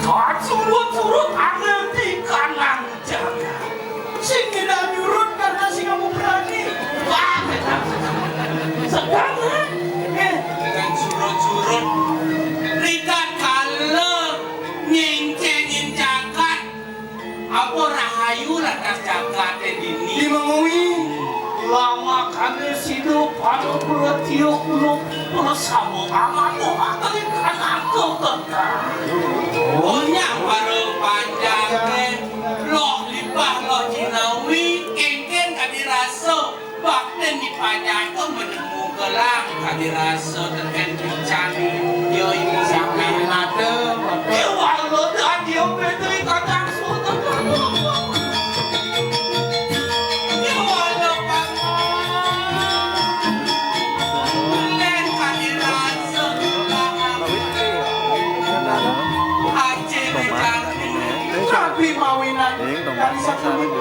Kan surut-surut angin di kanan. Jangan. Sing tidak nyurut karena sing kamu berani. Wah, sedang, sedang. Eh. Dengan surut-surut. Rika kala nyencengin jagat. Apa rahayu latas jagat dini? Di mengui. Lama kami sidup anu pertiuk nuk bersama amat orang kali kanak kekal. Punya baru panjang. Loh lipah loh jinawi, kengken kadi rasa, bakten dipanjang tu menemu gelang kadi rasa teken kencang. Yo ini sampai mata, mata. Yo Allah dah dia betul kadang sudah. Yo Allah, Pak. Len kadi rasa. Mapan, ya.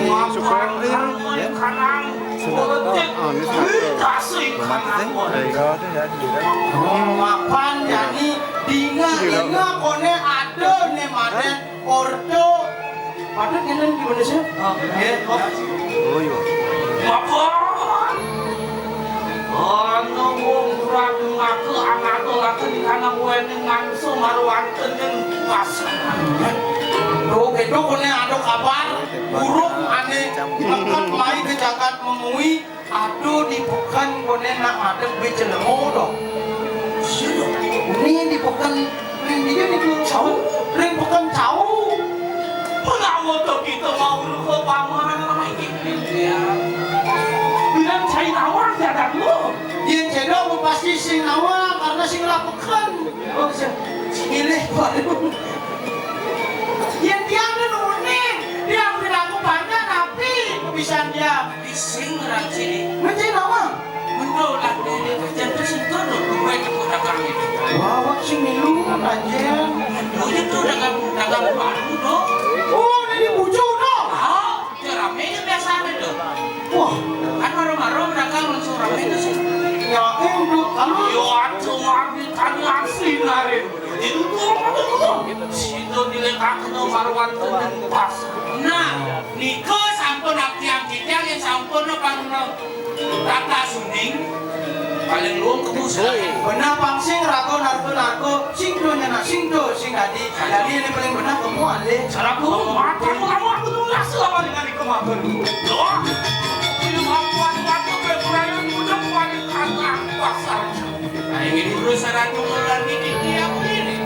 Mapan, ya. Mapan, ya, ini dina, dina, kone ada ne madet, ordo. Madet ngene di Indonesia? Oh, iya. Mapan. Ana wong ora ngake angatulake di kanang wene ngangsu marwanten ning pasar. Duh, kedo kone ada kabar buruk ane mleket mai ke jagat Memui, aduh di peken kone nak madep be celemo do. Ini di peken Ring dia niku cau, ring peken cau. Menawa to kita mau rupa paman nama iki ya. Bilang cai nawang jagat lu. Yen cedok pasti sing nawang karena sing lapeken. Oh, sing milih baru. Yen tiang nu uning, tiang piraku banyak tapi kebisan dia. Sing ngeran sini. Mencai nawang. Mendo lah dene kerja tu sing kono duwe keponakan itu. Wah, wak sing milu, anjir. Mendo je tu dagang, dagang baru tu. Oh, ini bucu tu. Ah, ya rame je biasa ada tu. Wah. Kan maro-maro dagang langsung rame tu sih. Ya, eh, udah, kalau yo atuh mami tadi asli nari. Itu tu apa tu? Situ dilekatno marwan tu pas. Nah, nika sampun abdi-abdi yang sampun pang Rata suning, paling luwung kemu seratus. Bener pang sing rago narko-narko, sing do nyenak, sing do, sing dadi. Dadi ini paling bener kemu alih. Seratus, mata kamu aku tuh rasa apa dengan iku mabur. Loh, ini mampuan waktu Februari udah paling kata pasar. Nah, ini terus seratus bulan ini dia begini.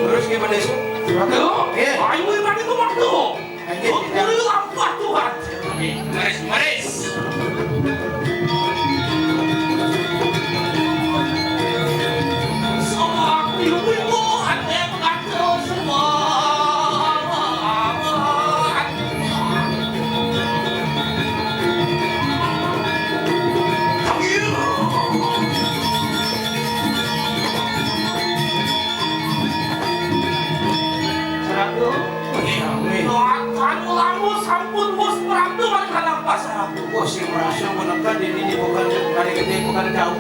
Terus gimana sih? Seratus? Iya. Ayo, tadi tuh waktu. Ayo, kita. Lampah Tuhan. Maris, maris. Semua ibu-ibu ada yang kata semua. Seratus. Wih, rame. Anu lamun sampun wus prapta mari kanang pasar. Wah, sing merasa menekan ini di bukan dari gede bukan jauh.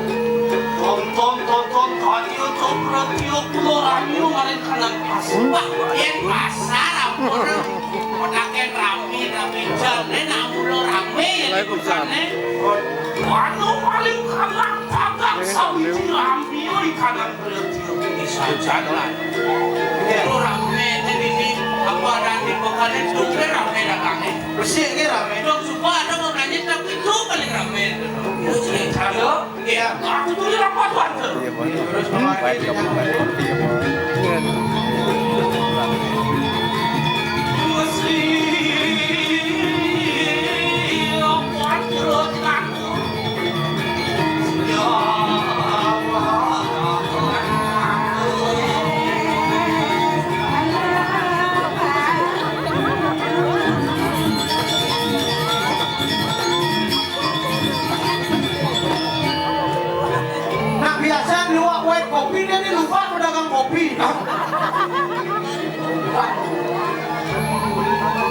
Tonton, tonton, tadi itu berarti pulau rame mari kanang pasar. Wah, yen pasar ampun. Menaken rame, rame jane nak mula rame ya. Waalaikumsalam. Anu paling kanang pagang sawiji rame oi kanang Sajalan. Ora meneh iki apa nanti pekane tumpir rame dagange. Besik ki rame. Dong suka ada mau nanya tapi itu paling rame. Halo? Iya. Aku dulu apa tuh? Iya, Pak. Terus memakai. Iya, Pak. Nah, biasa luwak wet kopi, dia ini lupa pedagang kopi.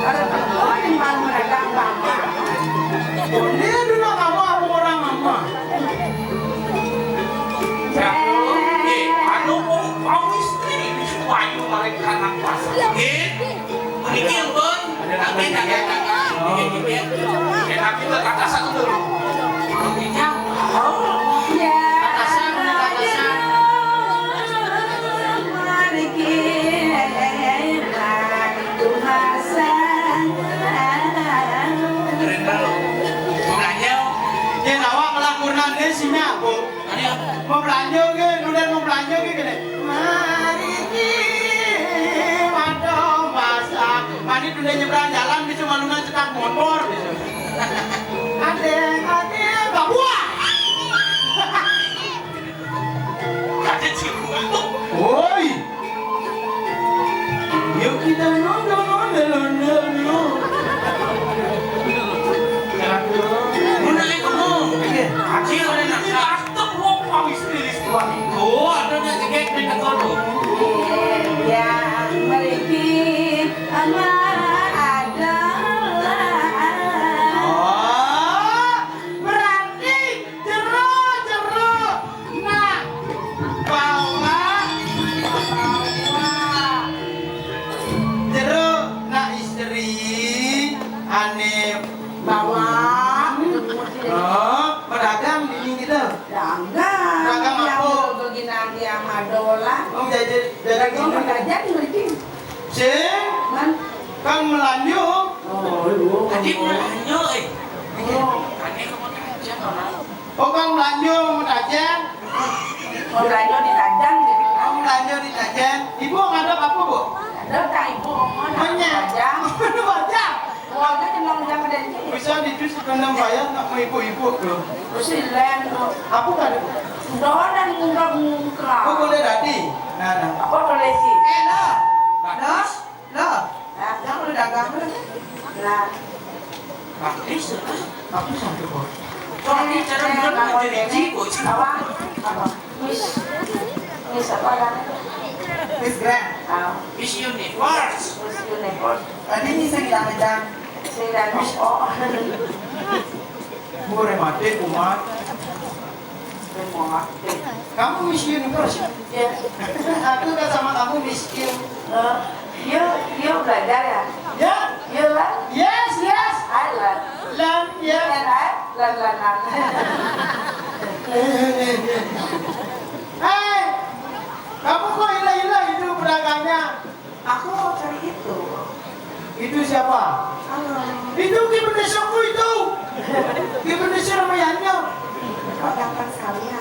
Ada tempat yang malu dagang bapa. Ini dulu kamu apa orang mama? Ya, eh, anu, mau, mau istri, payu mereka nang pasar. Nggih. Niki, ampun. Tapi, tapi, tapi. Niki, niki. Ya, tapi itu kata satu dulu. Ya. Kata satu, kata satu. Mari kita. Keren banget. Makanya, yen awak ngelakukan deh sih, Bu. Mau belanja ke, udah mau belanja ke, gini. Mari ki, waduh, basah. Mari udah nyebrang jalan, bisa malunan cetak motor, bisa. Ade, ade, Papua. Kaget sih, Bu. Woi. Yuk kita nonton ondel-ondel yuk. Mun nek kono, aji oleh nak custom wong pawis tiris tuan. Oh, ada nak jegek ning kono. Ya, mriki ama ada Lagi sama Dola. Oh, jadi, jadi Lagi gini. Mau belajar lagi. Sing? Man? Kan melanjut. Oh, lu. Tadi melanjut, eh. Oh. Tadi kamu tanya sama. Oh, kan melanjut, mau tajam. Mau belajar di tajam gitu. Oh, melanjut di tajam. Ibu ngadep apa, Bu? Ada tak ibu ngomong tajam. Tajam. Wajah kenal jam dari sini. Bisa dicus kenal bayar nak mau ibu-ibu loh. Terus si Len tuh. Apa tadi? Doa dan ngungkap-ngungkap. Oh, boleh tadi. Nah, nah. Apa boleh sih? Eh, lo. Lo. Lo. Nah. Yang udah dagang lo. Nah. Praktis, praktis satu kok. Soalnya cara bukan mau jadi jigo. Apa? Apa? Miss. Miss apa namanya? Miss Grand. Ah. Miss Universe. Miss Universe. Tadi ini saya bilang aja. Saya bilang, oh. Bu rematik, kumat. Rematik. Kamu Miss Universe? Ya. Aku kan sama kamu miskin. Eh, you, you belajar ya? Ya. You learn? Yes, yes. I learn. Learn, ya. And I learn, learn, learn. Hei, kamu kok hilang-hilang itu pedagangnya? Aku mau cari itu. Itu siapa? Halo. Itu Ki Bendesokku itu. Ki Bendesok namanya. Kok ganteng sekali ya?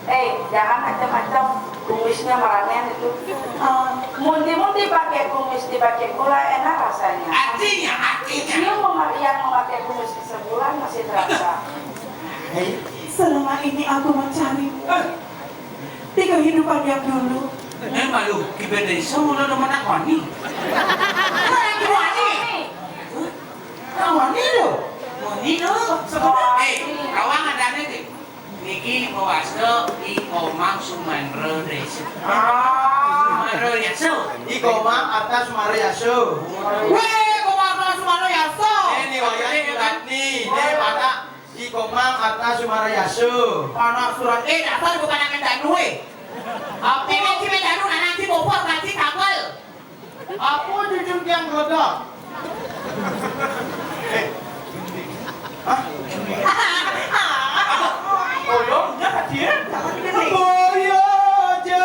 Eh, jangan macam-macam. Kumisnya meramen itu. Eh, mundi-mundi pakai kumis, dipakai gula, enak rasanya. Artinya, artinya. Dia mema-, yang memakai kumis sebulan masih terasa. Hei, selama ini aku mencari. Eh, di kehidupan yang dulu. Eh, malu, Ki Bendesok udah ada anak wani. Anak wani. Anak wani lo. Wani lo. Sebenarnya, eh, awang ada nih. Niki mawasta I Komang Sumandra Desa. Ah. Sumandra Yasa. I Komang Arta Sumandra Yasa. Weh, Komang Arta Sumandra Yasa. Ini wayah surat ni. Ini anak I Komang Arta Sumandra Yasa. Anak surat. Eh, dasar bukan anak danu, eh. Apa yang sih danu, anak si bopor, anak si kabel. Apa jujur yang geledak? Eh. Hah? Apa? Tolong, ya, dia. Boyo aja,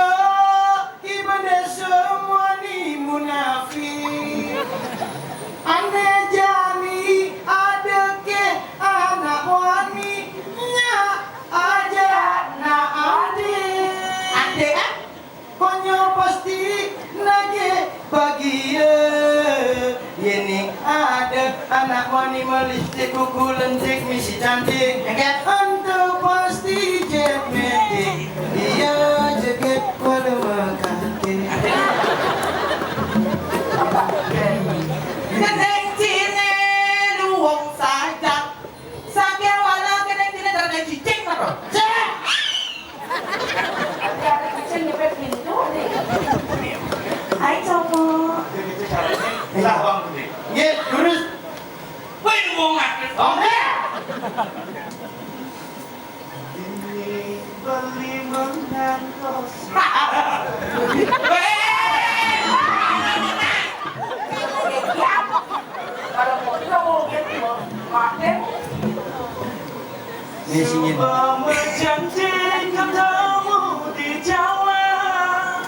gimana semua ni munafik? Ane jani ada ke anak wani nya aja na ande. Ande, ah? Konyo pasti nage bagia. Yeni ada anak wani melistik kuku lentik misi cantik. Enggak. Ento pasti jet metik. Iya jeget walau makake. Kedeng cine luwung sajak. Saking wala kena kena darah cicing apa? Cek! Ada kucing nyepet pintu nih. Ayo, cowok. Lah, Bang Budi. Nggih, lurus. Wih, wong ngadeg. Bang Budi. Ini beli menang kos. Weh! Kalau mau juga mau gitu, mau makan. Nih, sini. Coba berjanji ketemu di jalan.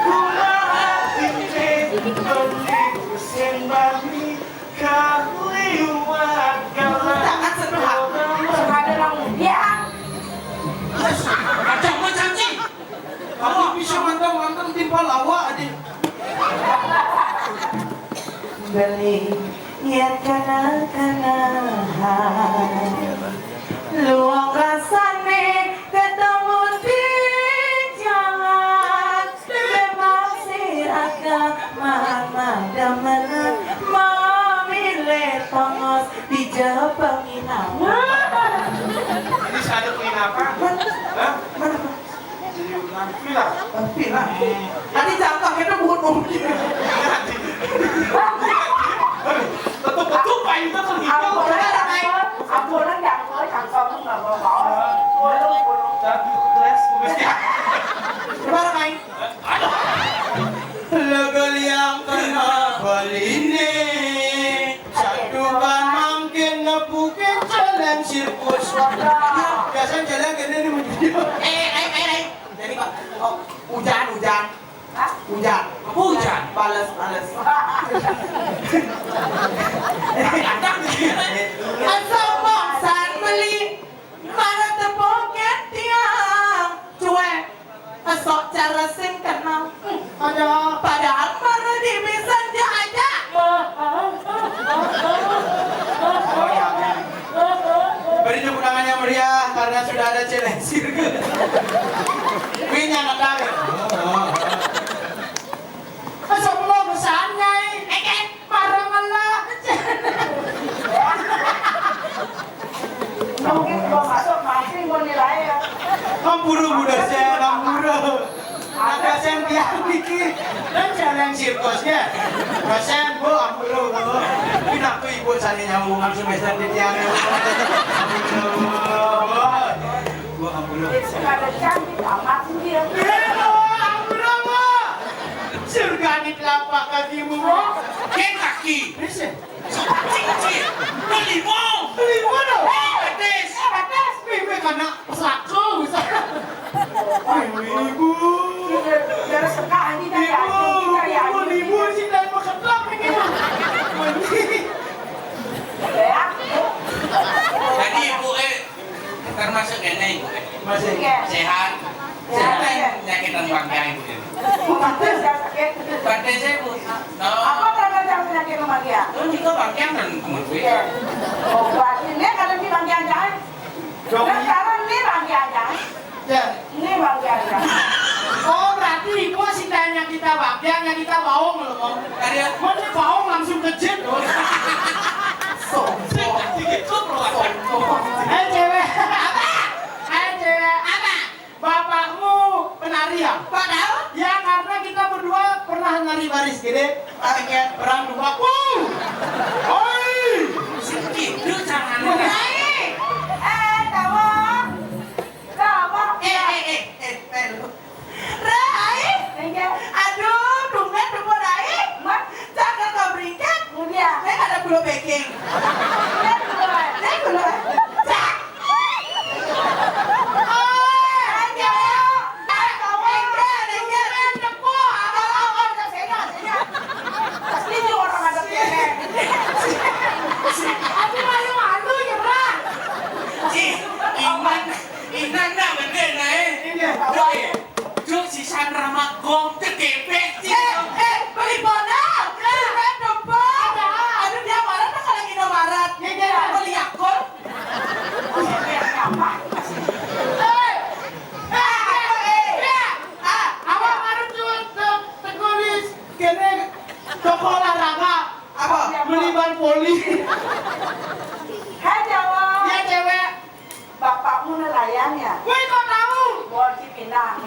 Rumah hati beli mesin bami kaliwat galan. Jangan sentuh aku. Ada orang biang. Macam macam cing. Kamu bisa mantap-mantap timpal awak aja. Beli ya kana-kana. Luang rasane ketemu di jalan. Memang siraga mahana damana mamile tongos di jaba penginapan. Ini satu penginapan. Hah? Mana, Pak? Jadi, nah, villa. Villa. Tadi jatuh, kita buat mobil. Betul-betul, Pak, itu kan gitu. Aku orang, aku orang, aku orang, aku orang, aku orang, aku orang. Satu, tres, kumisnya. Gimana, Pak? Laga liang kena baline. Satu ban mangkin nepukin jalan sirkus. Biasa jalan Eh, lain, lain, lain. Jadi, Pak, oh, hujan, hujan. Hah? Hujan. Apa hujan? Bales, bales. Datang di sini. Asal bongsan beli, mana tepung tiang. Cuek. Esok cara sing kenal. Ada. Padahal baru dibisan dia aja. Oh, ya, ya. Beri tepuk tangan yang meriah karena sudah ada challenge sirkus. Win yang kata. Sebelum sana, eh, eh, marah malah. Mungkin gua masuk, masih gua nilai ya. Ampura, Bu dosen, ampura. Ada sen tiang niki. Dan jalan sirkusnya. Dosen, Bu, ampura, Bu. Kenapa Ibu sane nyambungan semester di tiang, Bu? Ampura, Bu. Bu, ampura. Dia suka ada cantik amat sih dia. Iya, Bu, ampura, Bu. Surga di telapak kakimu, Bu. Ken kaki. Bisa. Cincin. Beli, Bu. Beli, Bu, dong. Eh, petis. Eh, petis. Mimpi kena. Selaku, bisa. Ibu. Biar, biar suka, ini kan. Ibu, ya, ibu, ibu, sih, dan mau ketok ini. Ya. Jadi, Ibu, eh, termasuk ini, Ibu, eh. Masih. Iya. Sehat. Sehat, iya. Penyakit dan bangkiang, Ibu, ya. Bukan, saya sakit. Bukan, saya, Bu. No. Apa termasuk penyakit dan bangkiang? Lu juga bangkiang dan temen gue. Iya. Oh, berarti ini kalau di bangkiang jangan. Dong. Nah, kalau ini bangkiang jangan. Ya. Ini bangkiang jangan. Oh, berarti Ibu sih tanya kita bangkiang, ya kita baong loh, Om. Ada. Mana baong langsung kejut, loh. Sombong. Dikit tuh, loh. Sombong. Eh, cewek. Apa? Eh, cewek. Apa? Bapakmu penari ya? Pak tahu? Ya, karena kita berdua pernah nari baris gede. Oke. Perang dua. Wuh! Oi! Itu caranya. Rai! Eh, tahu? Tahu? Eh, eh, eh, eh, eh, lu. Rai! Iya. Aduh, tumben tuh, Rai. Mat. Cak, kau beringat? Iya. Saya ada gula baking. Saya gula. Saya gula. Cak! Ih, Iman, Iman nak benda nak, eh. Iya. Juk, eh. Juk, si Sandra mak gong, tekepek, si. Eh, eh, beli bola. Eh, eh, dompet. Aduh, dia marah, tak lagi no marah. Iya, iya. Beli akun. Awak harus tuh te-, tegulis kene toko olahraga. Apa? Beli ban poli. Hai, Jawa. Ya, cewek. Bapakmu nelayan ya? Wih, kok tahu? Bol Cipinang.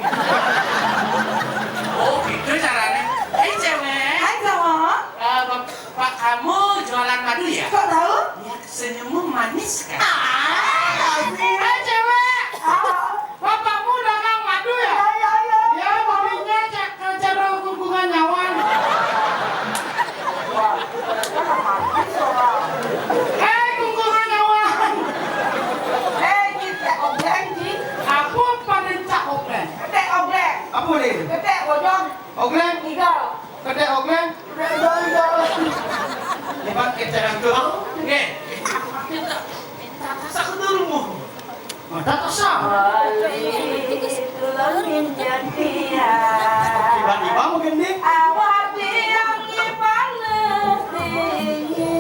Oh, gitu caranya. Hai, cewek. Hai, Jawa. Eh, bap-, Pak, kamu jualan madu ya? Kok tahu? Ya, senyummu manis kan? Ah, kasih. Hai, cewek. Ah. Bapakmu dagang madu ya? Ya, ya, ya. Ya, bolinya cak ke cara kungkungan nyawang. Wah, hei, kungkungan nyawang. Hei, kita obleng, Ji. Apa pada cak obleng? Ketek obleng. Apa dia? Ketek bojong. Ogleng. Igal. Kedek ogleng. Kedek igal, igal. Hebat keceran tu. Nggih. Minta, minta rasa ke dulu. Mata rasa. Tiba-tiba mungkin di. Awak tiang panas tinggi.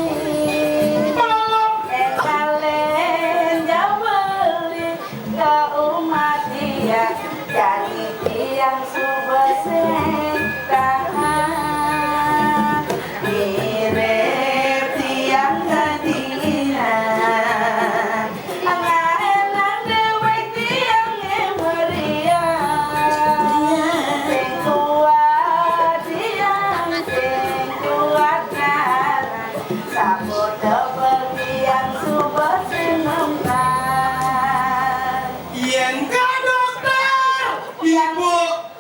Belum. Ekalen jauh beli. Ka umat dia, jani tiang suba sing tahan. Mirip tiang kadinan, ngaenan dewek tiang meriang. Sing kuat tiang, sing kuat ngaran. Saputa berdiang suba sinungkal. Yen ka dokter, Ibu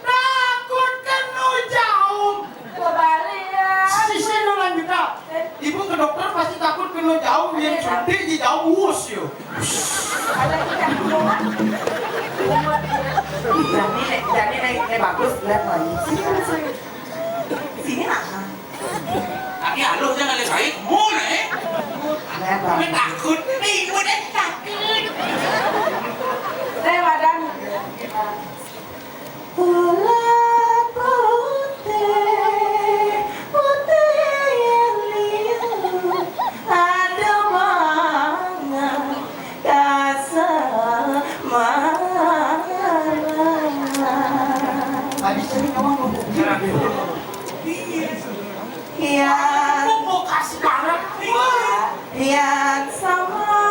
takut kena jaum. Kebalian. Sisi nu lanjut, ah. Ibu ke dokter pasti takut kena jaum, yen suntik di jaum, wus, yo. Ada ikan jaum. Jani, jani, Néng, Néng bagus, lihat lagi. Sini, sini. Sini, nak. Tapi halus, jangan lihat baik. Mul, eh. Lihat bagus. Takut. Eh, udah takut. Saya badan. Bola putih, putih yang liu, ada mangan kasar marah. Habis ini kamu mau bukti. Iya. Yang, yang sama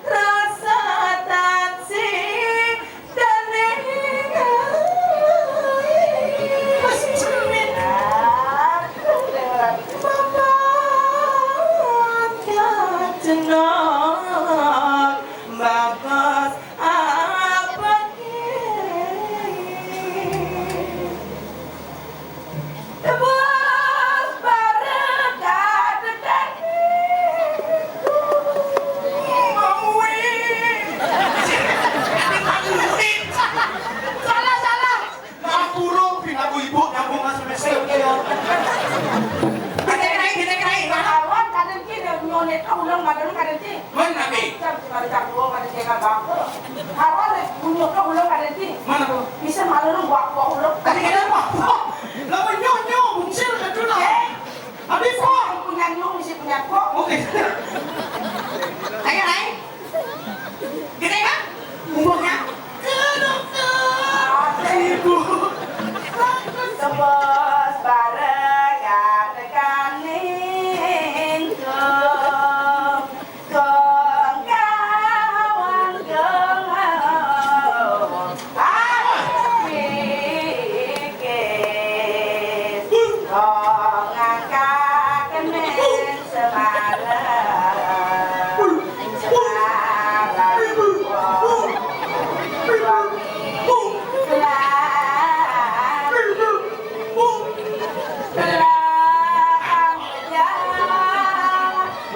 rasa taksi dan Tebus bareng kadekan iku. Mamui. Salah, salah. Mampuru, pinaku ibu, nyambung mas mesel, oke ya. Kita kira, kita kira, lawan kadang ki, nyonet, ulang badan kadang ki. Mana, Bi? Cak, cak, cak, dua, kadang ki, kadang bangku. Harold, bunyok ka ulo ka dadi. Mana tuh? Bisa malu lu buak-buak ulo. Tadi kena apa? Lah, nyok, nyok, bungsil ka dulu lah. Eh? Habis kok? Punya nyok, mesti punya kok. Oke. Ayo, Rai. Kita kan? Umurnya? Kenapa? Ibu. Sebos bareng, ada kaning, tuh. Kong kawan kong pikir kong angkat kemen semalam semalam wangi gelap gelap aja.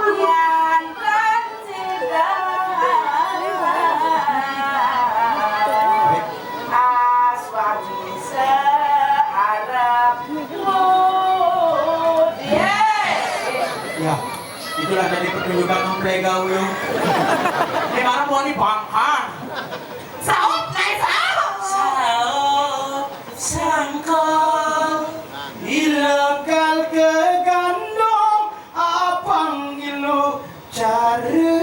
Nyantan sidang aswami searep mudié. Ya, itulah jadi pertunjukan Om Plega Uyung. Ini malam mau nih bangkan. Saut, naik saut. Saut, sangkal, ilokal kegandong. Apang ilu caregrang.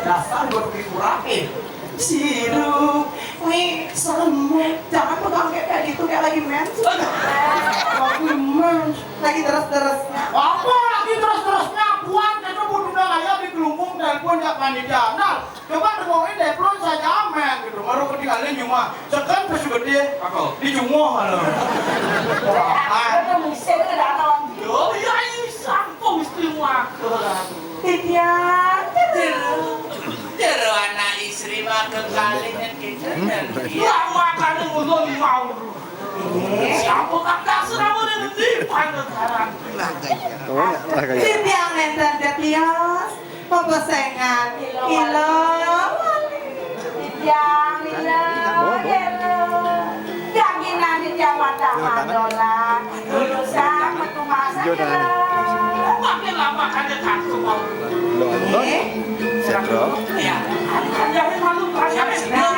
Dasar gua dikurangin. Siru, nih, serem. Jangan pegang kayak, kayak gitu, kayak lagi mens. Lagi mens. Lagi terus-terusnya. Apa lagi terus-terusnya? Buat itu pun udah kayak di gelungkung telepon jak panitia. Nah, coba dengokin deh, belum saya amen gitu. Baru ketinggalan cuma sekan pas gede. Apa? Di cungoh, halo. Ada misir, ada anak lagi. Oh, iya, iya, sampung istri muaka. Titian. Jero, jero anak istri mah kekalingan kita. Ya, makanya ulun mau. Siapa kata serama dengan di pandegaran? Titian nenten tetios. Pepesengan ilo. Ilo. Yang ilo, ilo. Yang ina di Jawa Tengah dolan. Lulusan metu masa ilo. Makin lama kan satu mau. Nonton. Eh? Sedot. Ya. Yang malu kan. Yang sedot.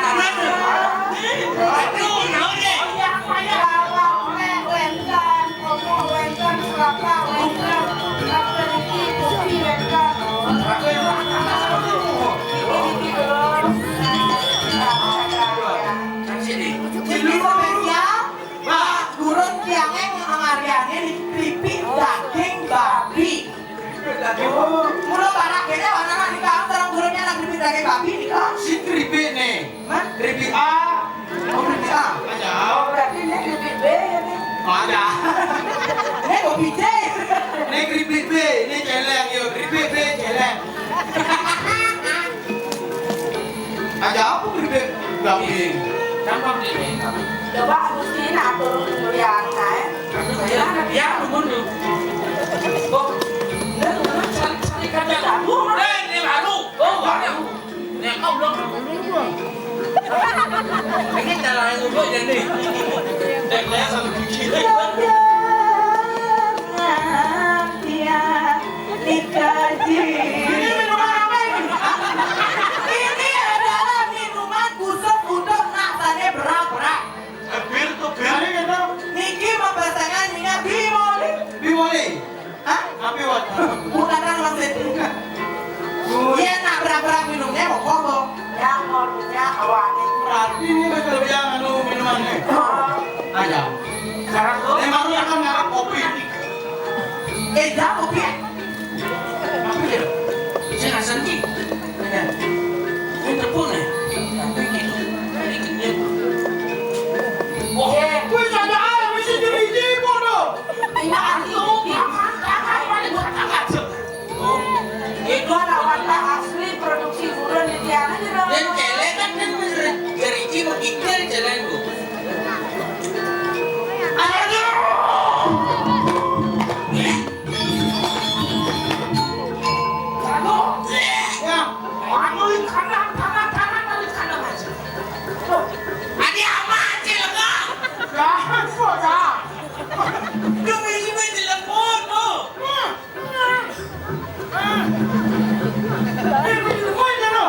Aduh, naon, ya? Yang apa ya? Wénten, komo wénten, kelapa wénten, kelapa niki, kopi wénten. Niki, niki, belum. Niki spesial, Pak Gurun tiangé ngariané niki keripik daging babi. Mula barak kéné warna nika sareng gurunnya anak keripik daging babi nika. Si keripik nih. Hah? Keripik A. Oh, keripik A. Ada. Oh, berarti ini keripik B ya, nih? Ada. Ini kopi C. Ini keripik B, ini celeng, yo, keripik B, celeng. Ada apa keripik kambing? Gampang sih, Bang. Coba Agustin atur dulu ya, Anu, ya. Ya, tunggu dulu. Kok? Ini baru. Oh, Anu kok jadi. Dan saya sama gigi. Ini minuman apa ini? Ini adalah minuman khusus untuk nak sane berak-berak. Eh, bir tuh, bir. Niki pemasangan minyak bimoli. Bimoli. Hah? Tapi wat. Bukan orang Siti. Yen nak berak-berak minumnya mau kobo. Ya, mau punya awak. Berarti ini betul yang anu minumannya. Oh. Aja. Sekarang tuh. Memangnya kan merek kopi. Eh, dah kopi ya? Tapi ya, saya rasa nih. Ada. Ini tepung nih. Tapi gitu. Ini kenyal. Wah, wis ada ae, wis siji-siji padha. Iya, asli. Jangan, jangan, paling buat angkat. Oh, itu anak warna asli produksi buron di Tiara aja dong. Dan cewek kan, kan geriji menggigil jalan, Bu. Aduh. Aduh. Ya. Anu, kanan, kanan, kanan, kanan, kanan aja. Adi amat, Cilengok. Jangan, kok, dah. Demi ibu telepon, tuh. Eh, eh, eh, eh, eh, eh.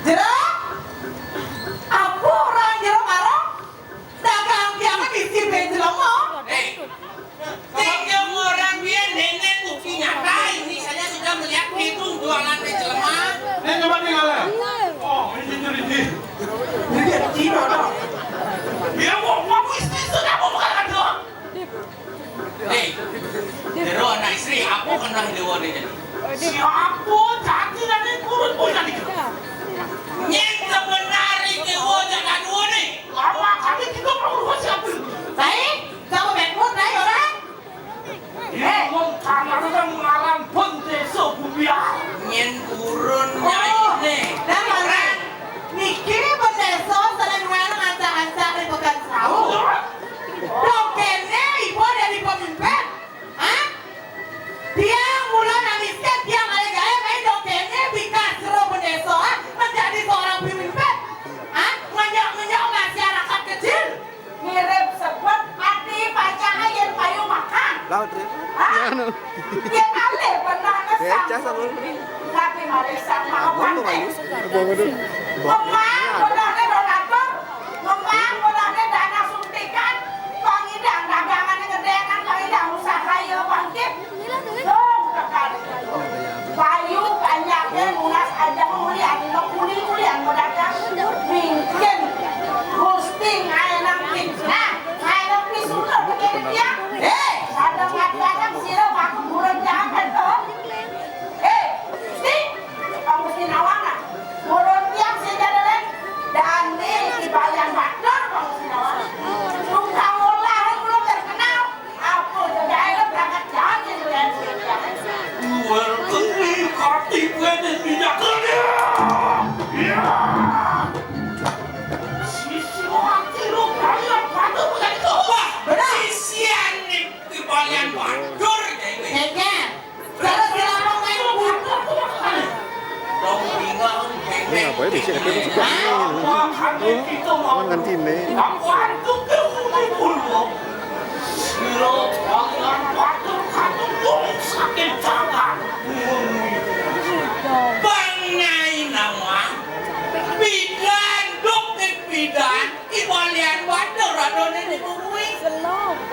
Jero? Apa orang jero karo? Dagang tiangnya bisi bejelema. Eh, Sing orang dia nenek bukti nyata, ini saya sudah melihat itu jualan di jelema. Ini coba tinggal ya. Oh, ini jujur ini. Ini Cina dong. Dia mau, mau istri sudah mau bukan doang. Hei, Dero anak istri, apa kena dewa ni jadi? Siapa jadi dan kurun pun jadi. Nyet sebenarnya dewa jangan dua ni. Lama kami kita mau siapa? Baik, kamu baik pun naik orang. Ini wong kanane kan ngaran Bendesa Bumiar. Nyen purun nyaine. Lah, Mas. Niki Bendesa sering ngancak-ancak di Pekan Sawu. Dok kene ibu dari pemimpin. Hah? Tiang mula nangis ke tiang ale gawe main dok kene bikas ro Bendesa, ah, menjadi seorang pemimpin. Hah? Ngenyok-ngenyok masyarakat kecil. Mirip sebut ati pacange yen payu makan. Laut, ya. Hah? Anu. Yen alih pernah ngesang. Becas apa? Tapi mari sang mau Apa, Pak Yus? Apa, apa tuh? Memang pernah nih donatur. Memang pernah nih dana suntikan. Pangidang dagangan ngedengan, pangidang usaha ya bangkit. Dong, kekal. Payu banyak yang lunas aja, kemudian kuli-kuli yang berdagang. Mungkin Gusti ngaenang pin. Nah, ngaenang pin sudah begini dia. Eh, ada ngajakan sira aku bulan jangan tuh. Eh, Gusti, kamu Gusti nawana. Bulan tiang sejadalan. Dan ini di bayan bakar kamu Gusti nawana. Tukang olah belum terkenal. Apa tu, dah elok berangkat jalan je tu, kan? Luar keli kati buat dan minyak keli. Ya. Sisi hati lu kaya pada bulan tu. Wah, benar. Sisian ni kebalian batur je ini. Hebat. Kalau selama main butuh. Dong tinggal. Ini apa ya, basic apa ini? Hah? Kan ganti ini. Sira kalian batur katung wong saking jagat. Bang Nyai Nawang, pidan dok pidan, ibalian batur adone niku kuwi.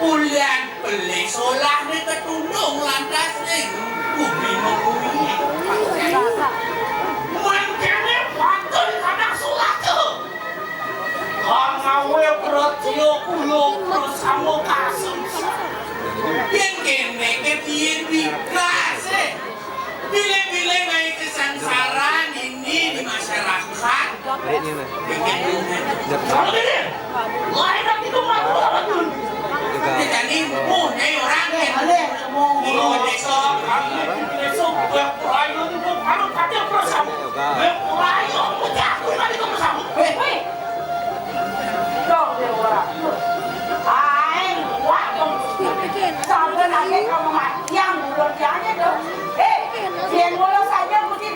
Ulian pelih solah ni ketundung lantas ning kuping kuwi. Mangkene batur kadang solah tuh. Pangawe pratya kula bersama kasem. Yen kene ke piye bikase? Bile-bile ngae kesengsaraan ini di masyarakat. Ini nih. Kalau ini, lain lagi tuh, Pak. Ini tadi, oh, ini orang nih. Ini desa, desa, gue pelayan itu, anu, kata bersama. Gue pelayan, gue jago, nanti gue bersama. Weh, weh. Dong, dia orang. Aing, wah, dong. Sampai nanti kamu mati, yang belum dianya, dong. Eh, dia mulai saja, mesti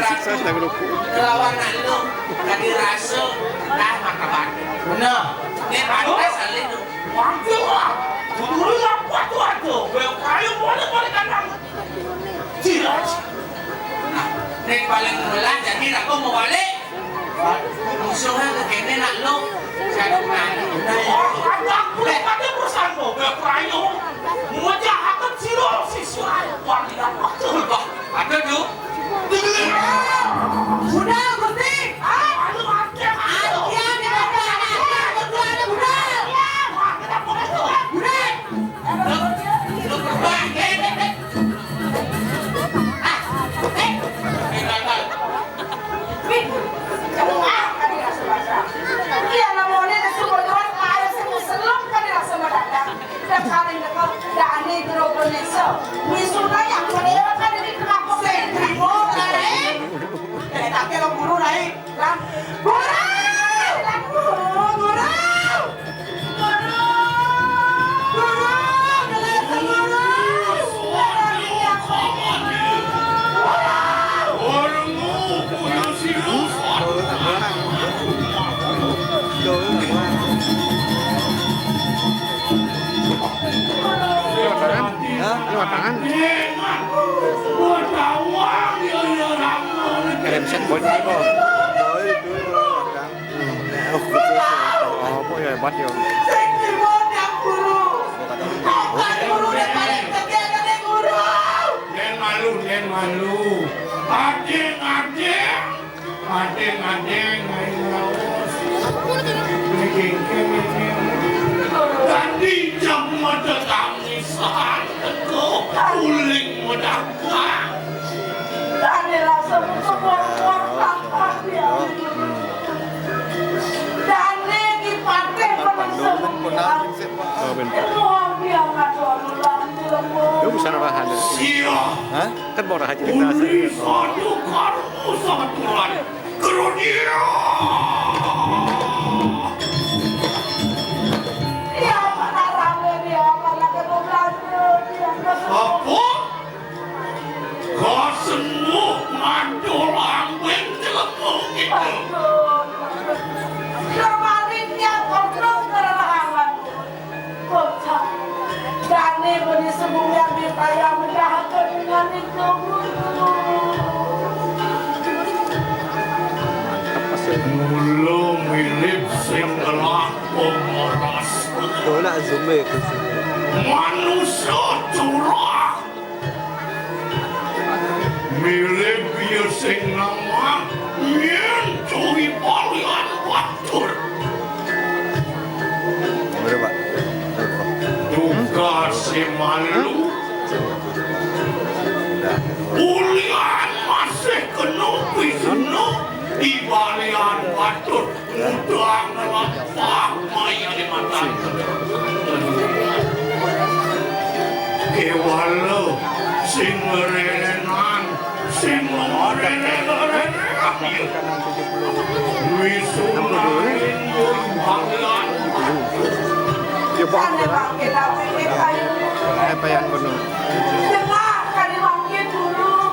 Sukses dah grup. Lawan nak lu, tadi rasa dah makan batu. Benar. Ni pantas salin tu. Pantas lah. Dulu lah kuat tu ada. Kayu boleh-boleh kandang. Tidak. Nah, ni paling mula jadi aku mau balik. Musuh ke kene nak lu. Saya nak. Nah, aku boleh pada perusahaan kau. Kayu. Mengajak aku siro siswa. Wah, tidak betul, Pak. Ada tu. Budal, Gusti. Ah, aduh, mati. Aduh, dia ada budal, ada budal, ada budal. Budal. Wih, kamu ah, tadi rasa-rasa. Iya, namanya semua orang kaya, semua selok tadi rasa mendadak. Dah kali dekat, dah aneh gerobol nesa. Misul kaya, mana yang akan ini kenapa saya terima, eh? Eh, tak kira guru naik, lah. Guru! Lah, guru, guru! Guru! Guru! Guru! Guru! Guru! Lewat tangan? Hah? Lewat tangan? Kirim set buat ini kok. Oh, itu lewat tangan. Hmm. Oh, khusus ya. Oh, apa ya, hebat ya. Nen malu, nen malu. Ading, ading. Ading, ading, aing raos. Ini gengkeng ini. Tadi jam mata tangisan, teko uling medagang. Tadi langsung keluar kakak dia. Tadi di pantai penuh semua. Oh, ben. Semua dia ngatur ulang, dia mau. Dia bisa narahan. Sia. Hah? Kan mau rahaja. Uli satu karmu satu bulan. Kerunia. Dia mana rame, dia mana kebetulan, dia mana. Apa? Kau semua mandor ambing jelema gitu. Aduh. Kemarin dia pernah kerelangan. Kocak. Dane bani semuanya ditayang mendahaken dengan itu. Mula milih sing ngelah pemeras. Tuh, nak zoom ya ke sini. Manusia curah. Milih bieu sing nawang, yén cui balian batur. Bener, Pak. Tugas si malu. Ulian masih kena pisuna di balian batur. Udang lempah maya di mata. Kewala sing ngererenan, sing ngererenan. Wisunaning Yuhalan. Ya, Bang. Eh, apa yang kono?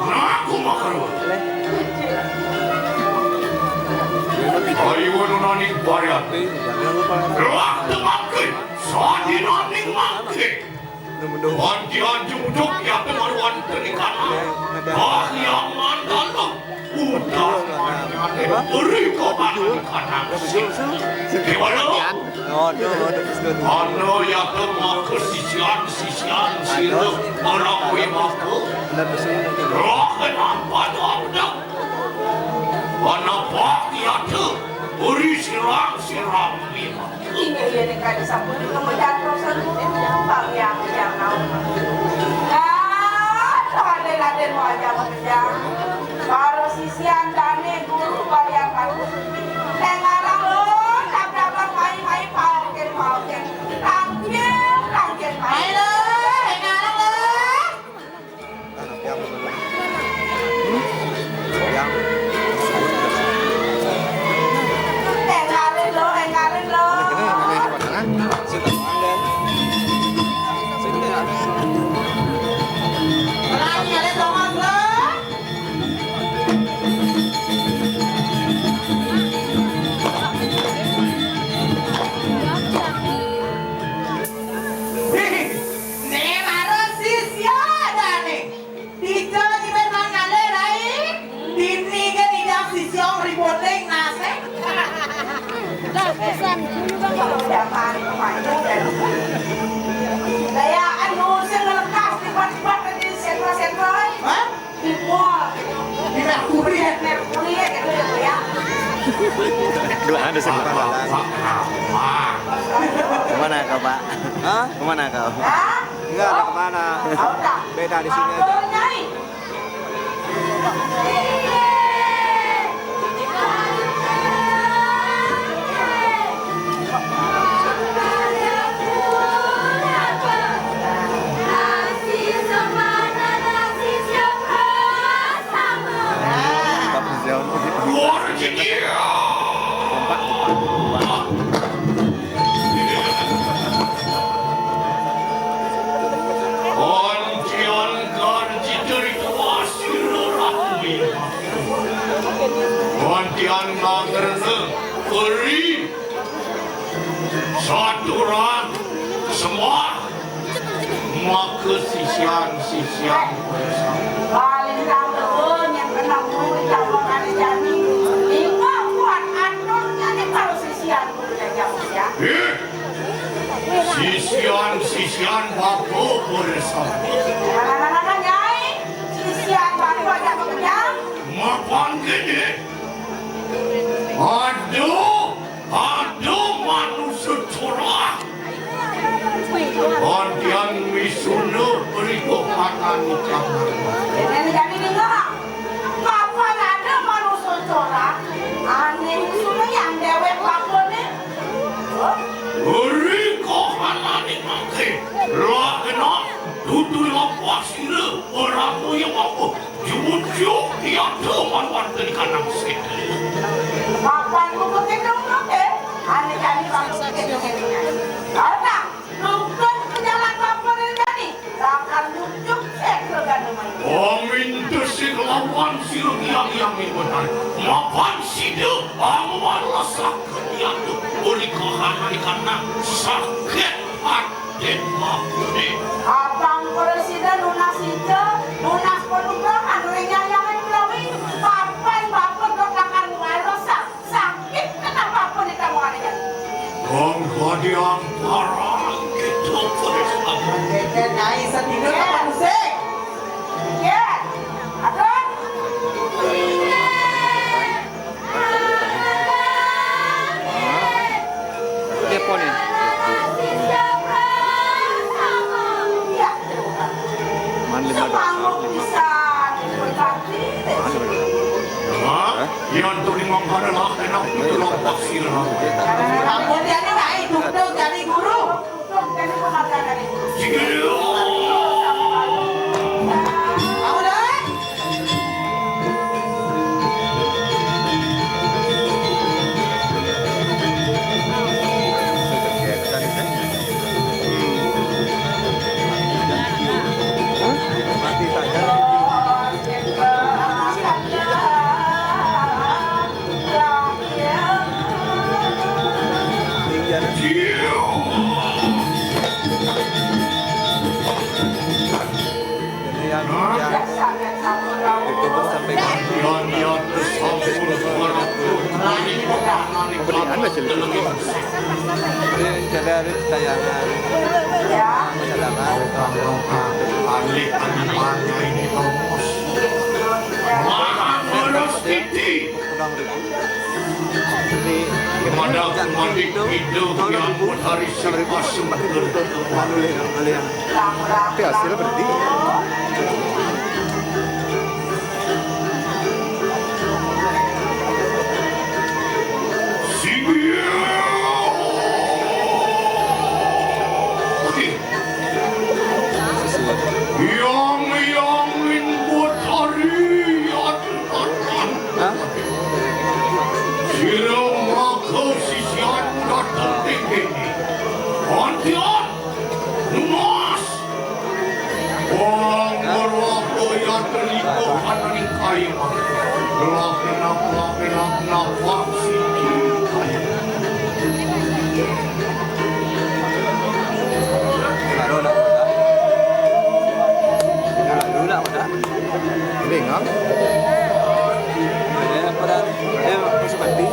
Nah, aku makan. Ayo, nani variate. Lah, temakin. Sadina ning mangke. Anti anjung duk ya pengaruan perikanan. Ah, yang mandala. Udah manyane beri kobat kanan. Gimana? Anu ya kemaku sisian-sisian sira orang kuwi mako. Roh kenapa dak? Kenapa ya tu? Beri siram-siram kuwi mako. Inggih yen kaya sampun kemudian proses bang yang yang naon. Ah, Raden Raden wajah menjang. Para sisian dane guru balian bagus. Tengarang lo, tabrak mai mai pauken pauken. Tangkil tangkil mai lo, tengarang lo. Enggalin lo, enggalin lo. Dua, ada sebelah. Kemana kau, Pak? Hah? Kemana kau? Enggak ada kemana. Beda di sini aja. Antian garji dari kuasi ratu. Antian mangerna eri saturan semua maka sisian-sisian. Paling tahu yang kena murid sama kali jani. Ingat kuat atur jadi kalau sisian kudu jauh ya. Eh, sisian-sisian bapa bersama. Anak-anak Nyai, sisian bapa aja kenyang. Mapan gede. Aduh, aduh manusia curah. Antian misuna beriku makan ikan. Ini jadi dengar. Kapan ada manusia curah? Aneh misuna yang dewek bapa ni. Eri kohana ni mangke. Lah kena tutu lapas ira orang tu yang apa? Jujur, ia tu manwan tadi kanang sete. Papan buku kidung tu, eh? Ane jadi bangsa kidung. Kau tak? Nukun ke jalan bapa dari tadi. Takkan bujuk sete ganu main. Amin tu si kelawan si rugiang yang ni benar. Mapan sida amuan lesakan yang tu. Boleh kau hana dikana sakit hati. Abang presiden lunas ija, lunas penugasan, renyah yang lain melawi, papan bapa dot akan ngalosa, sakit kena bapa di tamu aja. Kong kadiang parang gitu, presiden. Presiden, naik sendiri, ya. Apa sih? Ya. Aduh. Dia apa ni? Man lima dolar, lima. Hah? Yang tu lima mana lah, enak tu lah pasir. Ampun, dia ni naik duduk jadi guru. Jadi yang, yang itu pun sampai berian lah cerita. Jadi, jadi ada tayangan. Ada tayangan. Ahli animalnya ini, Bos. Maha Merestiti. Kurang lebih. Jadi, pada mandi itu yang hari sipas manulia, manulia. Tapi hasilnya berhenti. Yang, yang min buat hari yang. Hah? Sira maka sisian dateng tinggi. Antian, nunas. Wong berapa ya terlibat ananing kayu. Gelap, gelap, gelap, gelap, gelap, gelap, siji. Baru nak makan. Dulu nak makan. Ini ngam. Dia apa dah? Dia masih mati.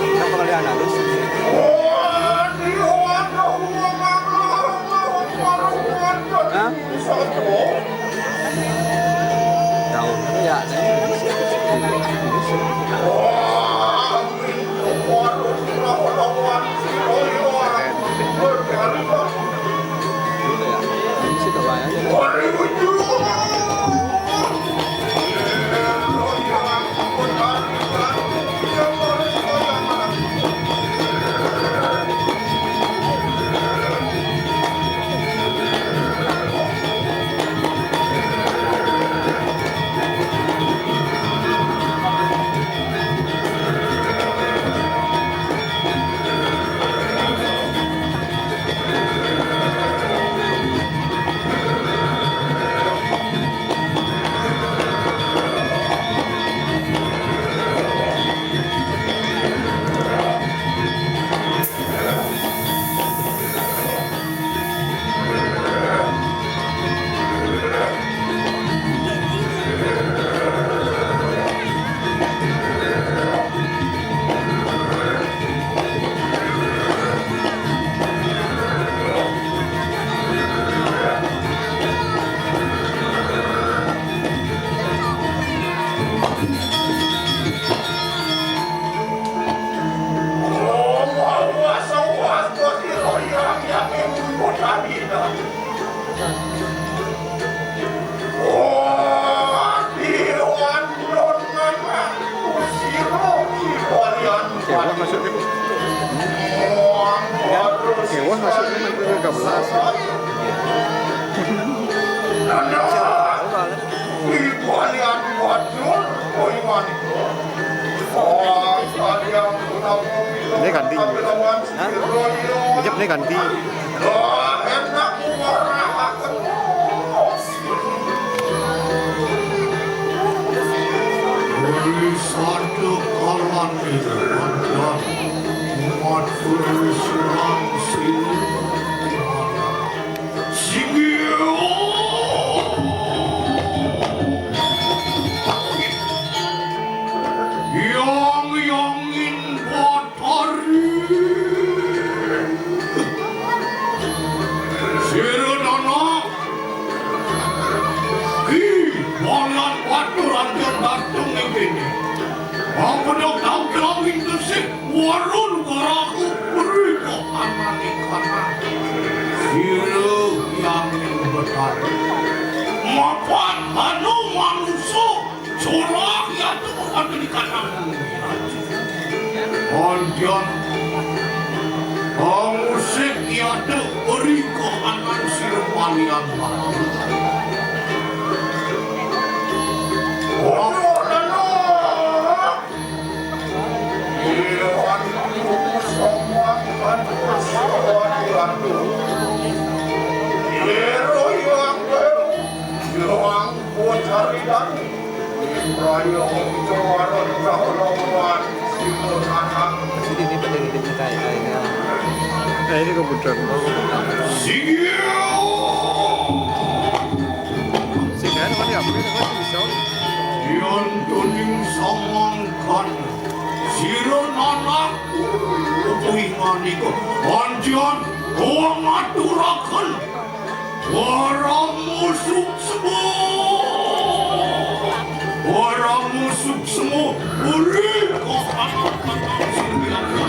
Kenapa kalau dia anak terus? Hah? Tahu. Ya, saya. Kewah maksudnya, Bu. Ya, kewah maksudnya, maksudnya tiga belas. Ini ganti. Hah? Ini ganti. Wisata kalan ing pandan, matur serang sing singgih. Yang yangin batari. Sira nana. Ki, Bonan Batur anjing datung ing kene. Apa dok tau kelawin kesik, warun waraku, beri kok anane kanan. Sira yang betari. Mapan anu manusa, surah yatu wonten di kanan. Anjan, pangusik yatu, beri kok anan sira palian watu. Jadi ini pada ngeditnya kayak kayak ini. Nah, ini komputer. Sing kan, mana ya? Ini kan bisa. Yan dening samangkan sira nanak kuwi manika. Anjan, wong aturaken. Waramu suksma. Waramu suksma. Uri kok anak-anak sing biasa.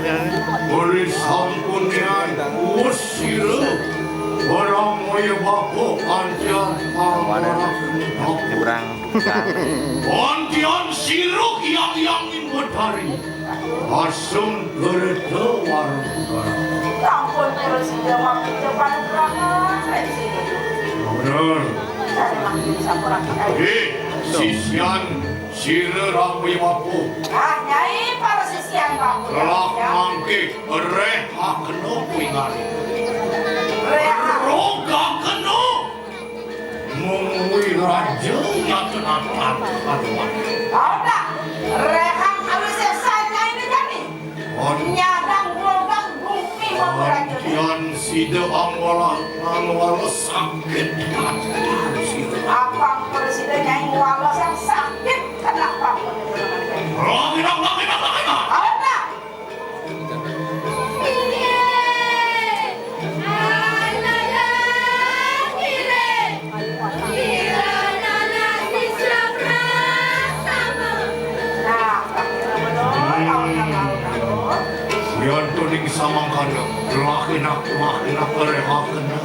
Uli sampun yan, wus sira. Barang moya bapa panjang. Nyebrang. Panjang sira yang yang Betari. Asung gereta warung. Sampun terus dia waktu depan berangkat. Bener. Cari lagi sampun lagi. Eh, sisian sira rambi wapu. Ah, Nyai, para sisian wapu. Kelak mangke rehakena kuwi ngari. Rehak. Rogakena. Mung kuwi raja nyatun-atun. Aduh. Rehak alus sesanya ini jani. Nyadang rogang bumi wapu raja. Yan sida angwala angwala sakit ati sira. Apang presiden Nyai ngwala sang sakit kenapa pun. Lagi nak, lagi nak, lagi nak. Aduh. Yan tuning samangkana, lakinak, lakinak, rehakena.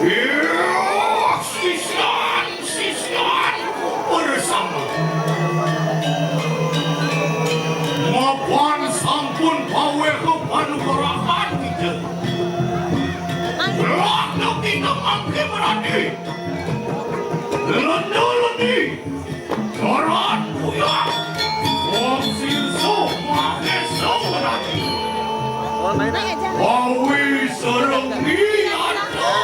Iya, sisian, sisian, bersama. Mapan sampun paweha panugrahan kita. Lakna kita mangke meradi. Lenda lendi. Jaran kuyang. Wong sirso mahesa wenang. Awi serenggi anta.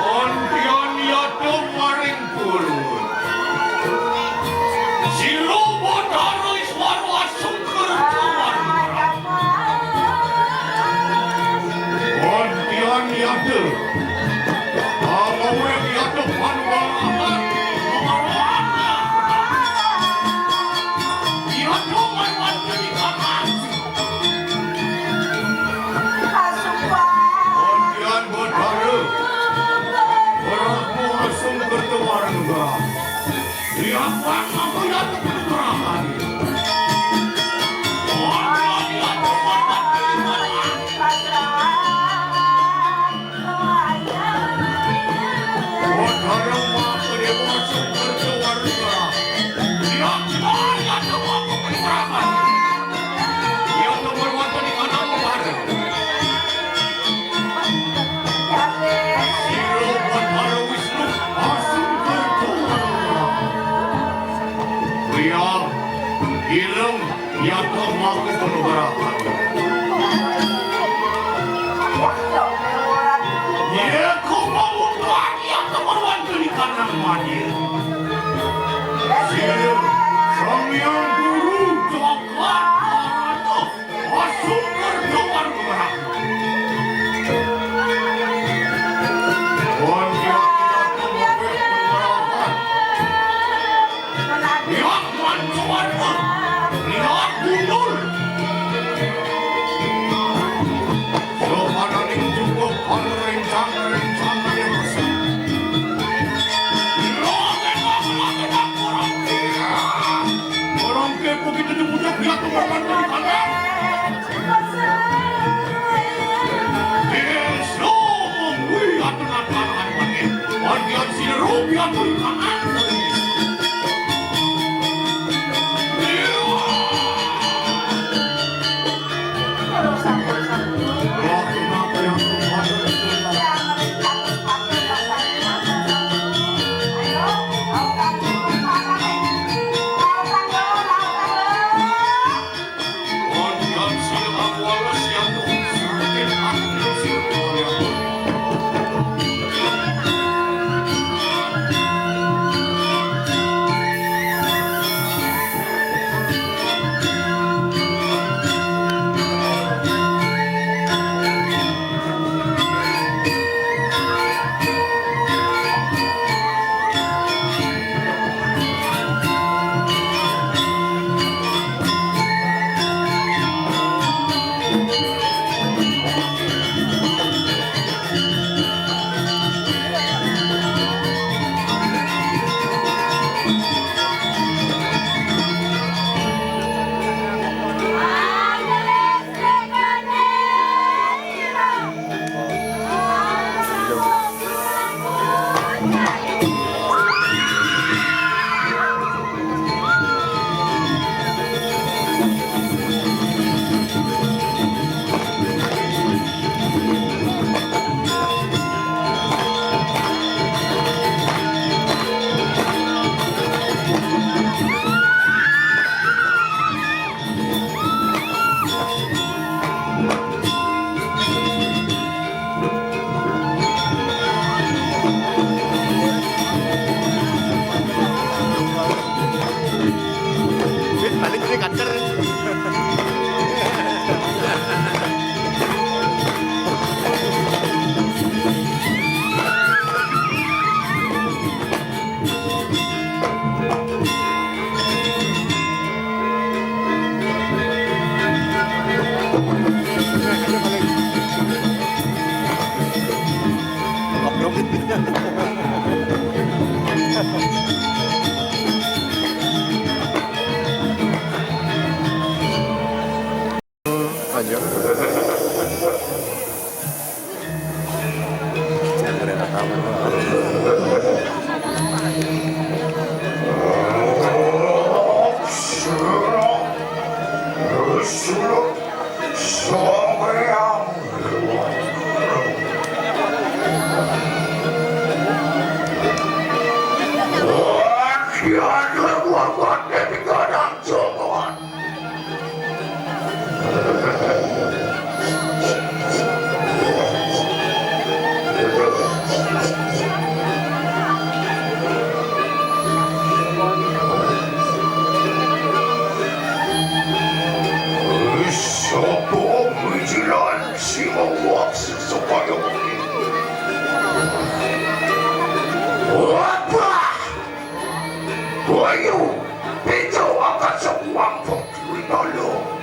Antian yata maring purwa. Sira Batara Iswara Asung Kertawan. Antian yata. Pangawit yata panuwalahan. Pangawit. Yata manwantri kamas. Asupan. Kondian Batara. Prabu Asung Kertawarga. Siapa aku yang berperang? Kondian yang berperang. Sopo mijilan si mawak sa kayo. Wapa! Wayo, pito ang kasakuang pagkitalo.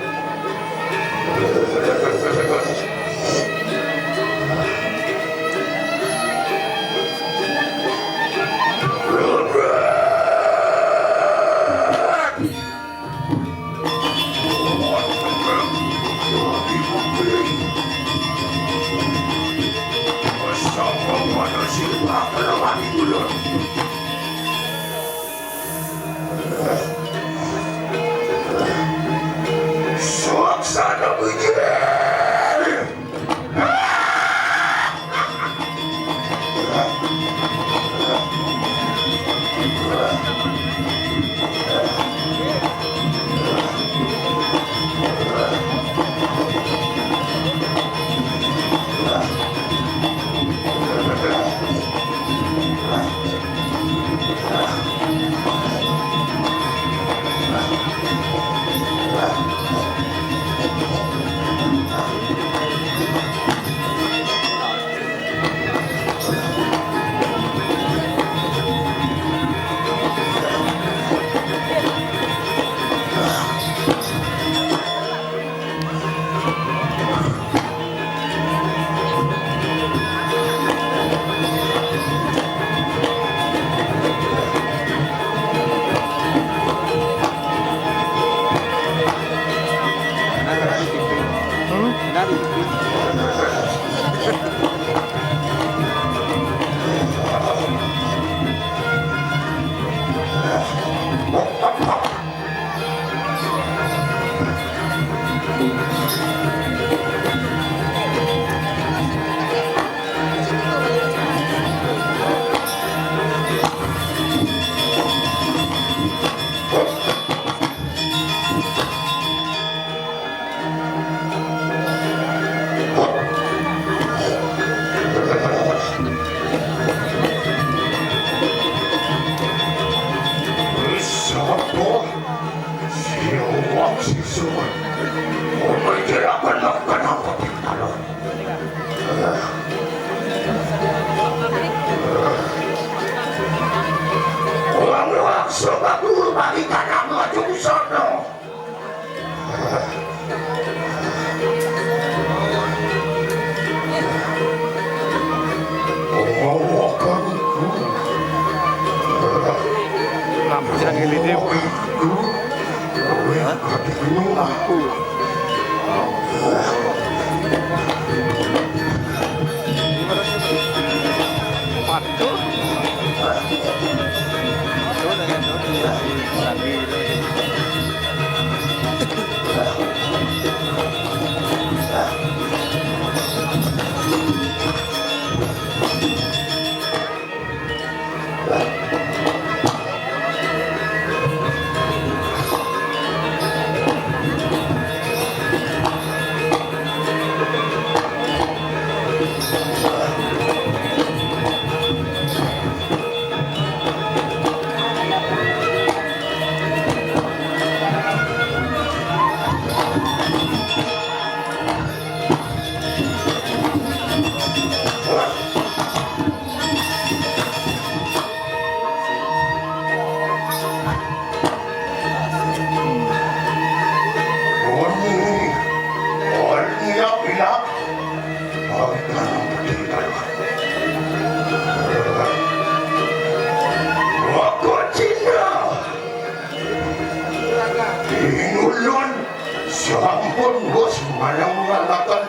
Makan.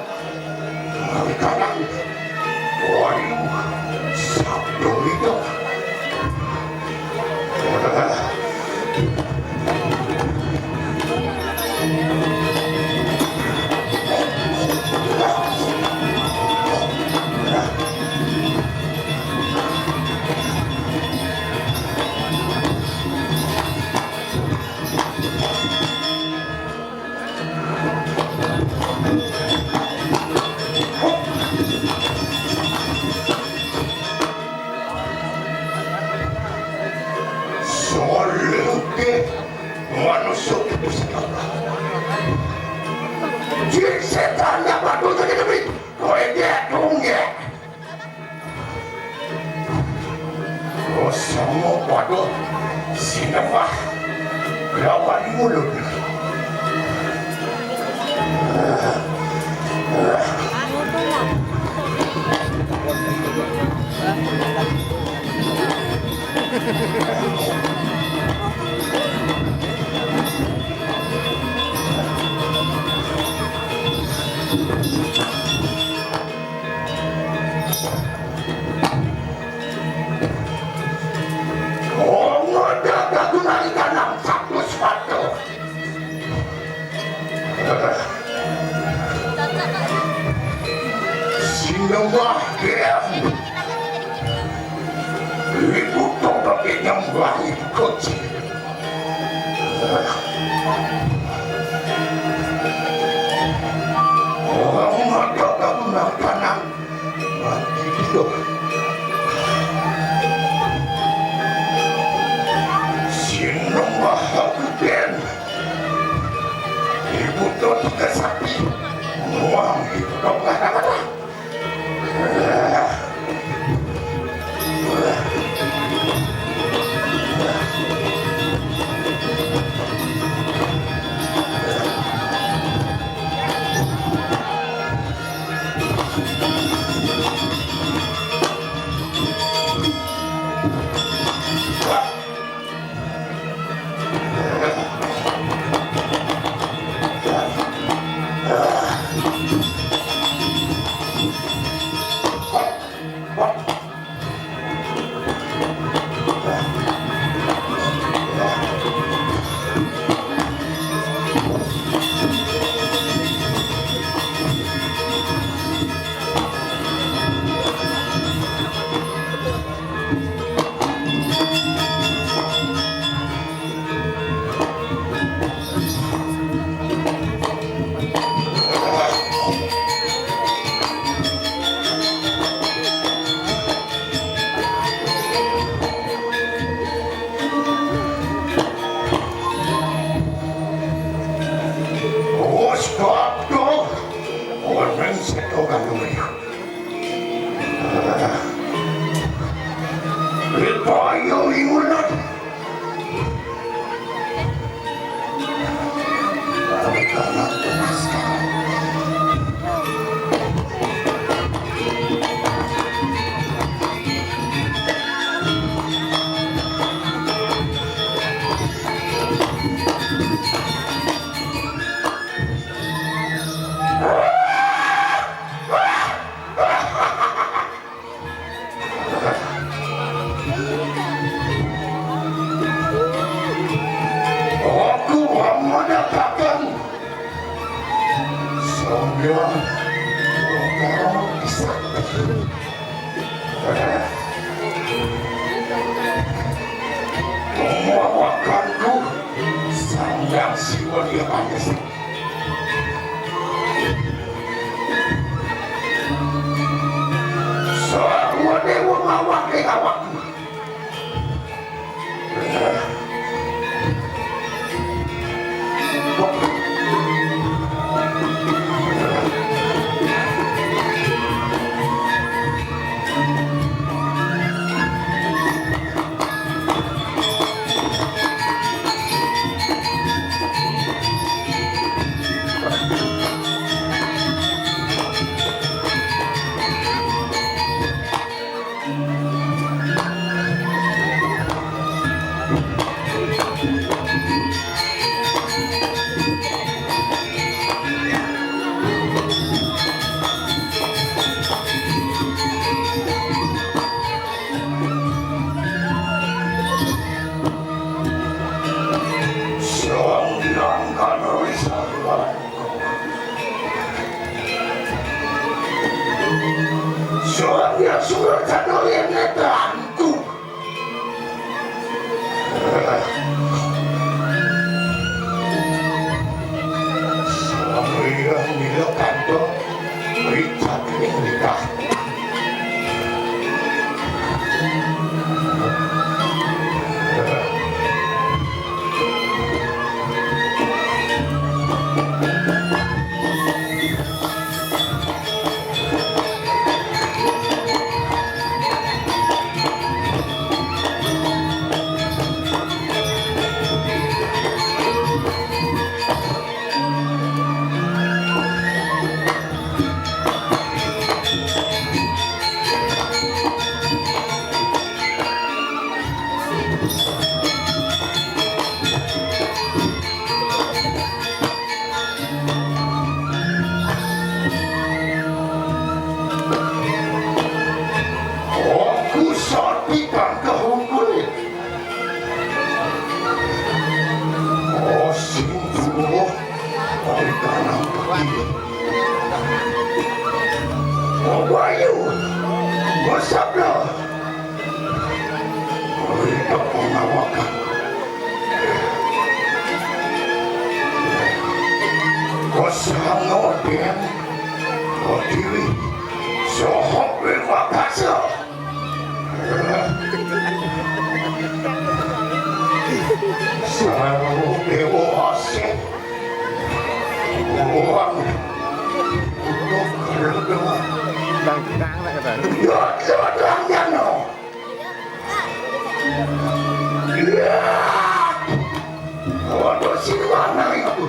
Sekarang. Waduh. Sabdo itu. Salute manungsa kita sakala. Jin setan yang batu sakit demi. Kowe dia dong ya. Kosong padha sinembah lawan mulut. Oh, ngoda kagunarikan nang satu sepatu. Sinembah Dewi. Ibu tobat nyembah ibu kunci. Orang ada kamu nang tanang. Mati dia. Sinembah aku den. Ibu tobat ke sapi. Muang ibu tobat apa? Oh, stop tuh. Orang seto kan. Ripayo ingunat. Aku mendapatkan sembilan orang sakti. Pembawakanku sang yang siwa dia panas. Sarwa dewa ngawake awakku. Surat satu yang netranku. Samira nila kanto, Richard ning nikah. Aku sapi tangkah kulit. Oh, sing dulu. Dari kanan pergi. Oh, Bayu. Masablah. Ida pengawakan. Kosang oden. Odiri. Sohok wewakasa. Sarang dewa asih. Buang. Untuk kerja. Bang, bang, bang, bang. Ya, ya, ya, ya, no. Waduh, si Wana itu.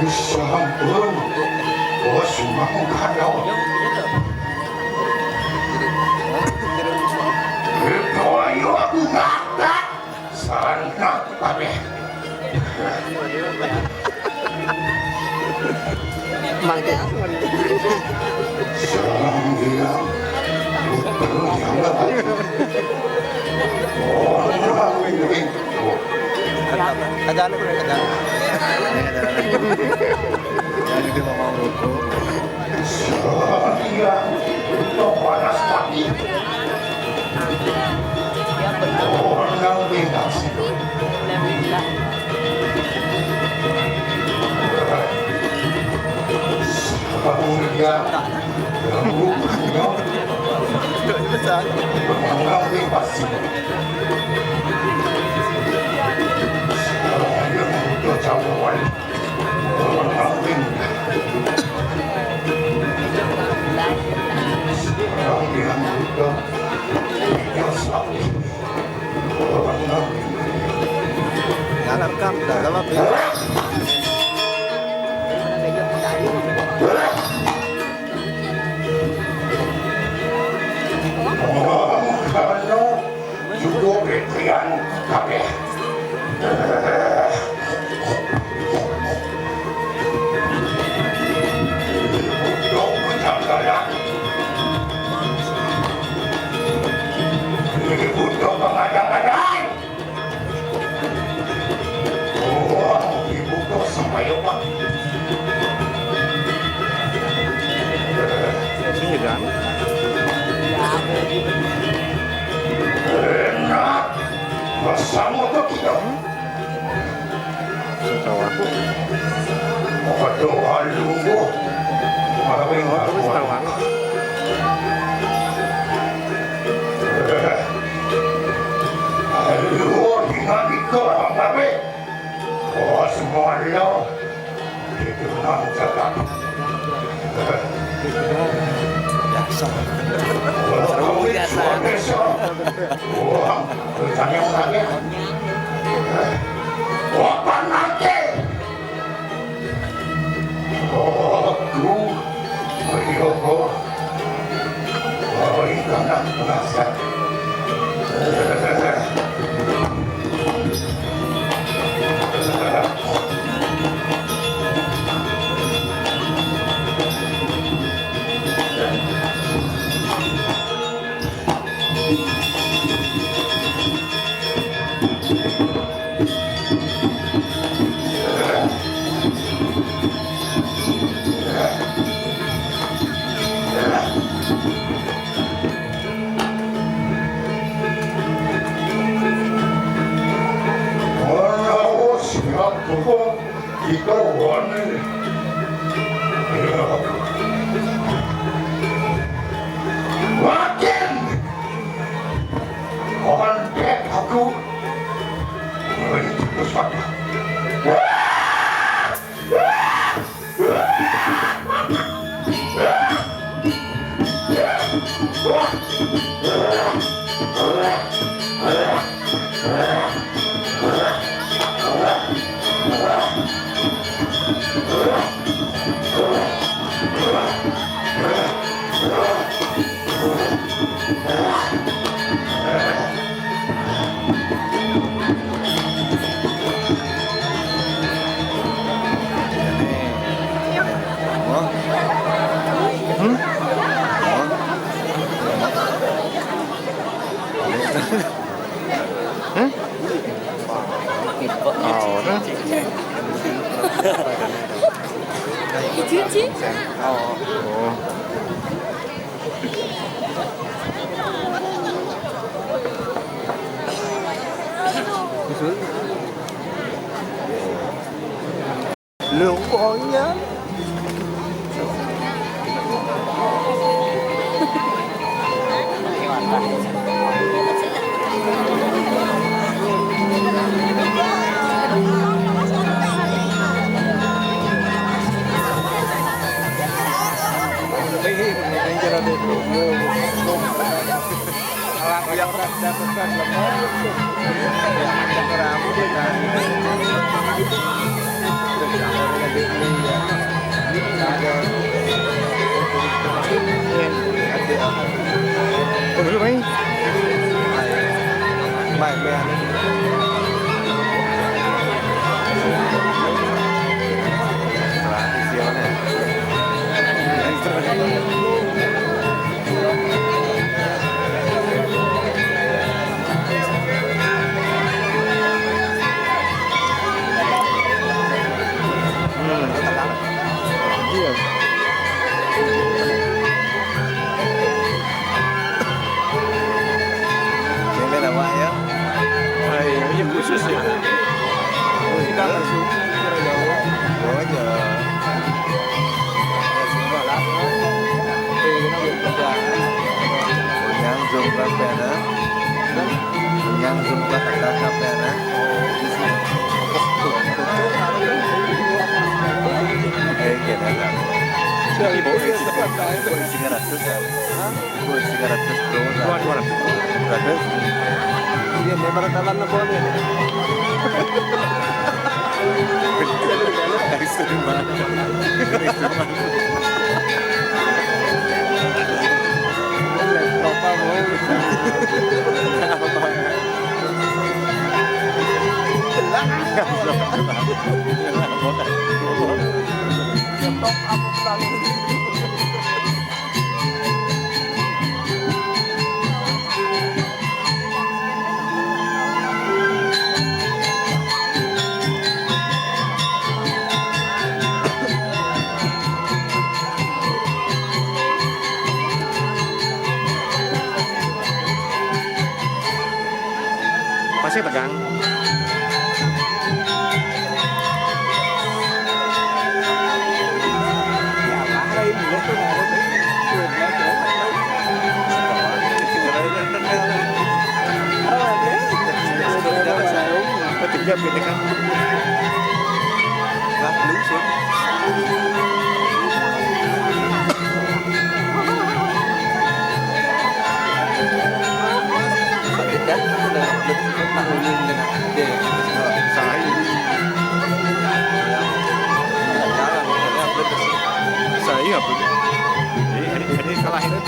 Sampun, bos mangkana. Rikaya aku ngatak, sanak kabeh. Mangke. Sang Hyang Putra Jambal. Orang itu. Aja lu, aja. Yang itu mau rokok. Sang Hyang Putra Banaspati. Orang itu. Dalam kam, dalam ya. Cukup pikiran kabeh. Ini butuh pengadang-adang. Oh, dibuka sampai apa? Sini, Dan. Enak. Bersama ke kita. Sawah. Aduh, aduh. Maring aku sawah. Aduh, dengan itu orang kabeh. Bos Semuanya itu nang cekak. Biasa. Seru biasa. Wah, tanya tanya. Wah, panas. Aduh, ayo, ayo, ayo, ayo. Ora wis siap, Bung. Kita wani. Makin. Kontek aku. Terus pada. Lungkongnya. Ini awak ya. Hai, ini khusus ya. Oh, kita langsung. Oh, ya. Yang zoom berapa ya? Yang zoom berapa ya? Eh, iya, dah, dah. Tiga ratus, ya. Tiga ratus tuh. Dua ratus. Iya, memang rekaman apa nih? Dari Sudirman. Dari Sudirman. Laptop apa, Bang? Laptop apa, Bang? Masih tegang. Ketiga, ini kan. Saya. Saya apa? Ini, ini, ini kalah ini.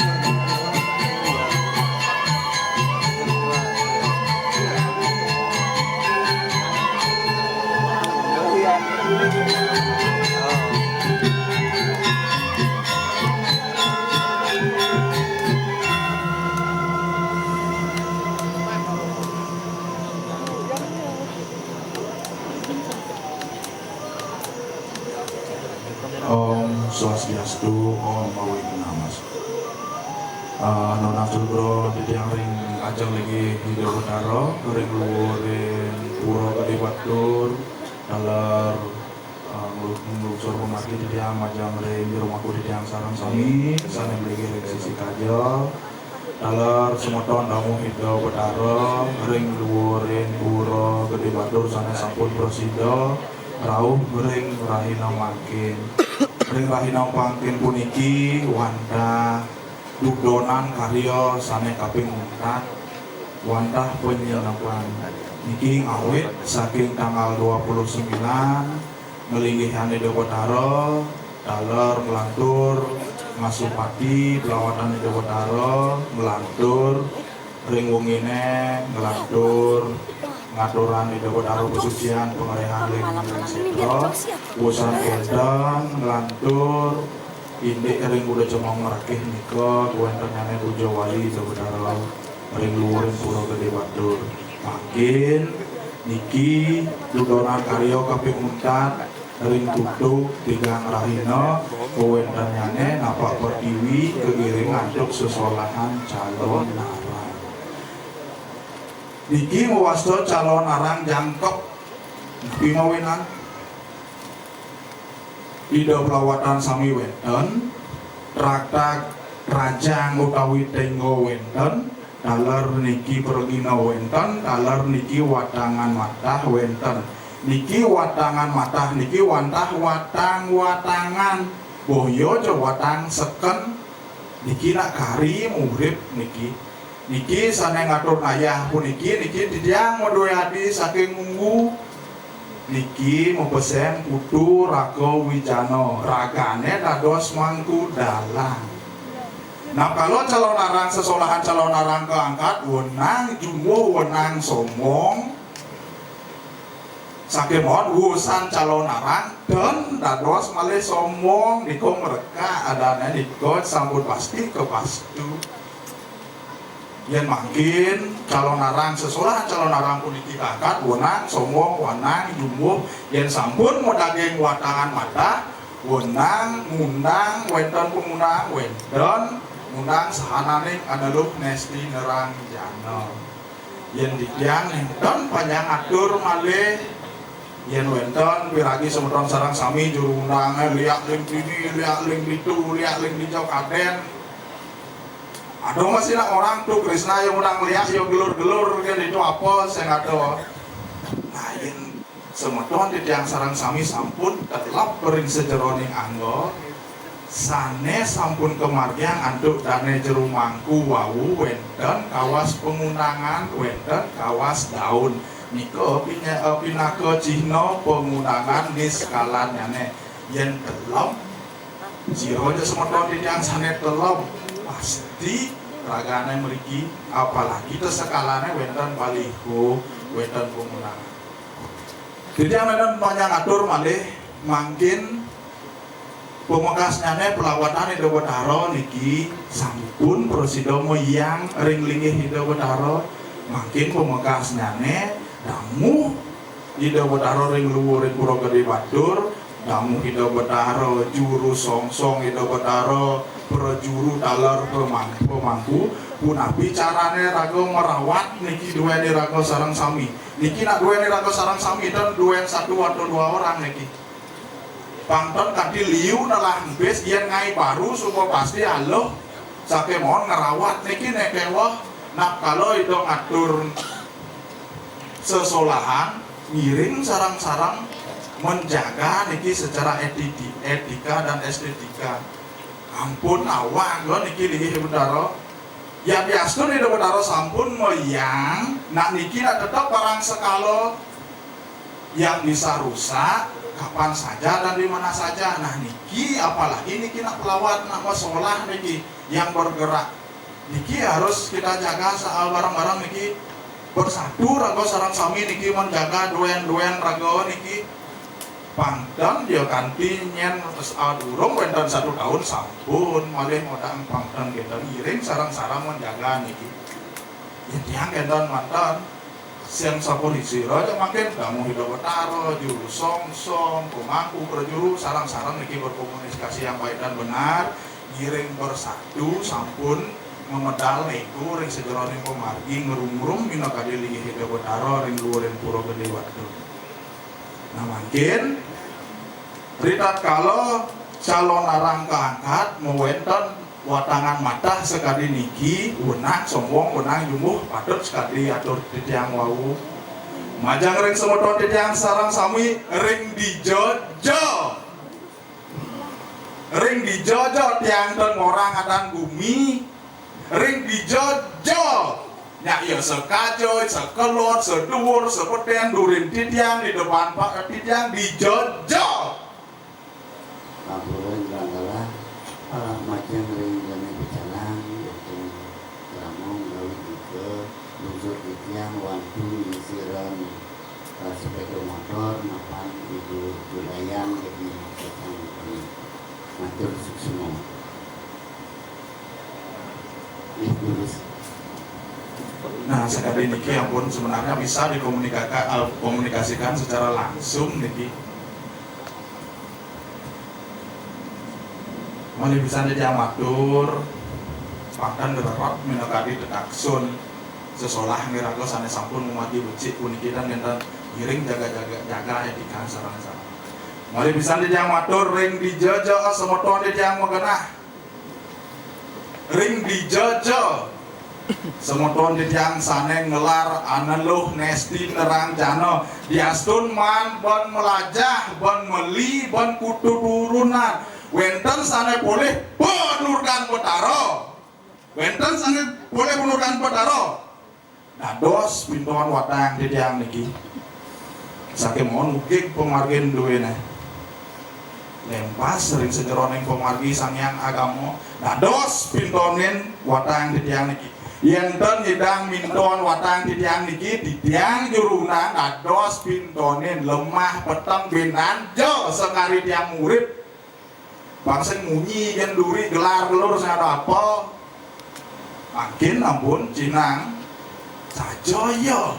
Om Swastiastu, Om Awighnama. Ah, nunas sugra titiang ring ajeng linggih Ida Betara, ring luhuring Pura Gedé Batur, taler, ah, nglu-, ngluncur pamargi titiang majeng ring jero mangku titiang sareng sami, sané malinggih ring sisi kaja. Taler semeton dangu Ida Betara, ring luhuring Pura Gedé Batur sané sampun prasida rauh ring rahina mangkin. Ring rahina mangkin puniki wantah dudonan karya sané kaping untat, wantah panyenepan. Niki ngawit saking tanggal dua puluh sembilan nglinggihan Ida Betara, taler nglantur ngasupati pelawatan Ida Betara, nglantur ring wenginé, nglantur ngaturang Ida Betara pasucian pangréhan ring, ring sétra, wusan kénten nglantur indik ring Buda Cemong Merakih nika kawéntennyané puja wali Ida Betara ring luhuring Pura Gedé Batur. Mangkin niki dudonan karya kaping untat ring tutug tigang rahina kawéntennyané napak pertiwi kairing antuk sesolahan calonarang. Niki mawasta calonarang jangkep. Napi mawinan? Ida pelawatan sami wénten, traktak rajang utawi téngga wénten, taler niki pragina wénten, taler niki watangan matah wénten. Niki watangan matah niki wantah watang-watangan. Boya ja watang seken. Niki nak kari murid niki. Niki sané ngatur ngayah puniki, niki titiang madué adi saking Unggu. Niki mapeséng Putu Raga Wijana, ragané dados mangku dalang. Nah, kala calonarang sesolahan calonarang kaangkat, wenang jumbuh, wenang sombong. Sakémaon wusan calonarang, ten dados malih sombong, nika mrekak adané nika sampun pasti kapastu. Yén mangkin calonarang sesolahan calonarang puniki kaangkat, wenang sombong, wenang jumbuh, yén sampun madaging watangan matah, wenang ngundang wénten pangundangan, wénten ngundang sahananing aneluh nesti nerangjana. Yén titiang nénten panjang atur malih, yén wénten piragi semeton sareng sami juru undangé liak ling dini, liak ling ditu, liak ling dija kadén. Ada masih nak orang tu Krisna yang undang liak, yang gelur-gelur kan itu apa sing ada. Nah, yén semeton titiang sareng sami sampun telep ring sajeroning angga, sané sampun kamargiang antuk dané jero mangku wau wénten kawas pangundangan, wénten kawas daun. Nika pinya-, eh, pinaka cihna pangundangan niskalannyané. Yén telep, sira ja semeton titiang sané telep, pasti ragané mriki, apalagi ta sekalané wénten baliho, wénten pangundangan. Titiang nénten panjang atur malih, mangkin pamekasnyané pelawatan Ida Betara niki sampun prasida mahyang ring linggih Ida Betara. Mangkin pamekasnyané dangu Ida Betara ring luhuring Pura Gedé Batur, dangu Ida Betara, juru songsong Ida Betara, prajuru taler pemang-, pemangku, punapi carané raga merawat niki duén iraga sareng sami. Niki nak duén iraga sareng sami, ten duén satu atau dua orang niki. Pang ten kanti liu nelah empis, yén ngaé baru suba pasti aluh, sakémaon ngrawat niki né kéweh, nak kala ida ngatur sesolahan, ngiring sareng-sareng menjaga niki secara etiti-, etika dan estetika. Ampun awak lo niki linggih Ida Betara. Ya diastun Ida Betara sampun moyang, nak niki nak tetap barang sekala yang bisa rusak kapan saja dan di mana saja. Nah niki apalagi niki nak pelawat, nak masolah niki yang bergerak. Niki harus kita jaga sa-, barang-barang niki bersatu raga sareng sami niki menjaga duen-duen raga niki. Pangten ya kanti nyen, ah, durung wenten satu tahun sampun malih modang pangten kita ngiring sareng-sareng menjaga niki. Ya tiang kenten manten. Siang sampun isira ya mangkin tamu Ida Betara, juru songsong, pemangku prajuru, sareng-sareng niki berkomunikasi yang baik dan benar. Ngiring bersatu sampun memedal ego ring sajeroning pamargi ngrungrum minakadi linggih Ida Betara ring luhuring Pura Gedé Watung. Nah, mangkin ritatkala calonarang kaangkat mawenten watangan matah sakadi niki, wenang sombong, wenang jumbuh, patut sakadi atur titiang wau. Majeng ring semeton titiang sareng sami ring dija ja. Ring dija ja tiang ten ngorang adan gumi. Ring dija ja. Nyak ya sekaja, sekelod, seduur, sepeten durin titiang di depan pa-, titiang dija ja. Ampura Ing Manggala, alah majeng ring Geni Pecalang, Geni Gramong, Gawi Tiga, lungsur titiang wantu nyisiran, eh, sepeda motor, mapan Ibu Judayan, Geni Pecalang. Matur suksma. Ih, lurus. Nah, sakadi niki ampun sebenarnya bisa dikomunikasikan, komunikasikan secara langsung niki. Malih pisan titiang matur, pangkal ngrerot minakadi tetaksun sesolah iraga sané sampun ngumargi becik puniki tan nénten ngiring jaga-jaga, jaga étika sareng-sareng. Malih pisan titiang matur ring dija ja semeton titiang magenah. Ring dija ja semeton titiang sané nglar aneluh nesti nerang jana, diastun maan ban melajah, ban meli, ban kutu turunan. Wénten sané polih panurkan Betara. Wénten sané polih panurkan Betara. Dados pinton watang titiang niki. Sakémaon ugi pamargin duéné. Lempas ring sajeroning pamargi Sang Hyang Agama, dados pintonin watang titiang niki. Yén ten nyidang minton watang titiang niki, titiang juru undang dados pintonin, lemah peteng binanja sakadi tiang murid. Pang sing munyi gén duri gelar lur sing ada apa. Mangkin ampun cinang saja ya.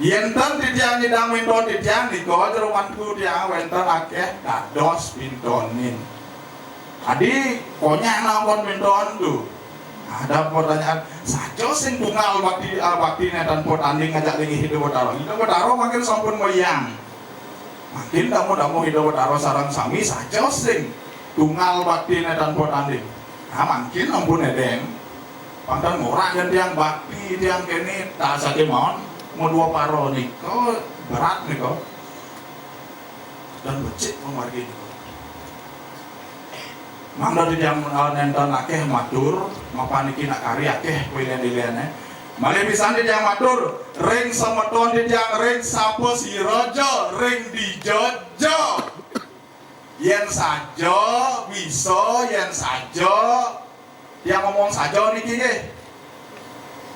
Yén ten titiang nyidang minton titiang nika jero mantu tiang wénten akéh dados pintonin. Adi konyang nampun minton tu. Ada pertanyaan, saja sing tunggal bakti, ah, baktiné tanpa tanding ngajak linggih Ida Betara. Ida Betara mangkin sampun moyang. Mangkin damu-damu Ida Betara sareng sami saja sing tunggal baktiné tanpa tanding. Nah, mangkin ampun édéng. Pang ten ngorang gén tiang bakti, tiang kéné, tak sakémaon, madua para nika, berat nika. Dan becik pamargi nika. Mangda titiang, eh, nénten akéh matur, mapan niki nak kari akéh pilih-pilihané. Malih pisan titiang matur, ring semeton titiang ring sapasira ja, ring dija ja. Yén saja bisa, yén saja, tiang ngomong saja niki nggih.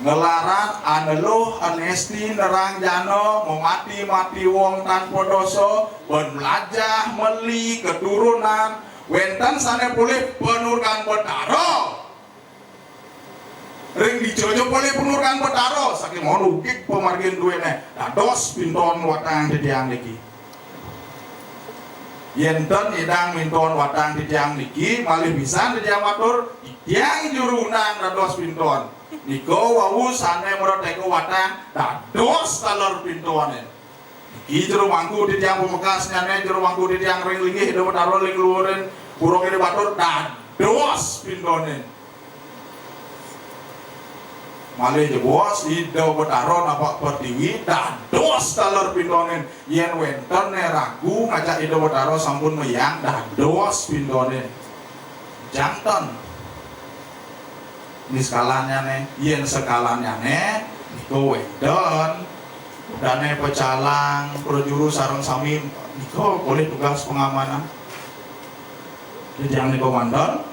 Nglarang aneluh, anesti, nerang jana, mamati-mati wong tanpa dosa, ban mlajah, meli, keturunan, wénten sané polih panurkan Betara. Ring dija ja polih panurkan Betara, sakémaon ugi pamargin duéné, dados pinton watang titiang niki. Yén ten nyidang minton watang titiang niki, malih pisan titiang matur, titiang juru undang dados pinton. Nika wau sané mara teka watang dados taler pintonin. Niki jero mangku titiang pamekasnyané, jero mangku titiang ring linggih Ida Betara ring luhuring Pura Gedé Batur dados pintonin. Malih jebos Ida Betara napak pertiwi, dados taler pintonin. Yén wénten né ragu ngajak Ida Betara sampun méyang, dados pintonin. Janten. Niskalanyané, yén sekalanyané, nika wénten. Dané pecalang, prajuru sareng sami, nika polih tugas pengamanan. Titiang nika manten,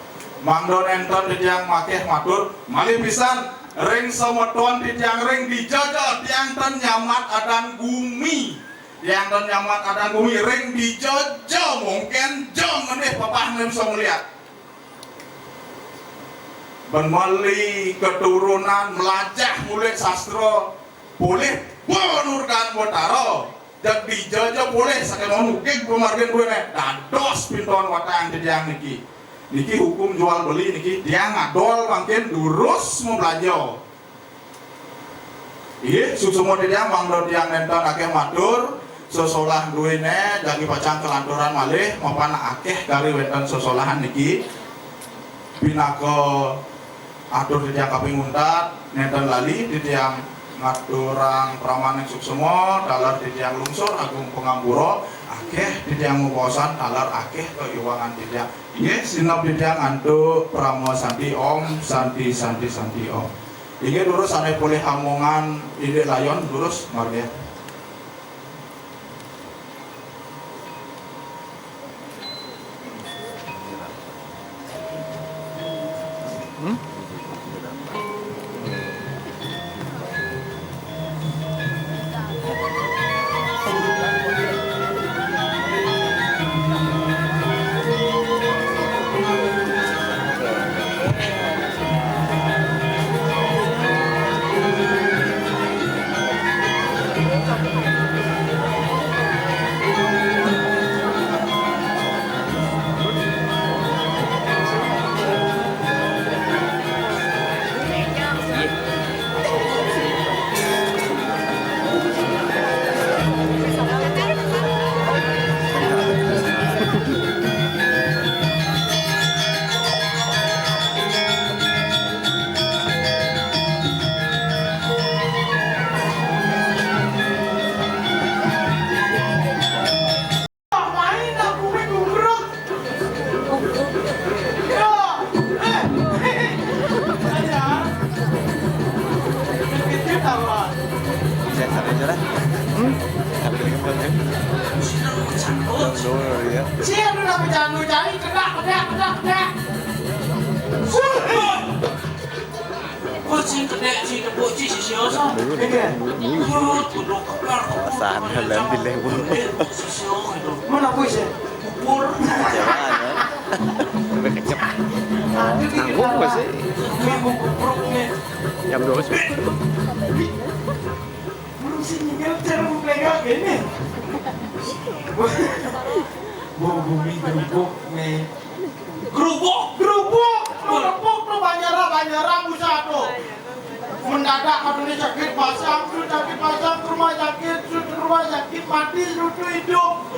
mangda nénten titiang makéh matur, malih pisan ring semeton titiang ring dija ja, tiang ten nyamat adan gumi. Tiang ten nyamat adan gumi ring dija ja, mungkin ja ngenih pepah nem sameliat. Ben meli keturunan melajah ngulik sastra, polih penurgan Betara. Jagi jaja polih sakémaon ukig pamargin duéné. Dados pinton watang titiang niki. Niki hukum jual beli niki, tiang ngadol mangkin durus mabelanja. Inggih, suksma titiang mangda tiang nénten akéh matur, sesolah duéné jagi pacang kalanturan malih, mapan akéh kari wénten sesolahan niki. Pinaka atur titiang kaping untat, nénten lali titiang ngaturang paramaning suksma, taler titiang lungsur agung pangampura, akéh titiang mabaosan, taler akéh kaiwangan titiang. Inggih, sineb titiang antuk parama santi Om, santi, santi, santi Om. Inggih, durus sané polih amongan indik layon, durus margi. Sing kedék, sing tepuk, sing sisio, so. Iya. Urut, kudu keplak, kudu. Sana, keplak, lem, di lewat. Sisio, gitu. Mana kuwi, sih? Bubur. Jangan, ya. Sampai kecep. Aduh, gitu. Nanggung, kan, sih? Mie bubur, nih. Jam dua belas. Belum sih, nyingkir, cara buka ini. Bu, bumi gerubuk, nih. Grubuk, grubuk, grubuk, tuh banjara, banjara, busa, tuh. Mendadak katanya sakit pasang, tuh sakit pasang, ke rumah sakit, tuh ke rumah sakit, mati, tuh, tuh hidup.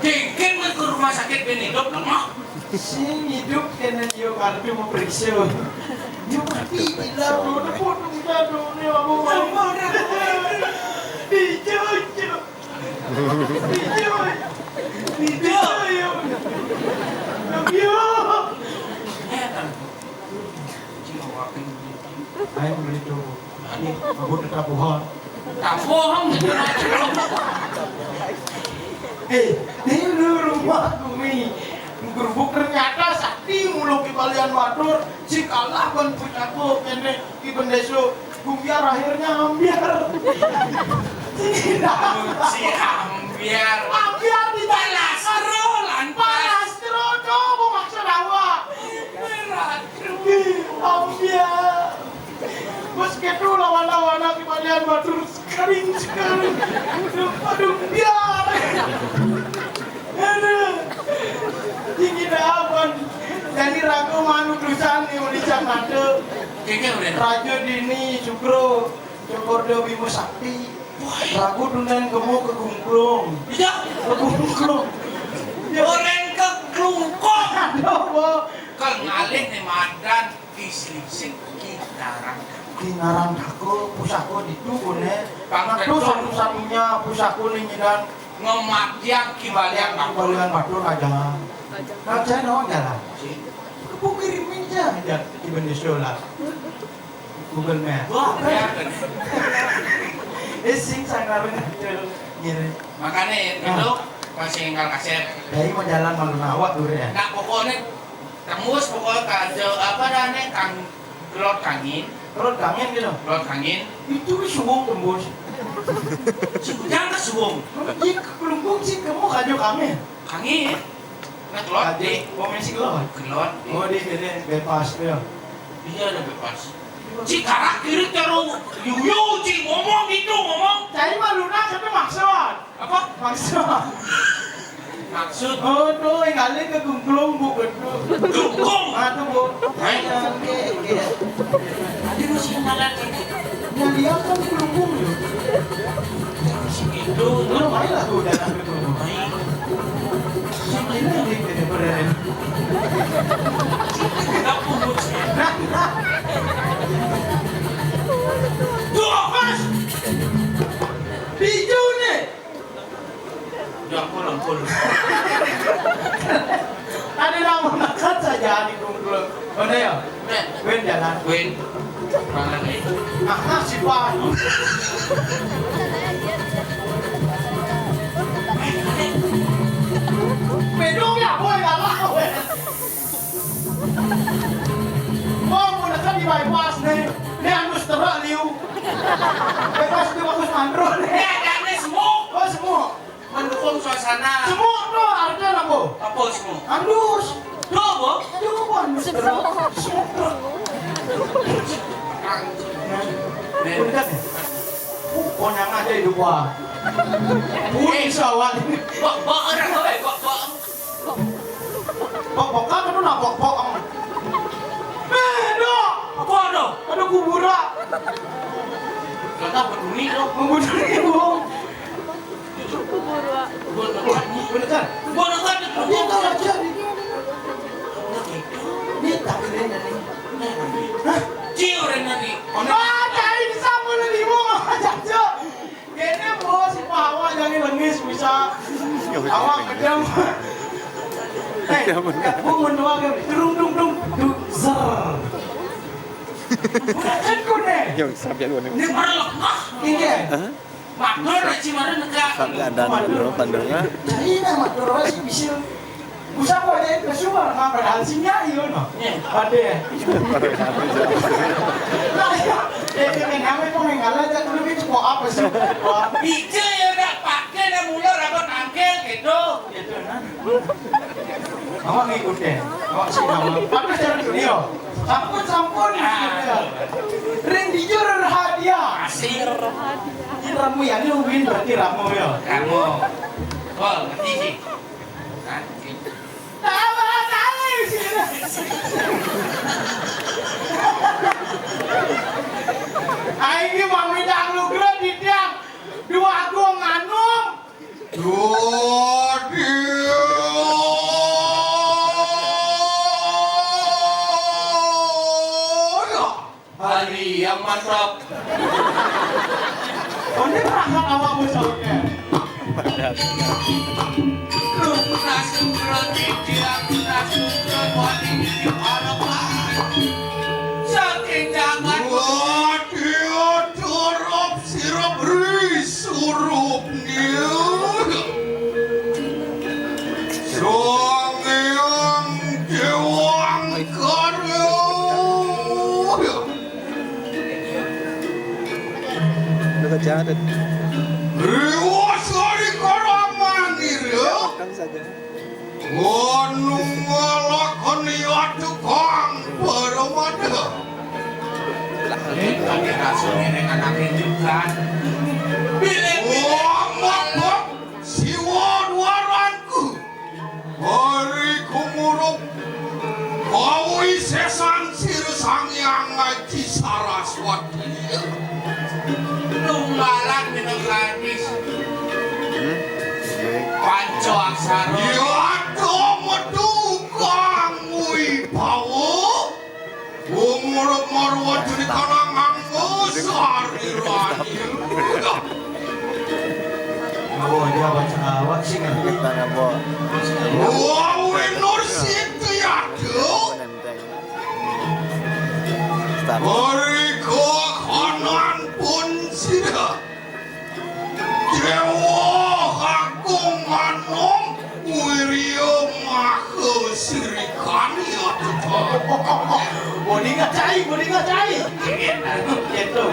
Kengkeng ke rumah sakit, ben hidup, lemah. Sing hidup, kena dia kartu mau periksa. Dia mati, bilang, lu nepuk, tuh, udah, tuh, ini aku mau. Dicucuk. Ayo beli tuh. Ini aku tetap bohong. Tak bohong. Eh, ini lu rumah kami. Gerubuk ternyata sakti mulu kibalian matur. Si kalah ban pucaku kene. Ki Bendesu, gumbiar akhirnya ambiar. Si ambiar. Ambiar di palas. Palas kero, coba maksud awak. Berat. Ambiar. Bos ketu lawan-lawan aku balian batur sekering sekering. Aduh, biar. Aduh. Tinggi dahapan. Jadi ragu manu tulisan nih, ulisan ada. Kayaknya udah. Raja Dini Sugro, Cokor Dewi Musakti. Ragu dunan gemu ke gungklung. Iya. Ke gungklung. Orang ke klungkung. Ada apa? Ke ngalih nih madan, diselisih kita orang. Kinaran aku, pusako ditu, koné. Nah, tu satu-satunya pusako né nyidan ngamatian Ki Balian Batur. Balian Batur aja. Nah, saya naon jalan. Aku kirimin aja, aja Ki Bendisio lah. Google Map. Wah, ya. Eh, sing sangar ngatur ngiring. Makané itu masih énggal kasép. Jadi mau jalan malu nawa dulu ya. Nah, pokoknya tembus pokoknya ka apa dah nih, Kang Gelot Kangin. Gelot Kangin gitu. Gelot Kangin. Itu suwung tembus. Si Ujang ke suwung. Ih, kelungkung sih kamu kajo Kangin. Kangin. Nah, Gelot di komen si Gelot. Gelot. Oh, di sini bebas ya. Iya, ada bebas. Si karak kiri terus yuyu si ngomong gitu, ngomong. Jadi malu nah, tapi maksud. Apa? Maksud. Maksud? Oh, tuh, yang kali ke gungklung, Bu, betul. Gungklung? Ah, tuh, Bu. Hei. Iya, oke, oke. Tadi lu sih ngalat ini. Yang dia kan gungklung, yuk. Itu. Lu main lah, tuh, udah sampai gungklung. Main. Sini, sini, sini, sini, sini. Kenapa, Bu? Nah, nah. Tuh, Mas! Bijou nih! Jangkul, jangkul. Ada nama dekat saja di Bengkulu. Mana ya? Win. Win jalan. Win. Mana nih? Nah, nah, si Pak. Bedong ya, boy, kalah, boy. Wah, mau dekat di bypass nih. Ini anu seterak liu. Bypass itu bagus mandro nih. Ini ada nih semua. Oh, semua. Mendukung suasana. Semua tuh, artinya apa? Apa semua? Andus. Tuh, apa? Tuh, apa? Andus. Semua. Nih. Udah deh. Uh, konyang aja hidup gua. Wih, sawat. Bak, bak, orang, bak, bak. Bak, bak, kan itu nabok, bok. Beda. Apa ada? Ada kuburan. Gak peduli lo. Membunuh ibu. Bener kan? Bener kan? Dia tahu aja. Ini tak keren dari. Hah? Ciu orang tadi. Oh, cari sama lu di rumah, Caca. Kayaknya bos si Pawa jadi lengis bisa. Awak kejam. Eh, aku mendoakan. Dung, dung, dung, dung, zer. Bukan ku nih. Yang sampai lu nih. Ini malah lemah. Ini. Hah? Maklum, Cimara negara. Sampai ada dulu pandangnya. Jadi, nah, maklum sih bisa. Usah kok jadi kesuar, nah, padahal sih nyai, yo, no. Ada. Nah, ya. Eh, ini namanya kok nggak ngalah, jadi lu itu kok apa sih? Wah. Ije ya, nggak pakai, dah mulai rapat angkel, gitu. Gitu, nah. Awak ngikutin. Awak sih nama. Tapi jangan video. Sampun, sampun. Ring dijur hadiah. Asik. Ini ramu ya, ini win berarti ramu ya. Ramu. Wah, ngerti sih. Tawa kali sih. Aing ge mah midang lu geura di tiang. Dua agung anu. Dua dia. Hari yang mantap. Onde berangkat awak musuhnya. Lu nasib roti dia, nasib roti di harapan. Saking jangan. Waduh, turap sirap ris. Surup dia. Sang Hyang Dewangkara. Dekat jalan. Dewa Sari Karamanira. Belakang saja. Anu ngalakoni tukang paramada. Ini tadi rasanya dengan akhir juga. Bilih-bilih. Wah, mabok siwa waranku. Hari kumurup. Kawisésan sira Sang Hyang Aji Saraswati. Tunggalan minangka hadis. Hmm? Panca aksara. Yata metu kang wibawa. Umur marwa juri karang anggo Awak sing ngerti. Kita ngabo. Wah, Nur Siti atuh. Nenteng. Start. Mari kahanan pun sida. Dewa Agung Anom Wirya Maha Sirikani atuh. Bodi ngacai, bodi ngacai. Gitu.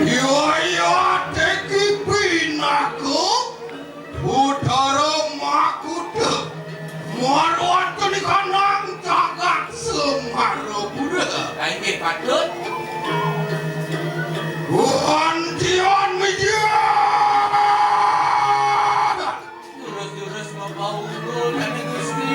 Yoyo teki pinaka Utara Makuta. Marwatani kanang jagat Semarapura. Inggih patut. Wantian mijil. Jurus-jurus mabau ulun, Raden Gusti.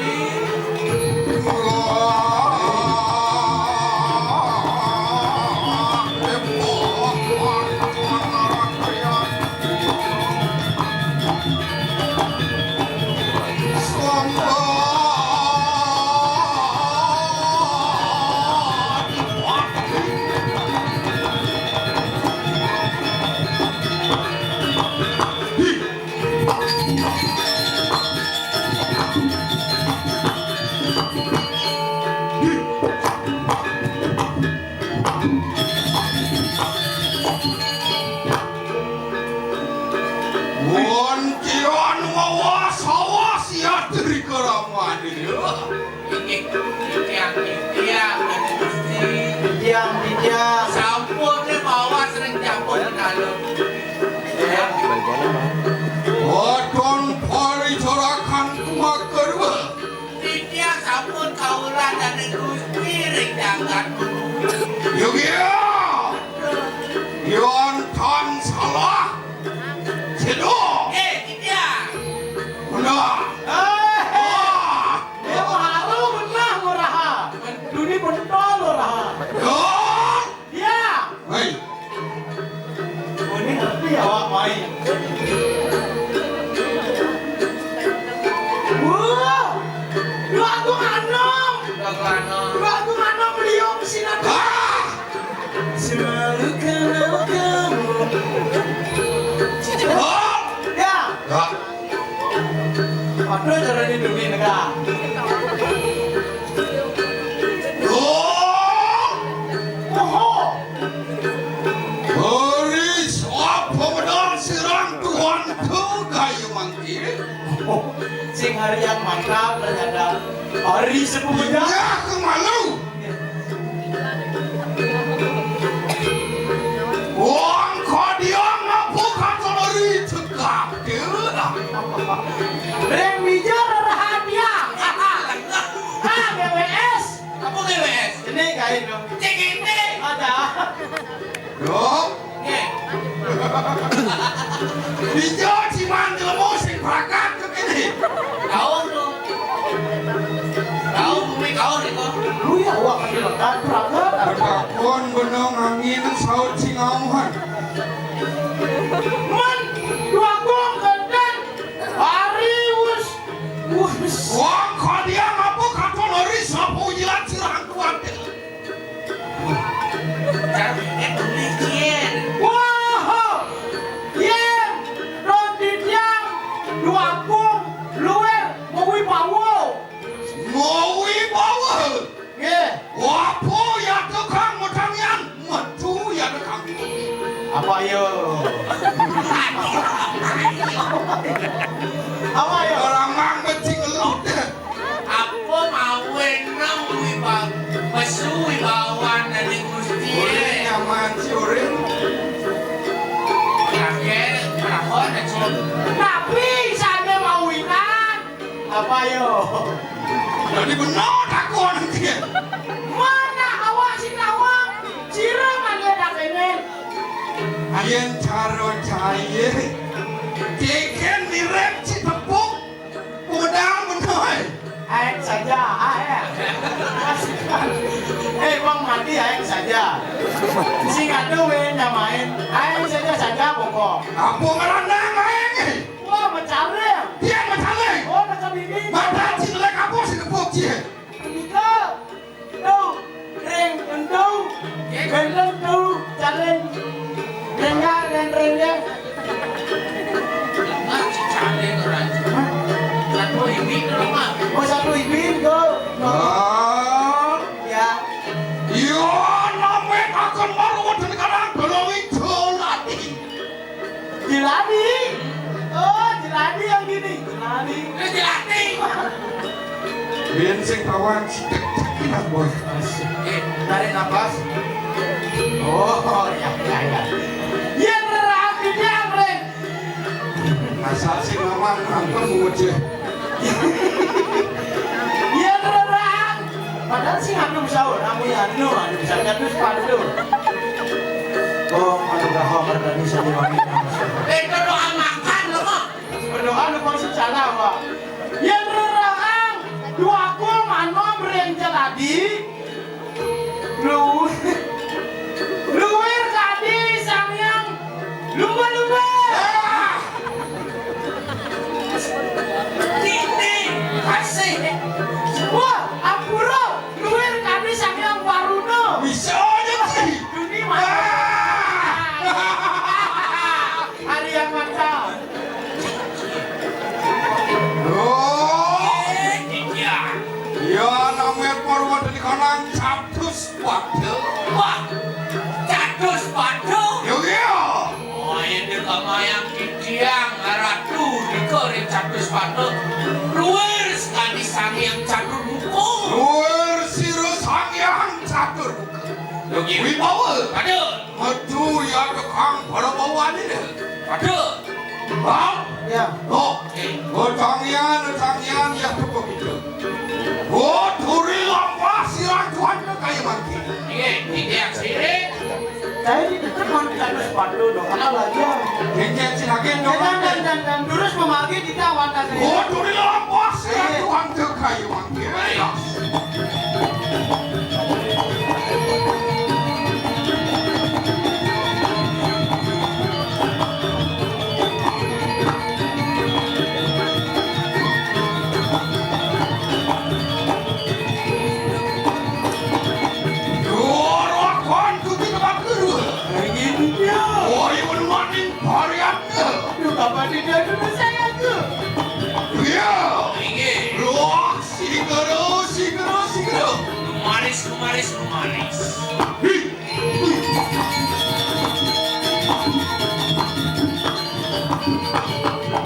Wontian wawas-awas ya Tri Karamadya. Inggih, titiang, titiang, Raden Gusti. Titiang, titiang. Sampun, nih, bawa sering campur ke dalam. Ya. Waton paricarakan kumakarwa. Titiang sampun kaulan Raden Gusti ring jagat. Yogya. Yon tan salah. Cedok. Eh, titiang. Benar. Eh. Wah. Dia mah haru benar, Luraha. Duni bentol, Luraha. Dong. Dia. Hei. Oh, ini ngerti ya, Wak, main. Wah. Dua tuh anom. Dua tuh anom. Dua tuh anom liung sinan. Ah. Selalu kenal kamu. Hop. Ya. Ya. Aduh, cara di dunia negara. Oh. Oho. Hari suap pemenang sirang tuan tu kayu mangkir. Sing hari yang mantap ternyata. Hari sepupunya. Ya, kemalu. Wong kodiang apa katon ri cekap, Dil? Ring mija rerahadiang. Ah, G W S. Apa G W S? Ini kain dong. C G T. Ada. Dong. Nggih. Dija ciman jelema sing pragat kene. Kaon to. Kaon bumi kaon iko. Lu ya awak kami lekat pragat. Berkakon benang angin saut singauhan. Man, dua kong geden. Hari wis. Wis. Wah, kalian apa katon hari sapu jilat sirah kuat. Wah! Yén ron titiang duakung luir mawibawa. Mawibawa. Nggih. Wapo ya tukang matangian, metu ya tukang. Apa yo? Apa yo? Orang mang becing elut. Apa mawinang wibawa, mesu wibawan Ida Gusti. Uring nyaman si uring. Kakek, perawan aja. Tapi sana mawinan. Apa yo? Jadi benar takon nanti. Mana awak si nawang? Sira mana dak ini? Ayen caro cair. Keken mirip si tepuk. Udah menoi. Aeng saja, aeng. Eh, Bang Madi aeng saja. Sing ado wé nyamain. Aeng saja saja pokok. Apa ngerandang aeng? Wah, mencari. Dia mencari. Oh, nak bimbing. Mata cilek apa sih nepuk cie? Begitu. Tuh, ring, entu. Gendeng tuh, caring. Rengga, reng, rengga. Jeladi. Oh, jeladi yang gini. Jeladi. Ini jeladi. Biyen sing perawan. Enak, Bos. Eh, tarik napas. Oh, ya, ya, ya. Yen rerahang gedang, Ring. Asal sing ngomong, ngomong ngoceh. Yen rerahang. Padahal sing anu sahur, namanya anu, anu bisa jatuh sepatu. Oh, anu gak homer tadi saya ngomong. Eh, itu doa makan, loh. Berdoa lu kok salah, Pak. Yen rerahang dua kul manom ring jeladi, lu-, luwir kadi Sang Hyang Lumba-lumba. Ah! Dinding, kasih. Wah, ampura, luwir kadi Sang Hyang Waruna. Bisa aja sih. Dunia mati. Ah! Hari yang mantap. Loh. Eh, iya. Ya, namanya Purwodadi Kanang catus pada. Wah, catus pada? Yo, iya. Oh, ini kamayang didiang, ratu, dikore catus pada. Luwir sekali Sang Hyang Catur Muka. Luwir sira Sang Hyang Catur Muka. Yo, iya. Wibawa. Aduh. Aduh, ya, Kang, pada bawa ini deh. Aduh. Bang? Ya. Oh, oh, tangian, tangian, ya, cukup itu. Oh, turi lampah, silang tuan ke kayu mangki. Iya, iya, sirik. Saya di depan kan sepatu dong, apa lagi ya? Kencet si lagi dong. Dan, dan, dan, dan terus memanggil kita awan tadi. Oh, turi lampah, silang tuan ke kayu mangki. Iya. Aduh, kapan dia dulu saya tuh? Iya. Luak, sigero, sigero, sigero. Manis, manis, manis. Hi.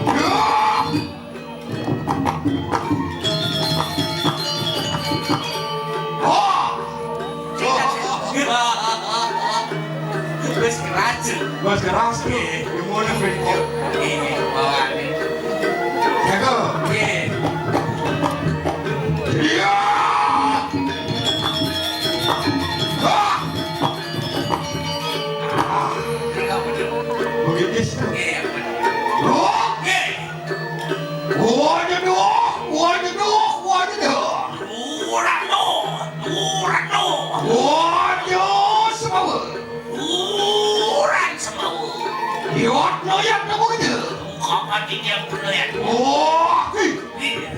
Ya. Wah. Wis keras. Wis keras, Bro. Iya. Gimana, Bro? Iya, bawaane. Jago. Iya. Iya. Ah. Ah, iya, bener. Begitu. Iya, bener. Oke. Waduh, waduh, waduh. Ora no, ora no. Waduh, semawa. Ora semawa. Yot no, yot no, begitu. Kapan ini yang bener ya? Wah, ih. Iya.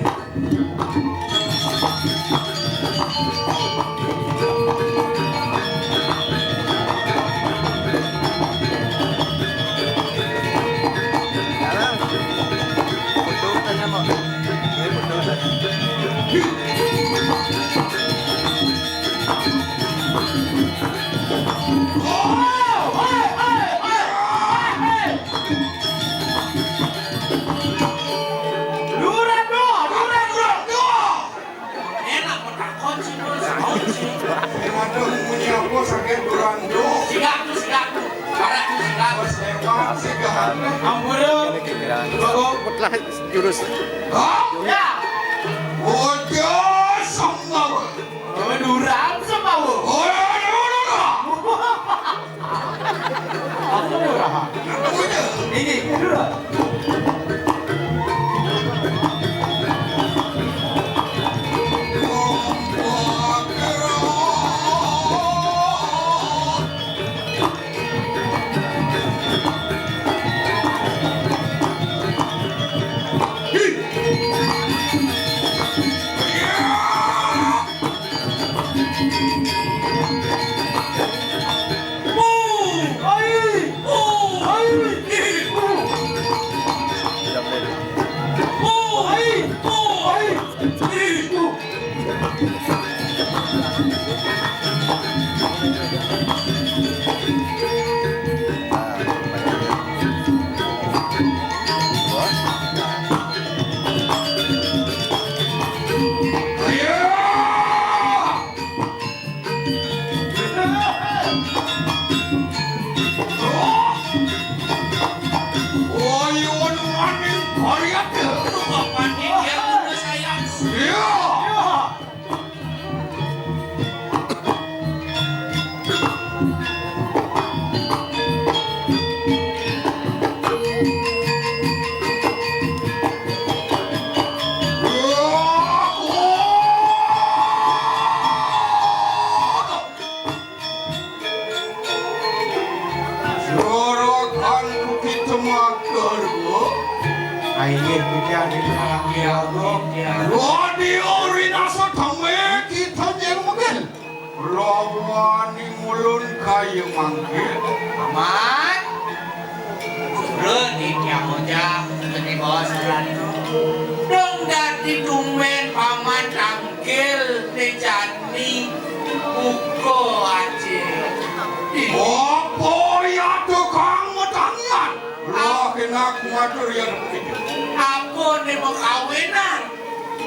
Lurah, Bro, lurah, lurah, lurah. Enak kok takon sih, Bro, sahur sih. Sing ada munyi apa sakit kurang, Bro? Sing aku, sing aku. Para aku sing aku. Wes lewat sih, gak ada. Ampura. Kok lah jurus. Hah? Ya. Udah sama. Menurang sama. Ora, ora, ora, ora. Aku ora. Iki, iki dulu. Sorokan bukit temaker, Bu. Inggih, titiang di Panggiago. Wadi ori nasa teme kita jeng megen. Lawan mulun kaya mangkin. Aman. Surut titiang ojang, geni bos ratu. Dong dadi tumben paman tangkil ne jani buka aja. Apa ya tukang matangian? Lah kena kumatur ya begitu. Apa ne makawinan?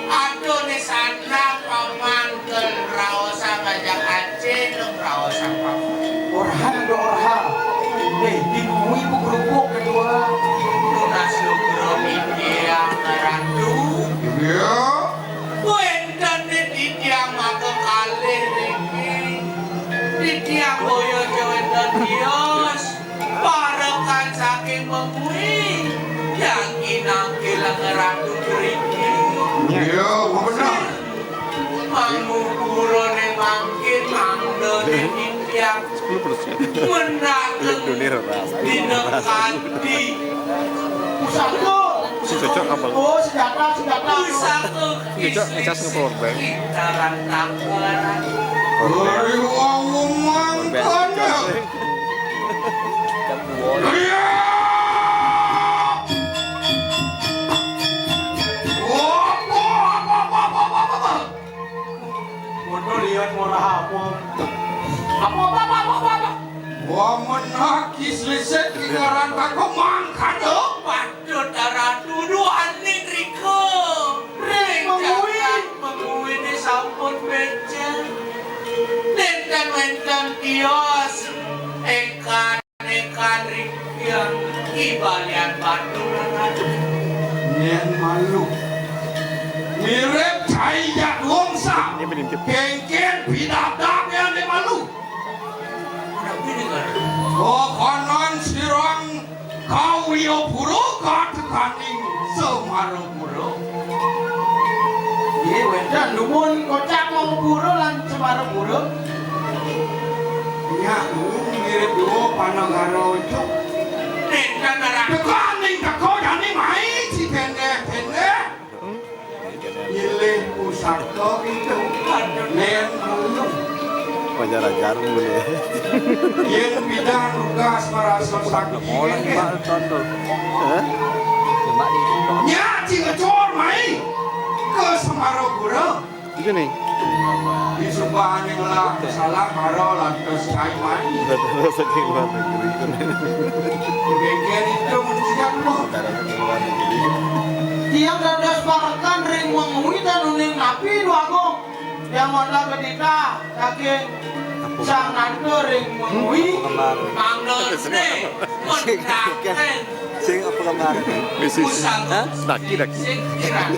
Aduh, ni sana paman ke raosan ngajak acil, dong raosan paman. Orha, do orha. Eh, di bumi bu kerupuk kedua. Tunas lugra titiang ratu. Iya. Wénten di titiang maka kalih niki. Titiang boya wénten tios. Parekan saking mengwi, yang inangkil ratu driki. Iya, bener. Mangupurane mangkin mangdane titiang. Sepuluh persen. Menakeng dina kandi. Pusaka. Si cocok apa? Oh, senjata, senjata. Pusaka. Cocok ngecas nge-power bank. Kita rantang. Power bank. Iya. Apa, apa, apa? Modal lihat murah apa? Apa, apa, apa, apa, apa? Wah, menakis lisit kingaran tako mangkana. Patut arah tuduhan ning rika. Ring mengui. Jagat mengui ni sampun becek. Nenten wenten tios. Ekan Nekan rikian ibalian batu. Nyen malu. Mirip cai jadwong sa. Ini pinintip. Kengken pidabdab ya ne malu. Tapi dengan kokonon sirang kawiyapura katekaning Semarapura. Nggih, wénten dumun kocap Mangupura lan Semarapura. Nyak dumun mirip duo panegara itu. Nénten arah. Teka ning teka jani mai si pendek-pendek. Pilih pusaka itu. Nén dulu. Wajar-wajar boleh. Yén bidang tugas marasa sakti. Hah? Nyak cing ngecor mai ke Semarapura. Itu nih. Di subané ngelah salah mara lantas cai mai. Rasa ke luar negeri. Bengkel itu mun siap, Bu. Tiang dados parekan ring mengui tan uning napi, Dwagung. Yang wanda kedita, saking sang nanta ring mengui. Mangda ne, mentaken. Sing apa gambar? Misis. Hah? Daki, daki. Sing kirang.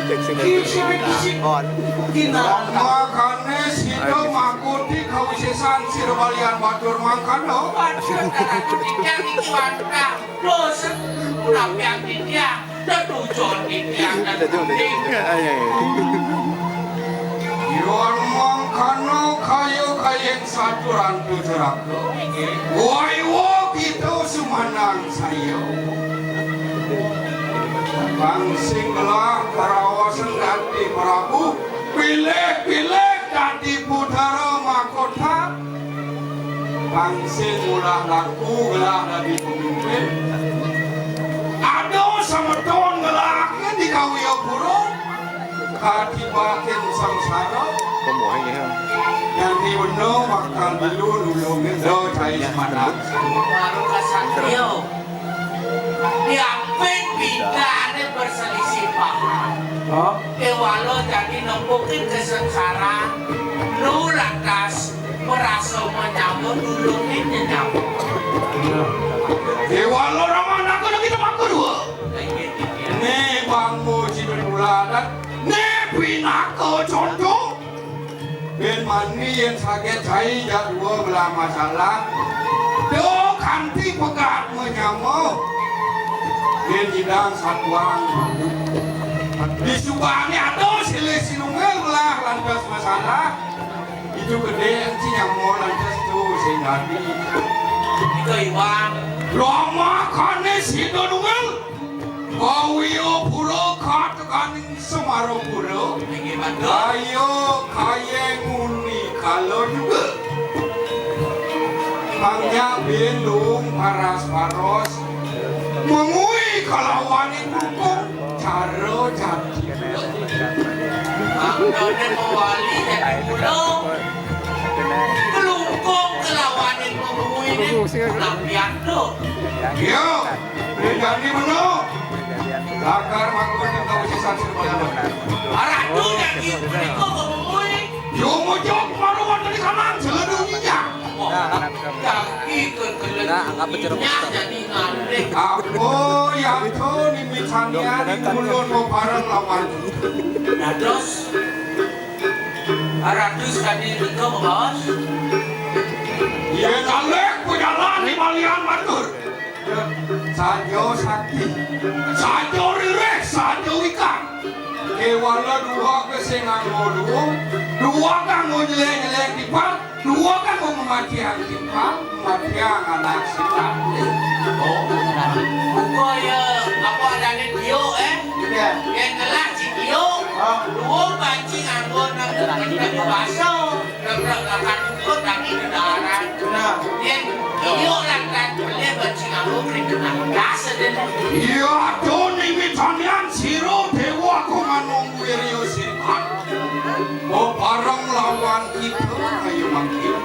Cek sini. Kisi, kisi. On. Kina. Makané sida makuti kawisésan sira balian batur mangkana. Batur karajan titiang iki wantah. Dosa. Napiang titiang. Tetujon titiang. Tetujon. Ayo, ayo. Yén mangkana kaya kayeng saturan tuturaka. Waiwa kita sumanang saya. Pang sing gelah karaosan dadi Prabu, pilih-pilih dadi putra mahkota. Pang sing ulah laku gelah dadi pemimpin. Ada semeton gelahnya di Kawiyapura. Katibakin sangsara. Pemuhing ya. Yang di benda bakal dulu nulungin do cai semangat. Baru kasatrio. Diapit bidane berselisih paham. Hah? Kewala jadi nempukin kesengsaraan. Lu lantas merasa menyambut dulungin nyenyambut. Iya. Kewala ramah nakon kita maku dua. Nih bangmu cidul buladan. Nih pinaka contoh. Bén mani yén saget cai jak dua belah masalah. Duh, Anti pegat menyama. Yén nyidang satuang. Disubané ada silih sinunggal belah lantas masalah. Itu gedé ci nyama lantas tuh sing dadi. Itu iwang. Lama kané sida nunggal. Kawiyapura katekaning Semarapura. Inggih, Pak. Kaya kayeng uni kala juga. Hanya bindung paras-paros. Mengui kalawaning klungkung cara jati. Mangkane mawali dadi kula. Klungkung kalawaning mengui. Tapi atuh. Iya. Jani meno. Lakar mangkon ing kawisésan sira. Ratu dadi punika kemungui. Yo mojok maru wonten ing kanan jeledunya. Nah, nah, anggap jeruk. Apa yang tuh nimbit sanian ing ulun bebareng lawan. Nah, terus Ratu sakadi nika, Bos. Yén alih pejalan di balian batur. Saja sakti, saja ririh, saja wikan. Kéwala dua ka sing nganggo luung, dua kanggo nyelek-nyelek timpal, dua kanggo mamatiang timpal, mamatiang anak sita. Oh, buka ya apa adané tiuk, eh? Iya. Yén ngelah si tiuk, luung banci nganggo nang nang basa. Nah. Iya, aduh, nimbit sanian sira Déwa Agung Anom Wirya Sirkan. Bebareng lawan kita, ayo mangkin.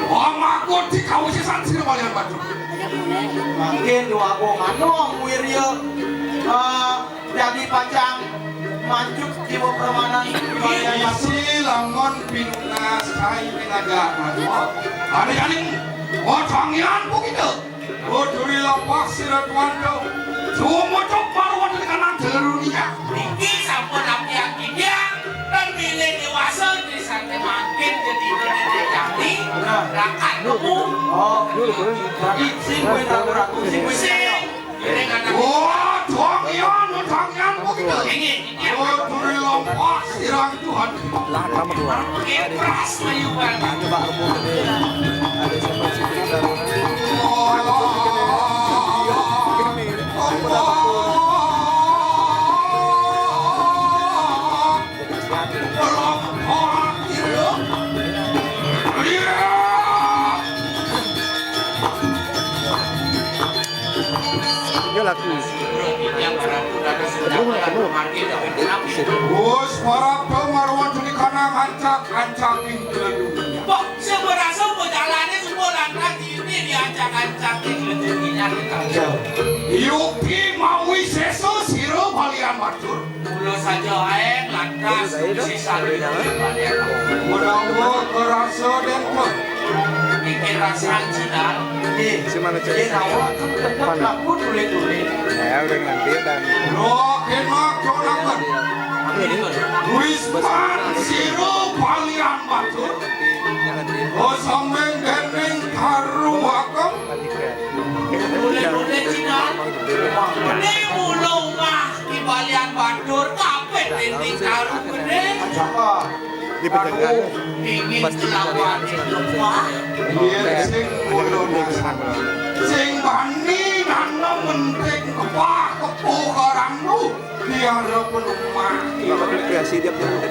Pamaku di kawisésan sira kalian batur. Mangkin Déwa Agung Anom Wirya, eh, Dadi pacang manjuk jiwa permanan. Isi lamun pinunas kai pinaga. Ada janing ocangian pukita. Boduri lapas sira tuan do. Sumucuk baru wonten kanang jeler dunia. Niki sampun apian kidiang dan bilih dewasa di sante mangkin jadi dene jani. Rakan kamu. Oh, berarti sing kowe ragu-ragu, sing kowe percaya. Wah, Tuangian, Tuangian, begitu. Inggih, inggih. Oh, duri lompat, sirang Tuhan. Lah, kamu dua. Kepras, mayuban. Nah, coba aku gede. Ada siapa sih kita? Oh, oh, oh. Iya, lagu. Penuh, penuh. Gus, para pemaruan tulikana ngancak-ancakin gelendungnya. Kok seberasa pejalané semua lantas ini diancak-ancakin gelendungnya kita. Iya. Yupi mawi seso sira balian matur. Kula saja aeng lantas sisa. Menawa kerasa denten. Pikir rasa jinak. Nggih. Nggih, rawuh tetep laku tuli-tuli. Ya, udah nganti dan. Roh enak jonaken. Wisman sira balian matur. Oh, sambing dening karu akam. Tuli-tuli jinak. Ini mulung mah. Ki balian batur kabeh dinding karu gedhe. Sapa? Di penjagaan. Ingin kelawan itu, Pak. Iya, sing ulun sing bani nanam menting kepah kepuh karangmu. Biar penuh mati. Kreasi dia punya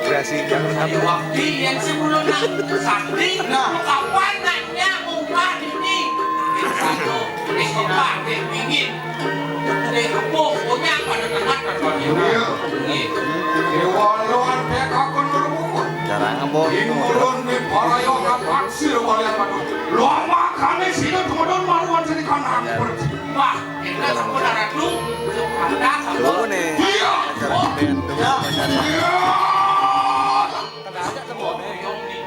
kreasi yang. Ayo, waktu yang sebelum nak sakti, nah, kapan nanya umpah ini? Ini satu, ini kepah, ini pingin. Nek rubuh, punya pada tengah. Iya. Iya. Déwa lawan Dékakon rubuh. Jarang ngomong. Ing ulun ning para yoga taksir walian manut. Lho, makane sira tumodon maruan seni kanang. Wah, kita sampun ratu. Ada sampun. Iya. Acara band tuh, acara. Iya.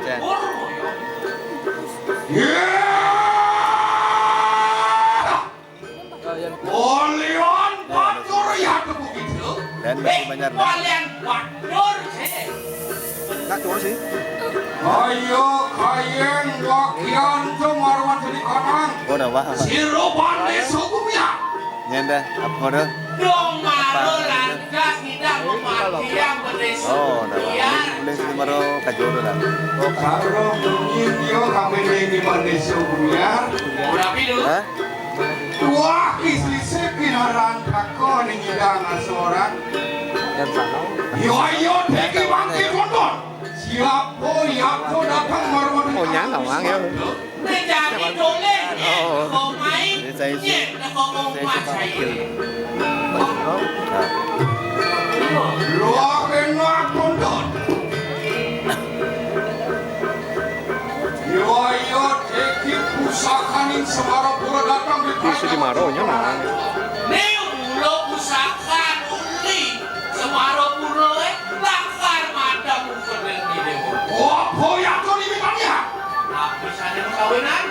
Cek. Iya. Olion batur ya tepuk itu. Dan bagi banyak. Olion batur sih. Tak turun sih. Ayo kayeng wakian to maruan tadi kanang. Oh, dah, Bang. Sira Bande Sugumya. Nyanda, apa dah? Dong maro lantas kita mematian Bande Sugumya. Oh, dah, Bang. Ini, ini maro kajodoh dah. Oh, karo nunyin yo kami ini Bande Sugumya. Berapa itu? Hah? Wah, isi-isi pinaran kako ning idang asoran. Yo, ayo, teki bangkit, tonton. Siapa yang kau datang maruan? Oh, nyana, Mang, ya. Nek jadi toleh, oh. Kau main, saya isi, nyet, kau mau saya isi pakai. Pakai. Luar kena tonton. Yo, yo, teki pusakaning Semarapura datang di Sugi Maro, nyana. Ning, ulo pusaka uli Semarapura, eh, lakar mata muka dadi dewa. Apa ya to di mitanya? Tapi sana kawinan?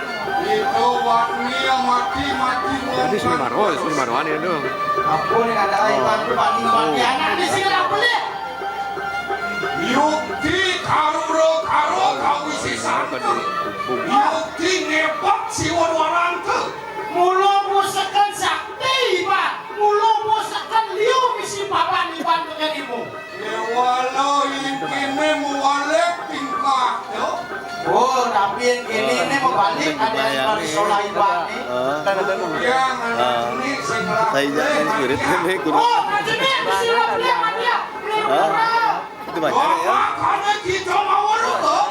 Itu wani yang mati, mati. Jadi Sugi Maro, Sugi Maro ane tu. Apa ni ada ikan tu, mati, mati. Anak ni sing apa ni? Yukti karura karo kawisésan. Yukti ngébat siwa dwaranta. Mula puseken sakti, Iban. Mula puseken liu misi papan, Iban, tekén ibu. Déwala ing kéné mawalik tingkah, yo. Oh, tapi yang kene ini mabalik, ada yang baris solah ibané. Yang anak ini sing saya jadi spirit ini kudu. Oh, macam ni, mesti lah beli sama dia. Beli murah. Itu banyak ya. Makanya kita ngawur tuh.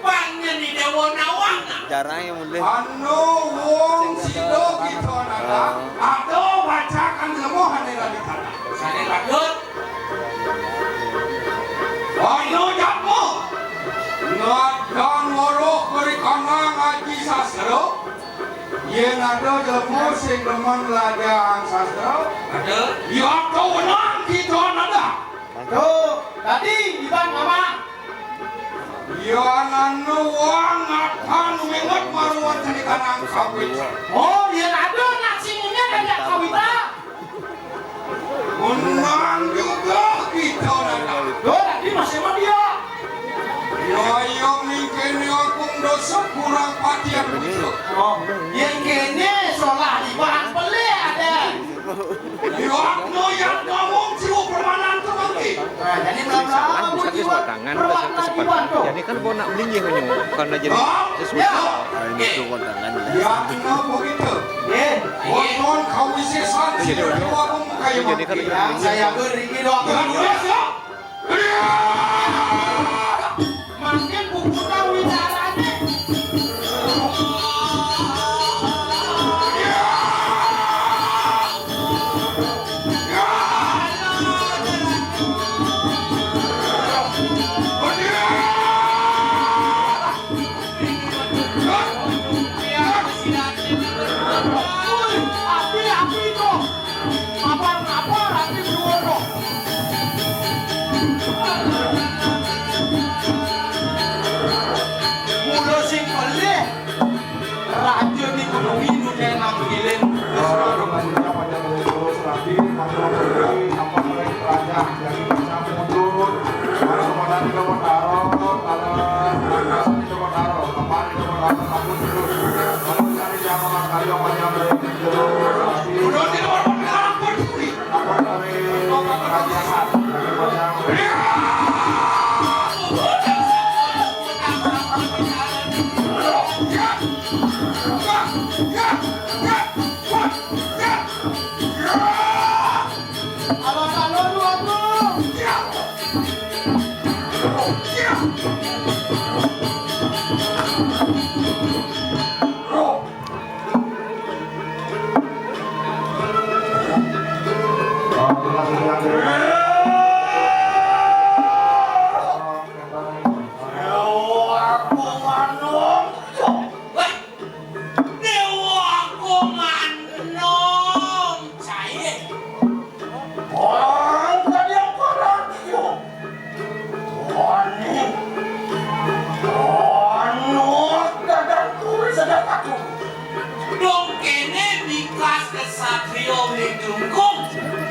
Panjang di Dewa Nawang. Jarang yang mulai. Anu wong sida kita nada. Atau bacakan semua hanya dari kata. Saya takut. Ana jadma ngadan weruh mrikana ngaji sastra. Yén ada jadma sing demen lajahang sastra, ada. Ya, to wenang kita nada. To, tadi Iban ngomong. Ya, anu wong ngadan winget maruan cenikan angkawit. Oh, yén ada nak sing ingat ada kawita. Menang juga kita, Nana. Loh, tadi masih sama dia. Yo, yo, mungkin yo, aku dosa kurang patian begitu. Oh, yang kene solah ibarat pelih ada. Yo, aku yang ngomong jiwa permanen tu nanti. Nah, jadi belum lama jiwa permanen iban tu. Jadi kan kau nak melinggih punya, bukan nak jadi sesuatu. Ya. Nah, ini tu kondangan. Ya, aku begitu. Nggih. Wonten kawisésan sing kula kaya mangkin. Yang saya beri kilo. Mangkin buku tahu caranya. Wih, api, api to. Mabar-mabar api dhuwur to. Mula sing pelih, raja di gunung Hindu nang giling. Déwa Agung Anom, saé. Orang tadi yang koran, yo. Wani. Wani, dadang kuwi sedang aku. Dong kéné bikas kesatria Widungkung.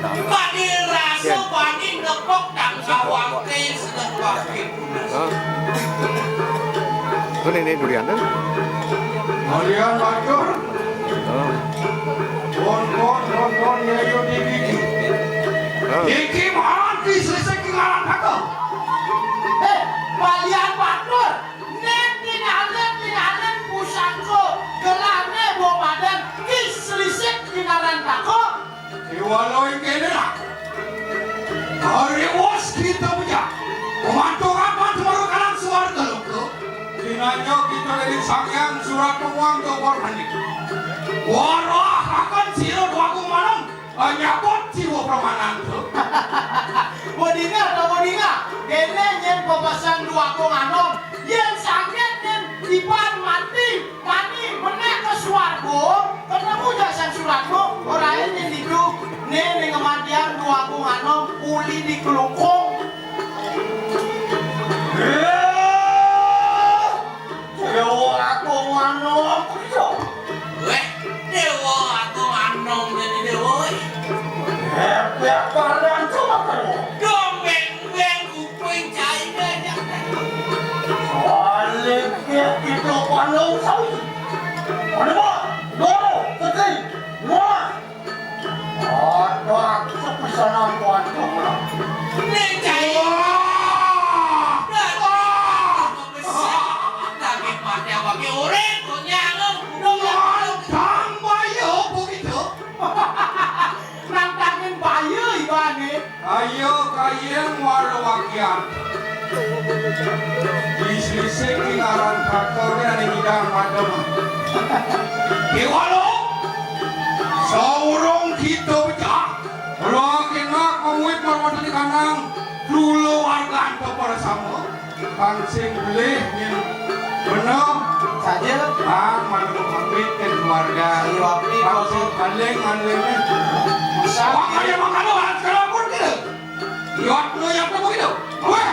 Pada rasa bani nepok tang sawangké sedang bakit. Hah? Ini durian tuh. Durian batur. Oh. Bon, bon, bon, bon, ya, yo, di, di, di. Oh. Iki malah di sisi ngaran kakak. Eh, balian batur. Nek tinalen, tinalen pusako. Gelane bo badan. Ki selisik ngaran tako. Iwalo ingkene lah. Hari wos kita punya. Pemantungan pantu baru kanan suarga lo, bro. Dinanya kita dari Sanghyang Surat Penguang Togor Manik. Warah akan siro dua kumanang. Nyabot jiwa permanan, bro. Bodinga, to bodinga. Kene nyen pepesan dua kumanang. Yen sangket nyen iban mati. Mani, menek ke suargo, ketemu jak sang suratgo, ora enyén ditu, né ning kematian dua aku ngano, uli di kelungkung. Eh, Dewa aku ngano, aku iso. Weh, Dewa aku ngano, ini Dewa, weh. Eh, biar parang cuma terus. Dombeng-dombeng Kuing caina jak tadi. Soale kitu pandong sawi. Anu mah, doro, putri, mah. Ada sepisanan tuan kamu lah. Ning cai. Wah! Dah, wah! Lagi pada bagi urip, kok nyangem. Nantang bae opo gitu? Nantangin bae ibane. Ayo kayeng waro wakian. Dislisik di ngaran traktor ning idang madem. Déwalo, saurung kita pecah. Lo kena komuit marwatani kandang. Dulu warga anta para sama. Kang sing belih nyen bener. Saja. Kang manut pamit ke keluarga. Iya, Pak. Kang sing paling manlene. Masa? Wah, kaya mangkano, Mas, kenapa gitu? Lihat lu yang kamu gitu. Weh.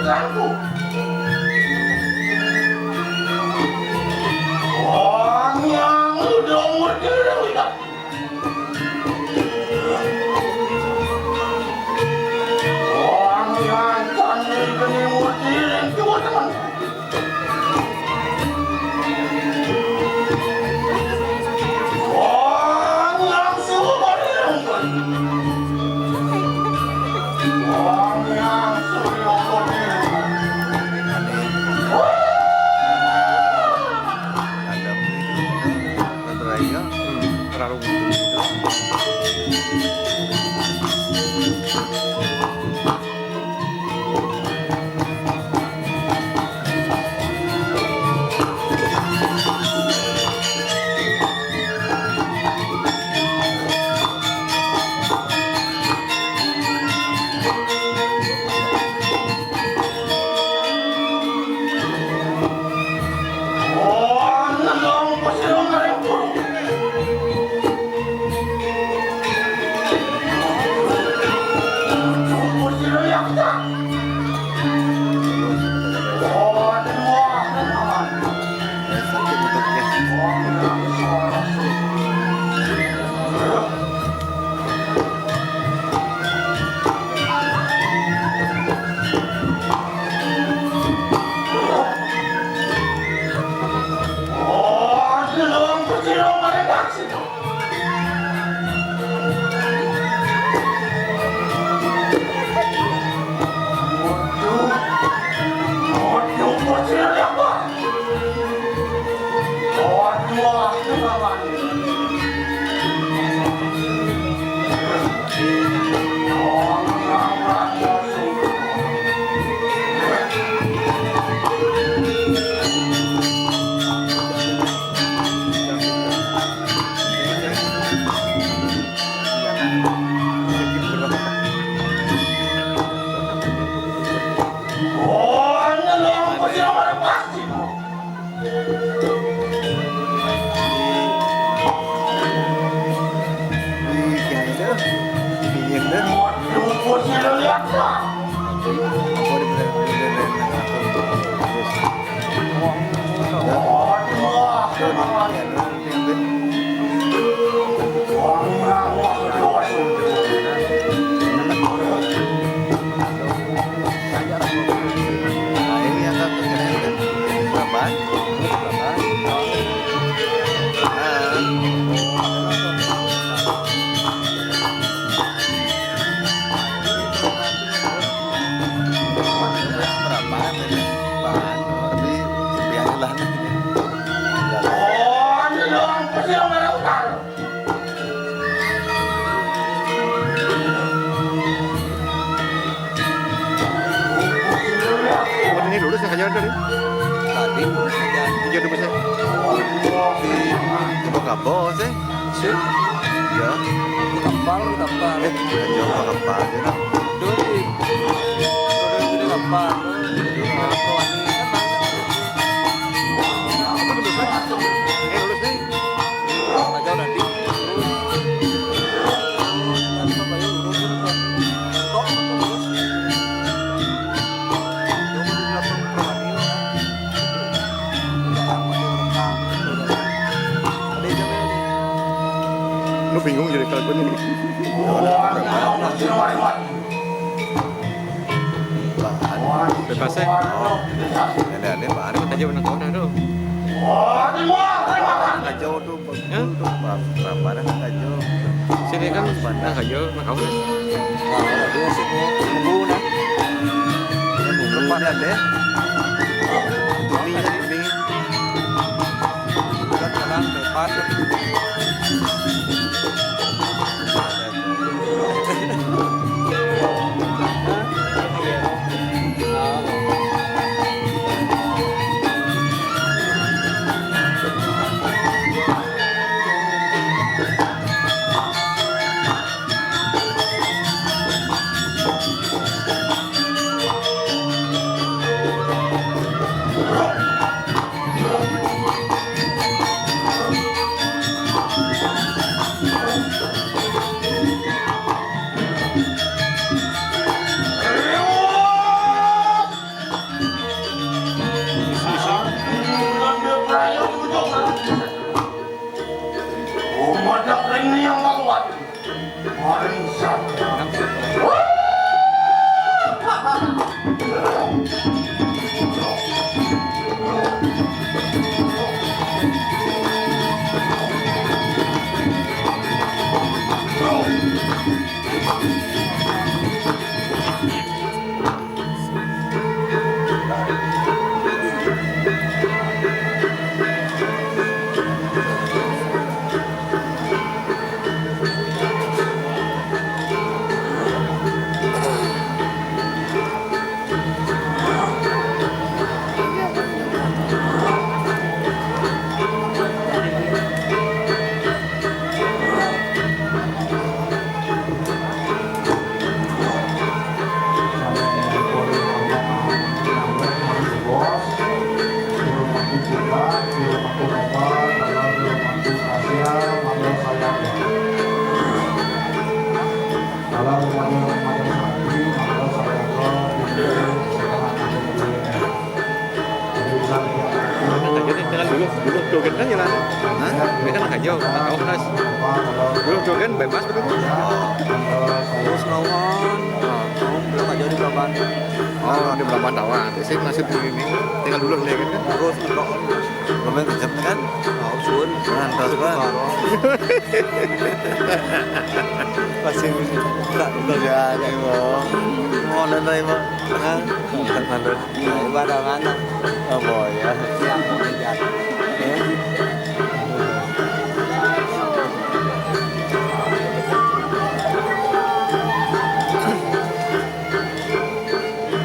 Tangku. Wong yang udah umur dulu, ya. Wong yang kan ini umur dulu, cuma teman. Ada itu, ada raya, hmm, terlalu gitu. Oh, ini lurus yang aja tadi. Tadi lurus aja. Iya, lurus aja. Coba kabel sih. Sih. Ya. Kapal, kapal. Eh, jauh kapal aja, nah. Doi. Doi, doi, kapal. Doi, kapal. Apa tuh, Bos? Eh, lurus nih. Aja nanti. Terus, nanti Bapak Ibu lurus, lurus. Tok, lurus. Coba di belakang. Lu bingung jadi kalkun ini. Bebas ya? Oh. Ada, ada, Pak Arif aja bener kau dah tuh. Aja tuh. Hah? Berapa dah aja? Sini kan mana aja, mana kau dah? Nah, dia sih mau nunggu dah. Berapa dah deh? Ini, ini. Jalan-jalan bebas. Aja deh, dengan dulu, dulu joget kan jalan. Hah? Ini kan aja, nggak tahu, Mas. Dulu joget bebas begitu. Terus lawan, lawan belum aja di Pelabuhan. Oh, di Pelabuhan Tawang. Sih masih di ini. Tinggal dulu deh kan. Terus kok belum yang kejam kan? Oh, sun. Nah, terus kan. Masih buka, buka. Ya, nih, mau. Mau nonton, mau. Hah? Nonton. Nah, ibadah mana? Oh, boy, ya. Ya, mau kerja. Ya.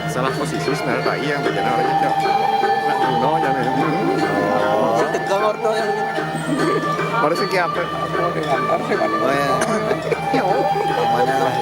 Salah posisi sebenarnya, Pak, iya, yang bagian orangnya, Cok. Nah, no, jangan. Saya tegang orangnya. Baru sih kayak apa? Aku mau diantar sih, Pak. Oh, iya. Mana lah, mana lah.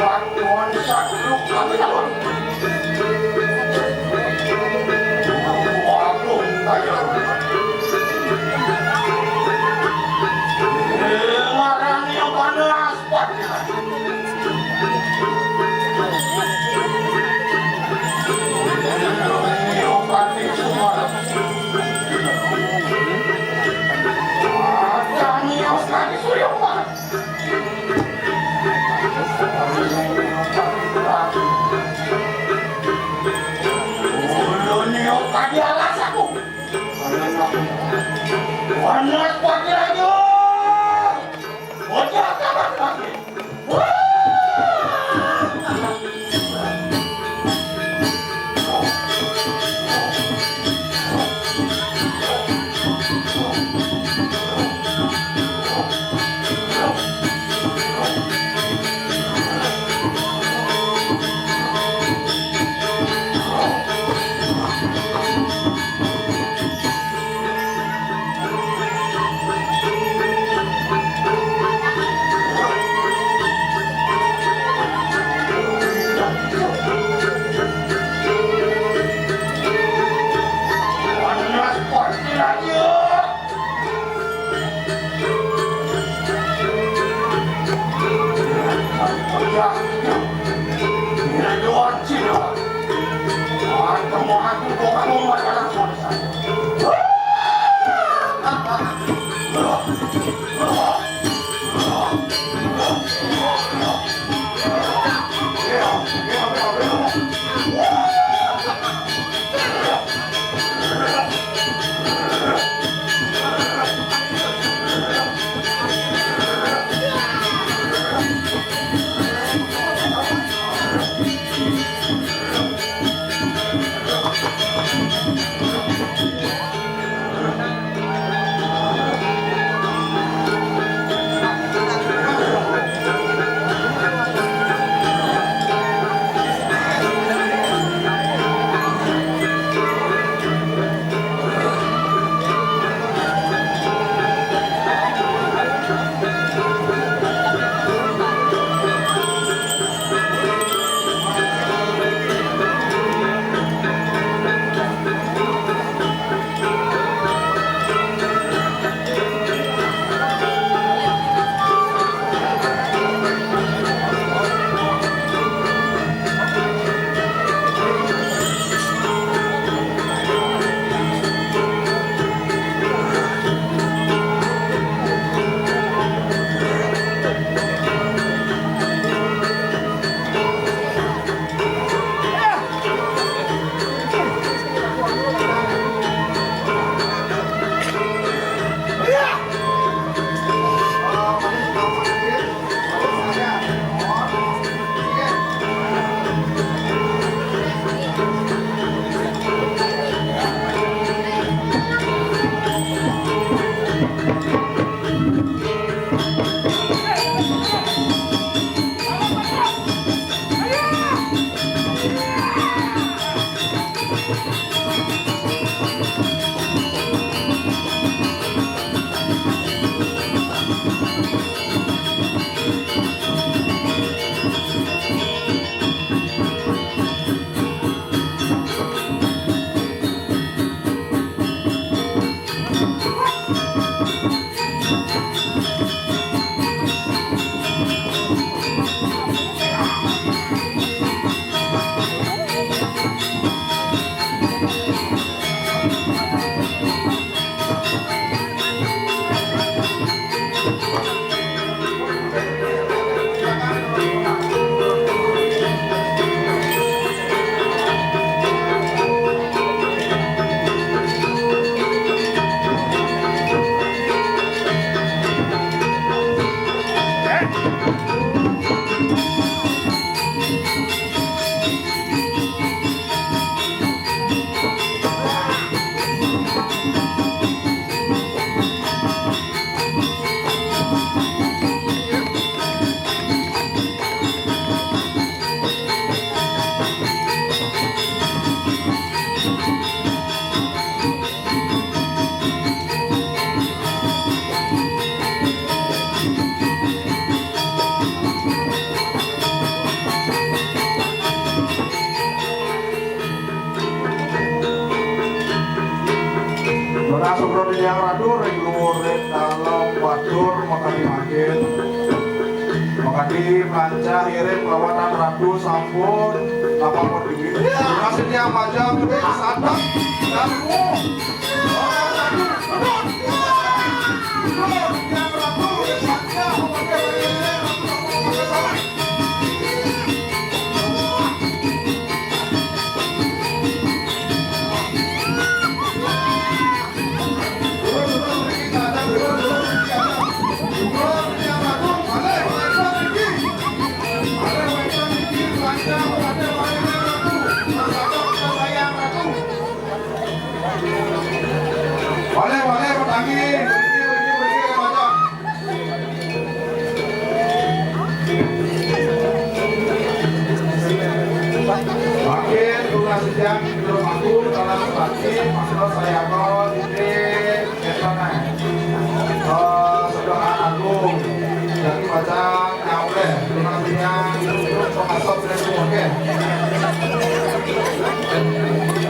Patuan sakluk kami tahun. Waduh, ayo. Eh, ngarannya panas, Pak. Ayo, Pak, suara. Ada nih, Pak, suara. Ulun yuk ka di alas aku. Panas pati lagi. Bocah kabar lagi. Yang Ratu ring luhur ring dalem batur makadi mangkin. Makadi mlancah iring lawan Ratu sampun napa dewi. Kasih tiang majeng dewi sadap. Kamu. Boleh, boleh, bertanggi. Berhenti, berhenti, berhenti, macam. Makin tugas siang, belum aku, dalam bati, maka saya mau ini. Ketanai. Eh, sebelah agung. Jadi macam nyauleh. Tunas siang, duduk, pengasap, dan semua, okey.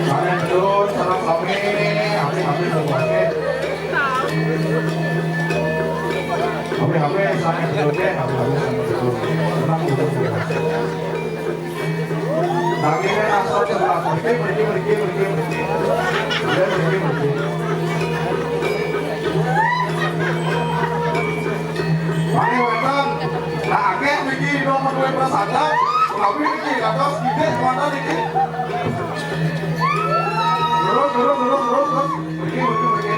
Kalian duduk, salam kami. Habis, habis, semua, okey. Habis, habis, saya duduk, okey. Habis, habis, saya duduk. Tenang, duduk, duduk. Lagi kan asal ke belakang. Mriki, mriki, mriki, mriki, mriki. Ya, mriki, mriki. Mari, wénten. Nah, akeh mriki dong menuwe prasada. Menawi niki dados sidik wonten niki. Terus, terus, terus, terus, terus. Mriki, mriki, mriki.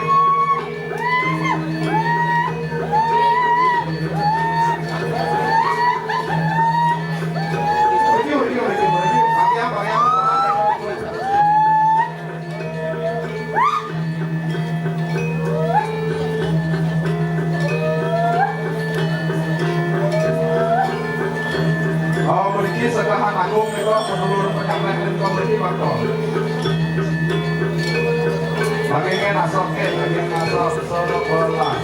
Oh, mriki sekahan agung nika sedulur penyameh nika mriki, Pak Tol. Bagi ngen asok, eh, bagi ngen asok, sebelas.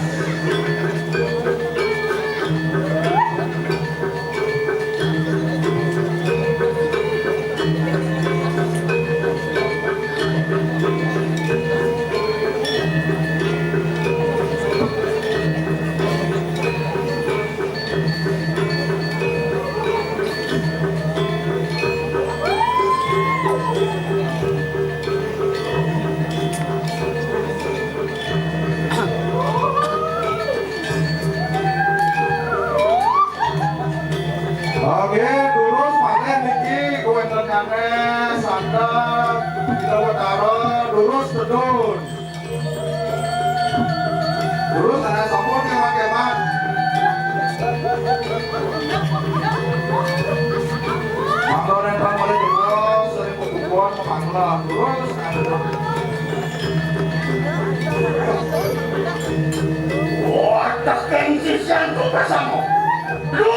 Oke, durus malih niki kuwéntenane sanget kita wetara durus tedun. Durus ana sampun kemat-kemat. Mangda nenten malih durus, sering kukukuhan pemanglah durus. Wah, tekeng sisianku bersama. Lu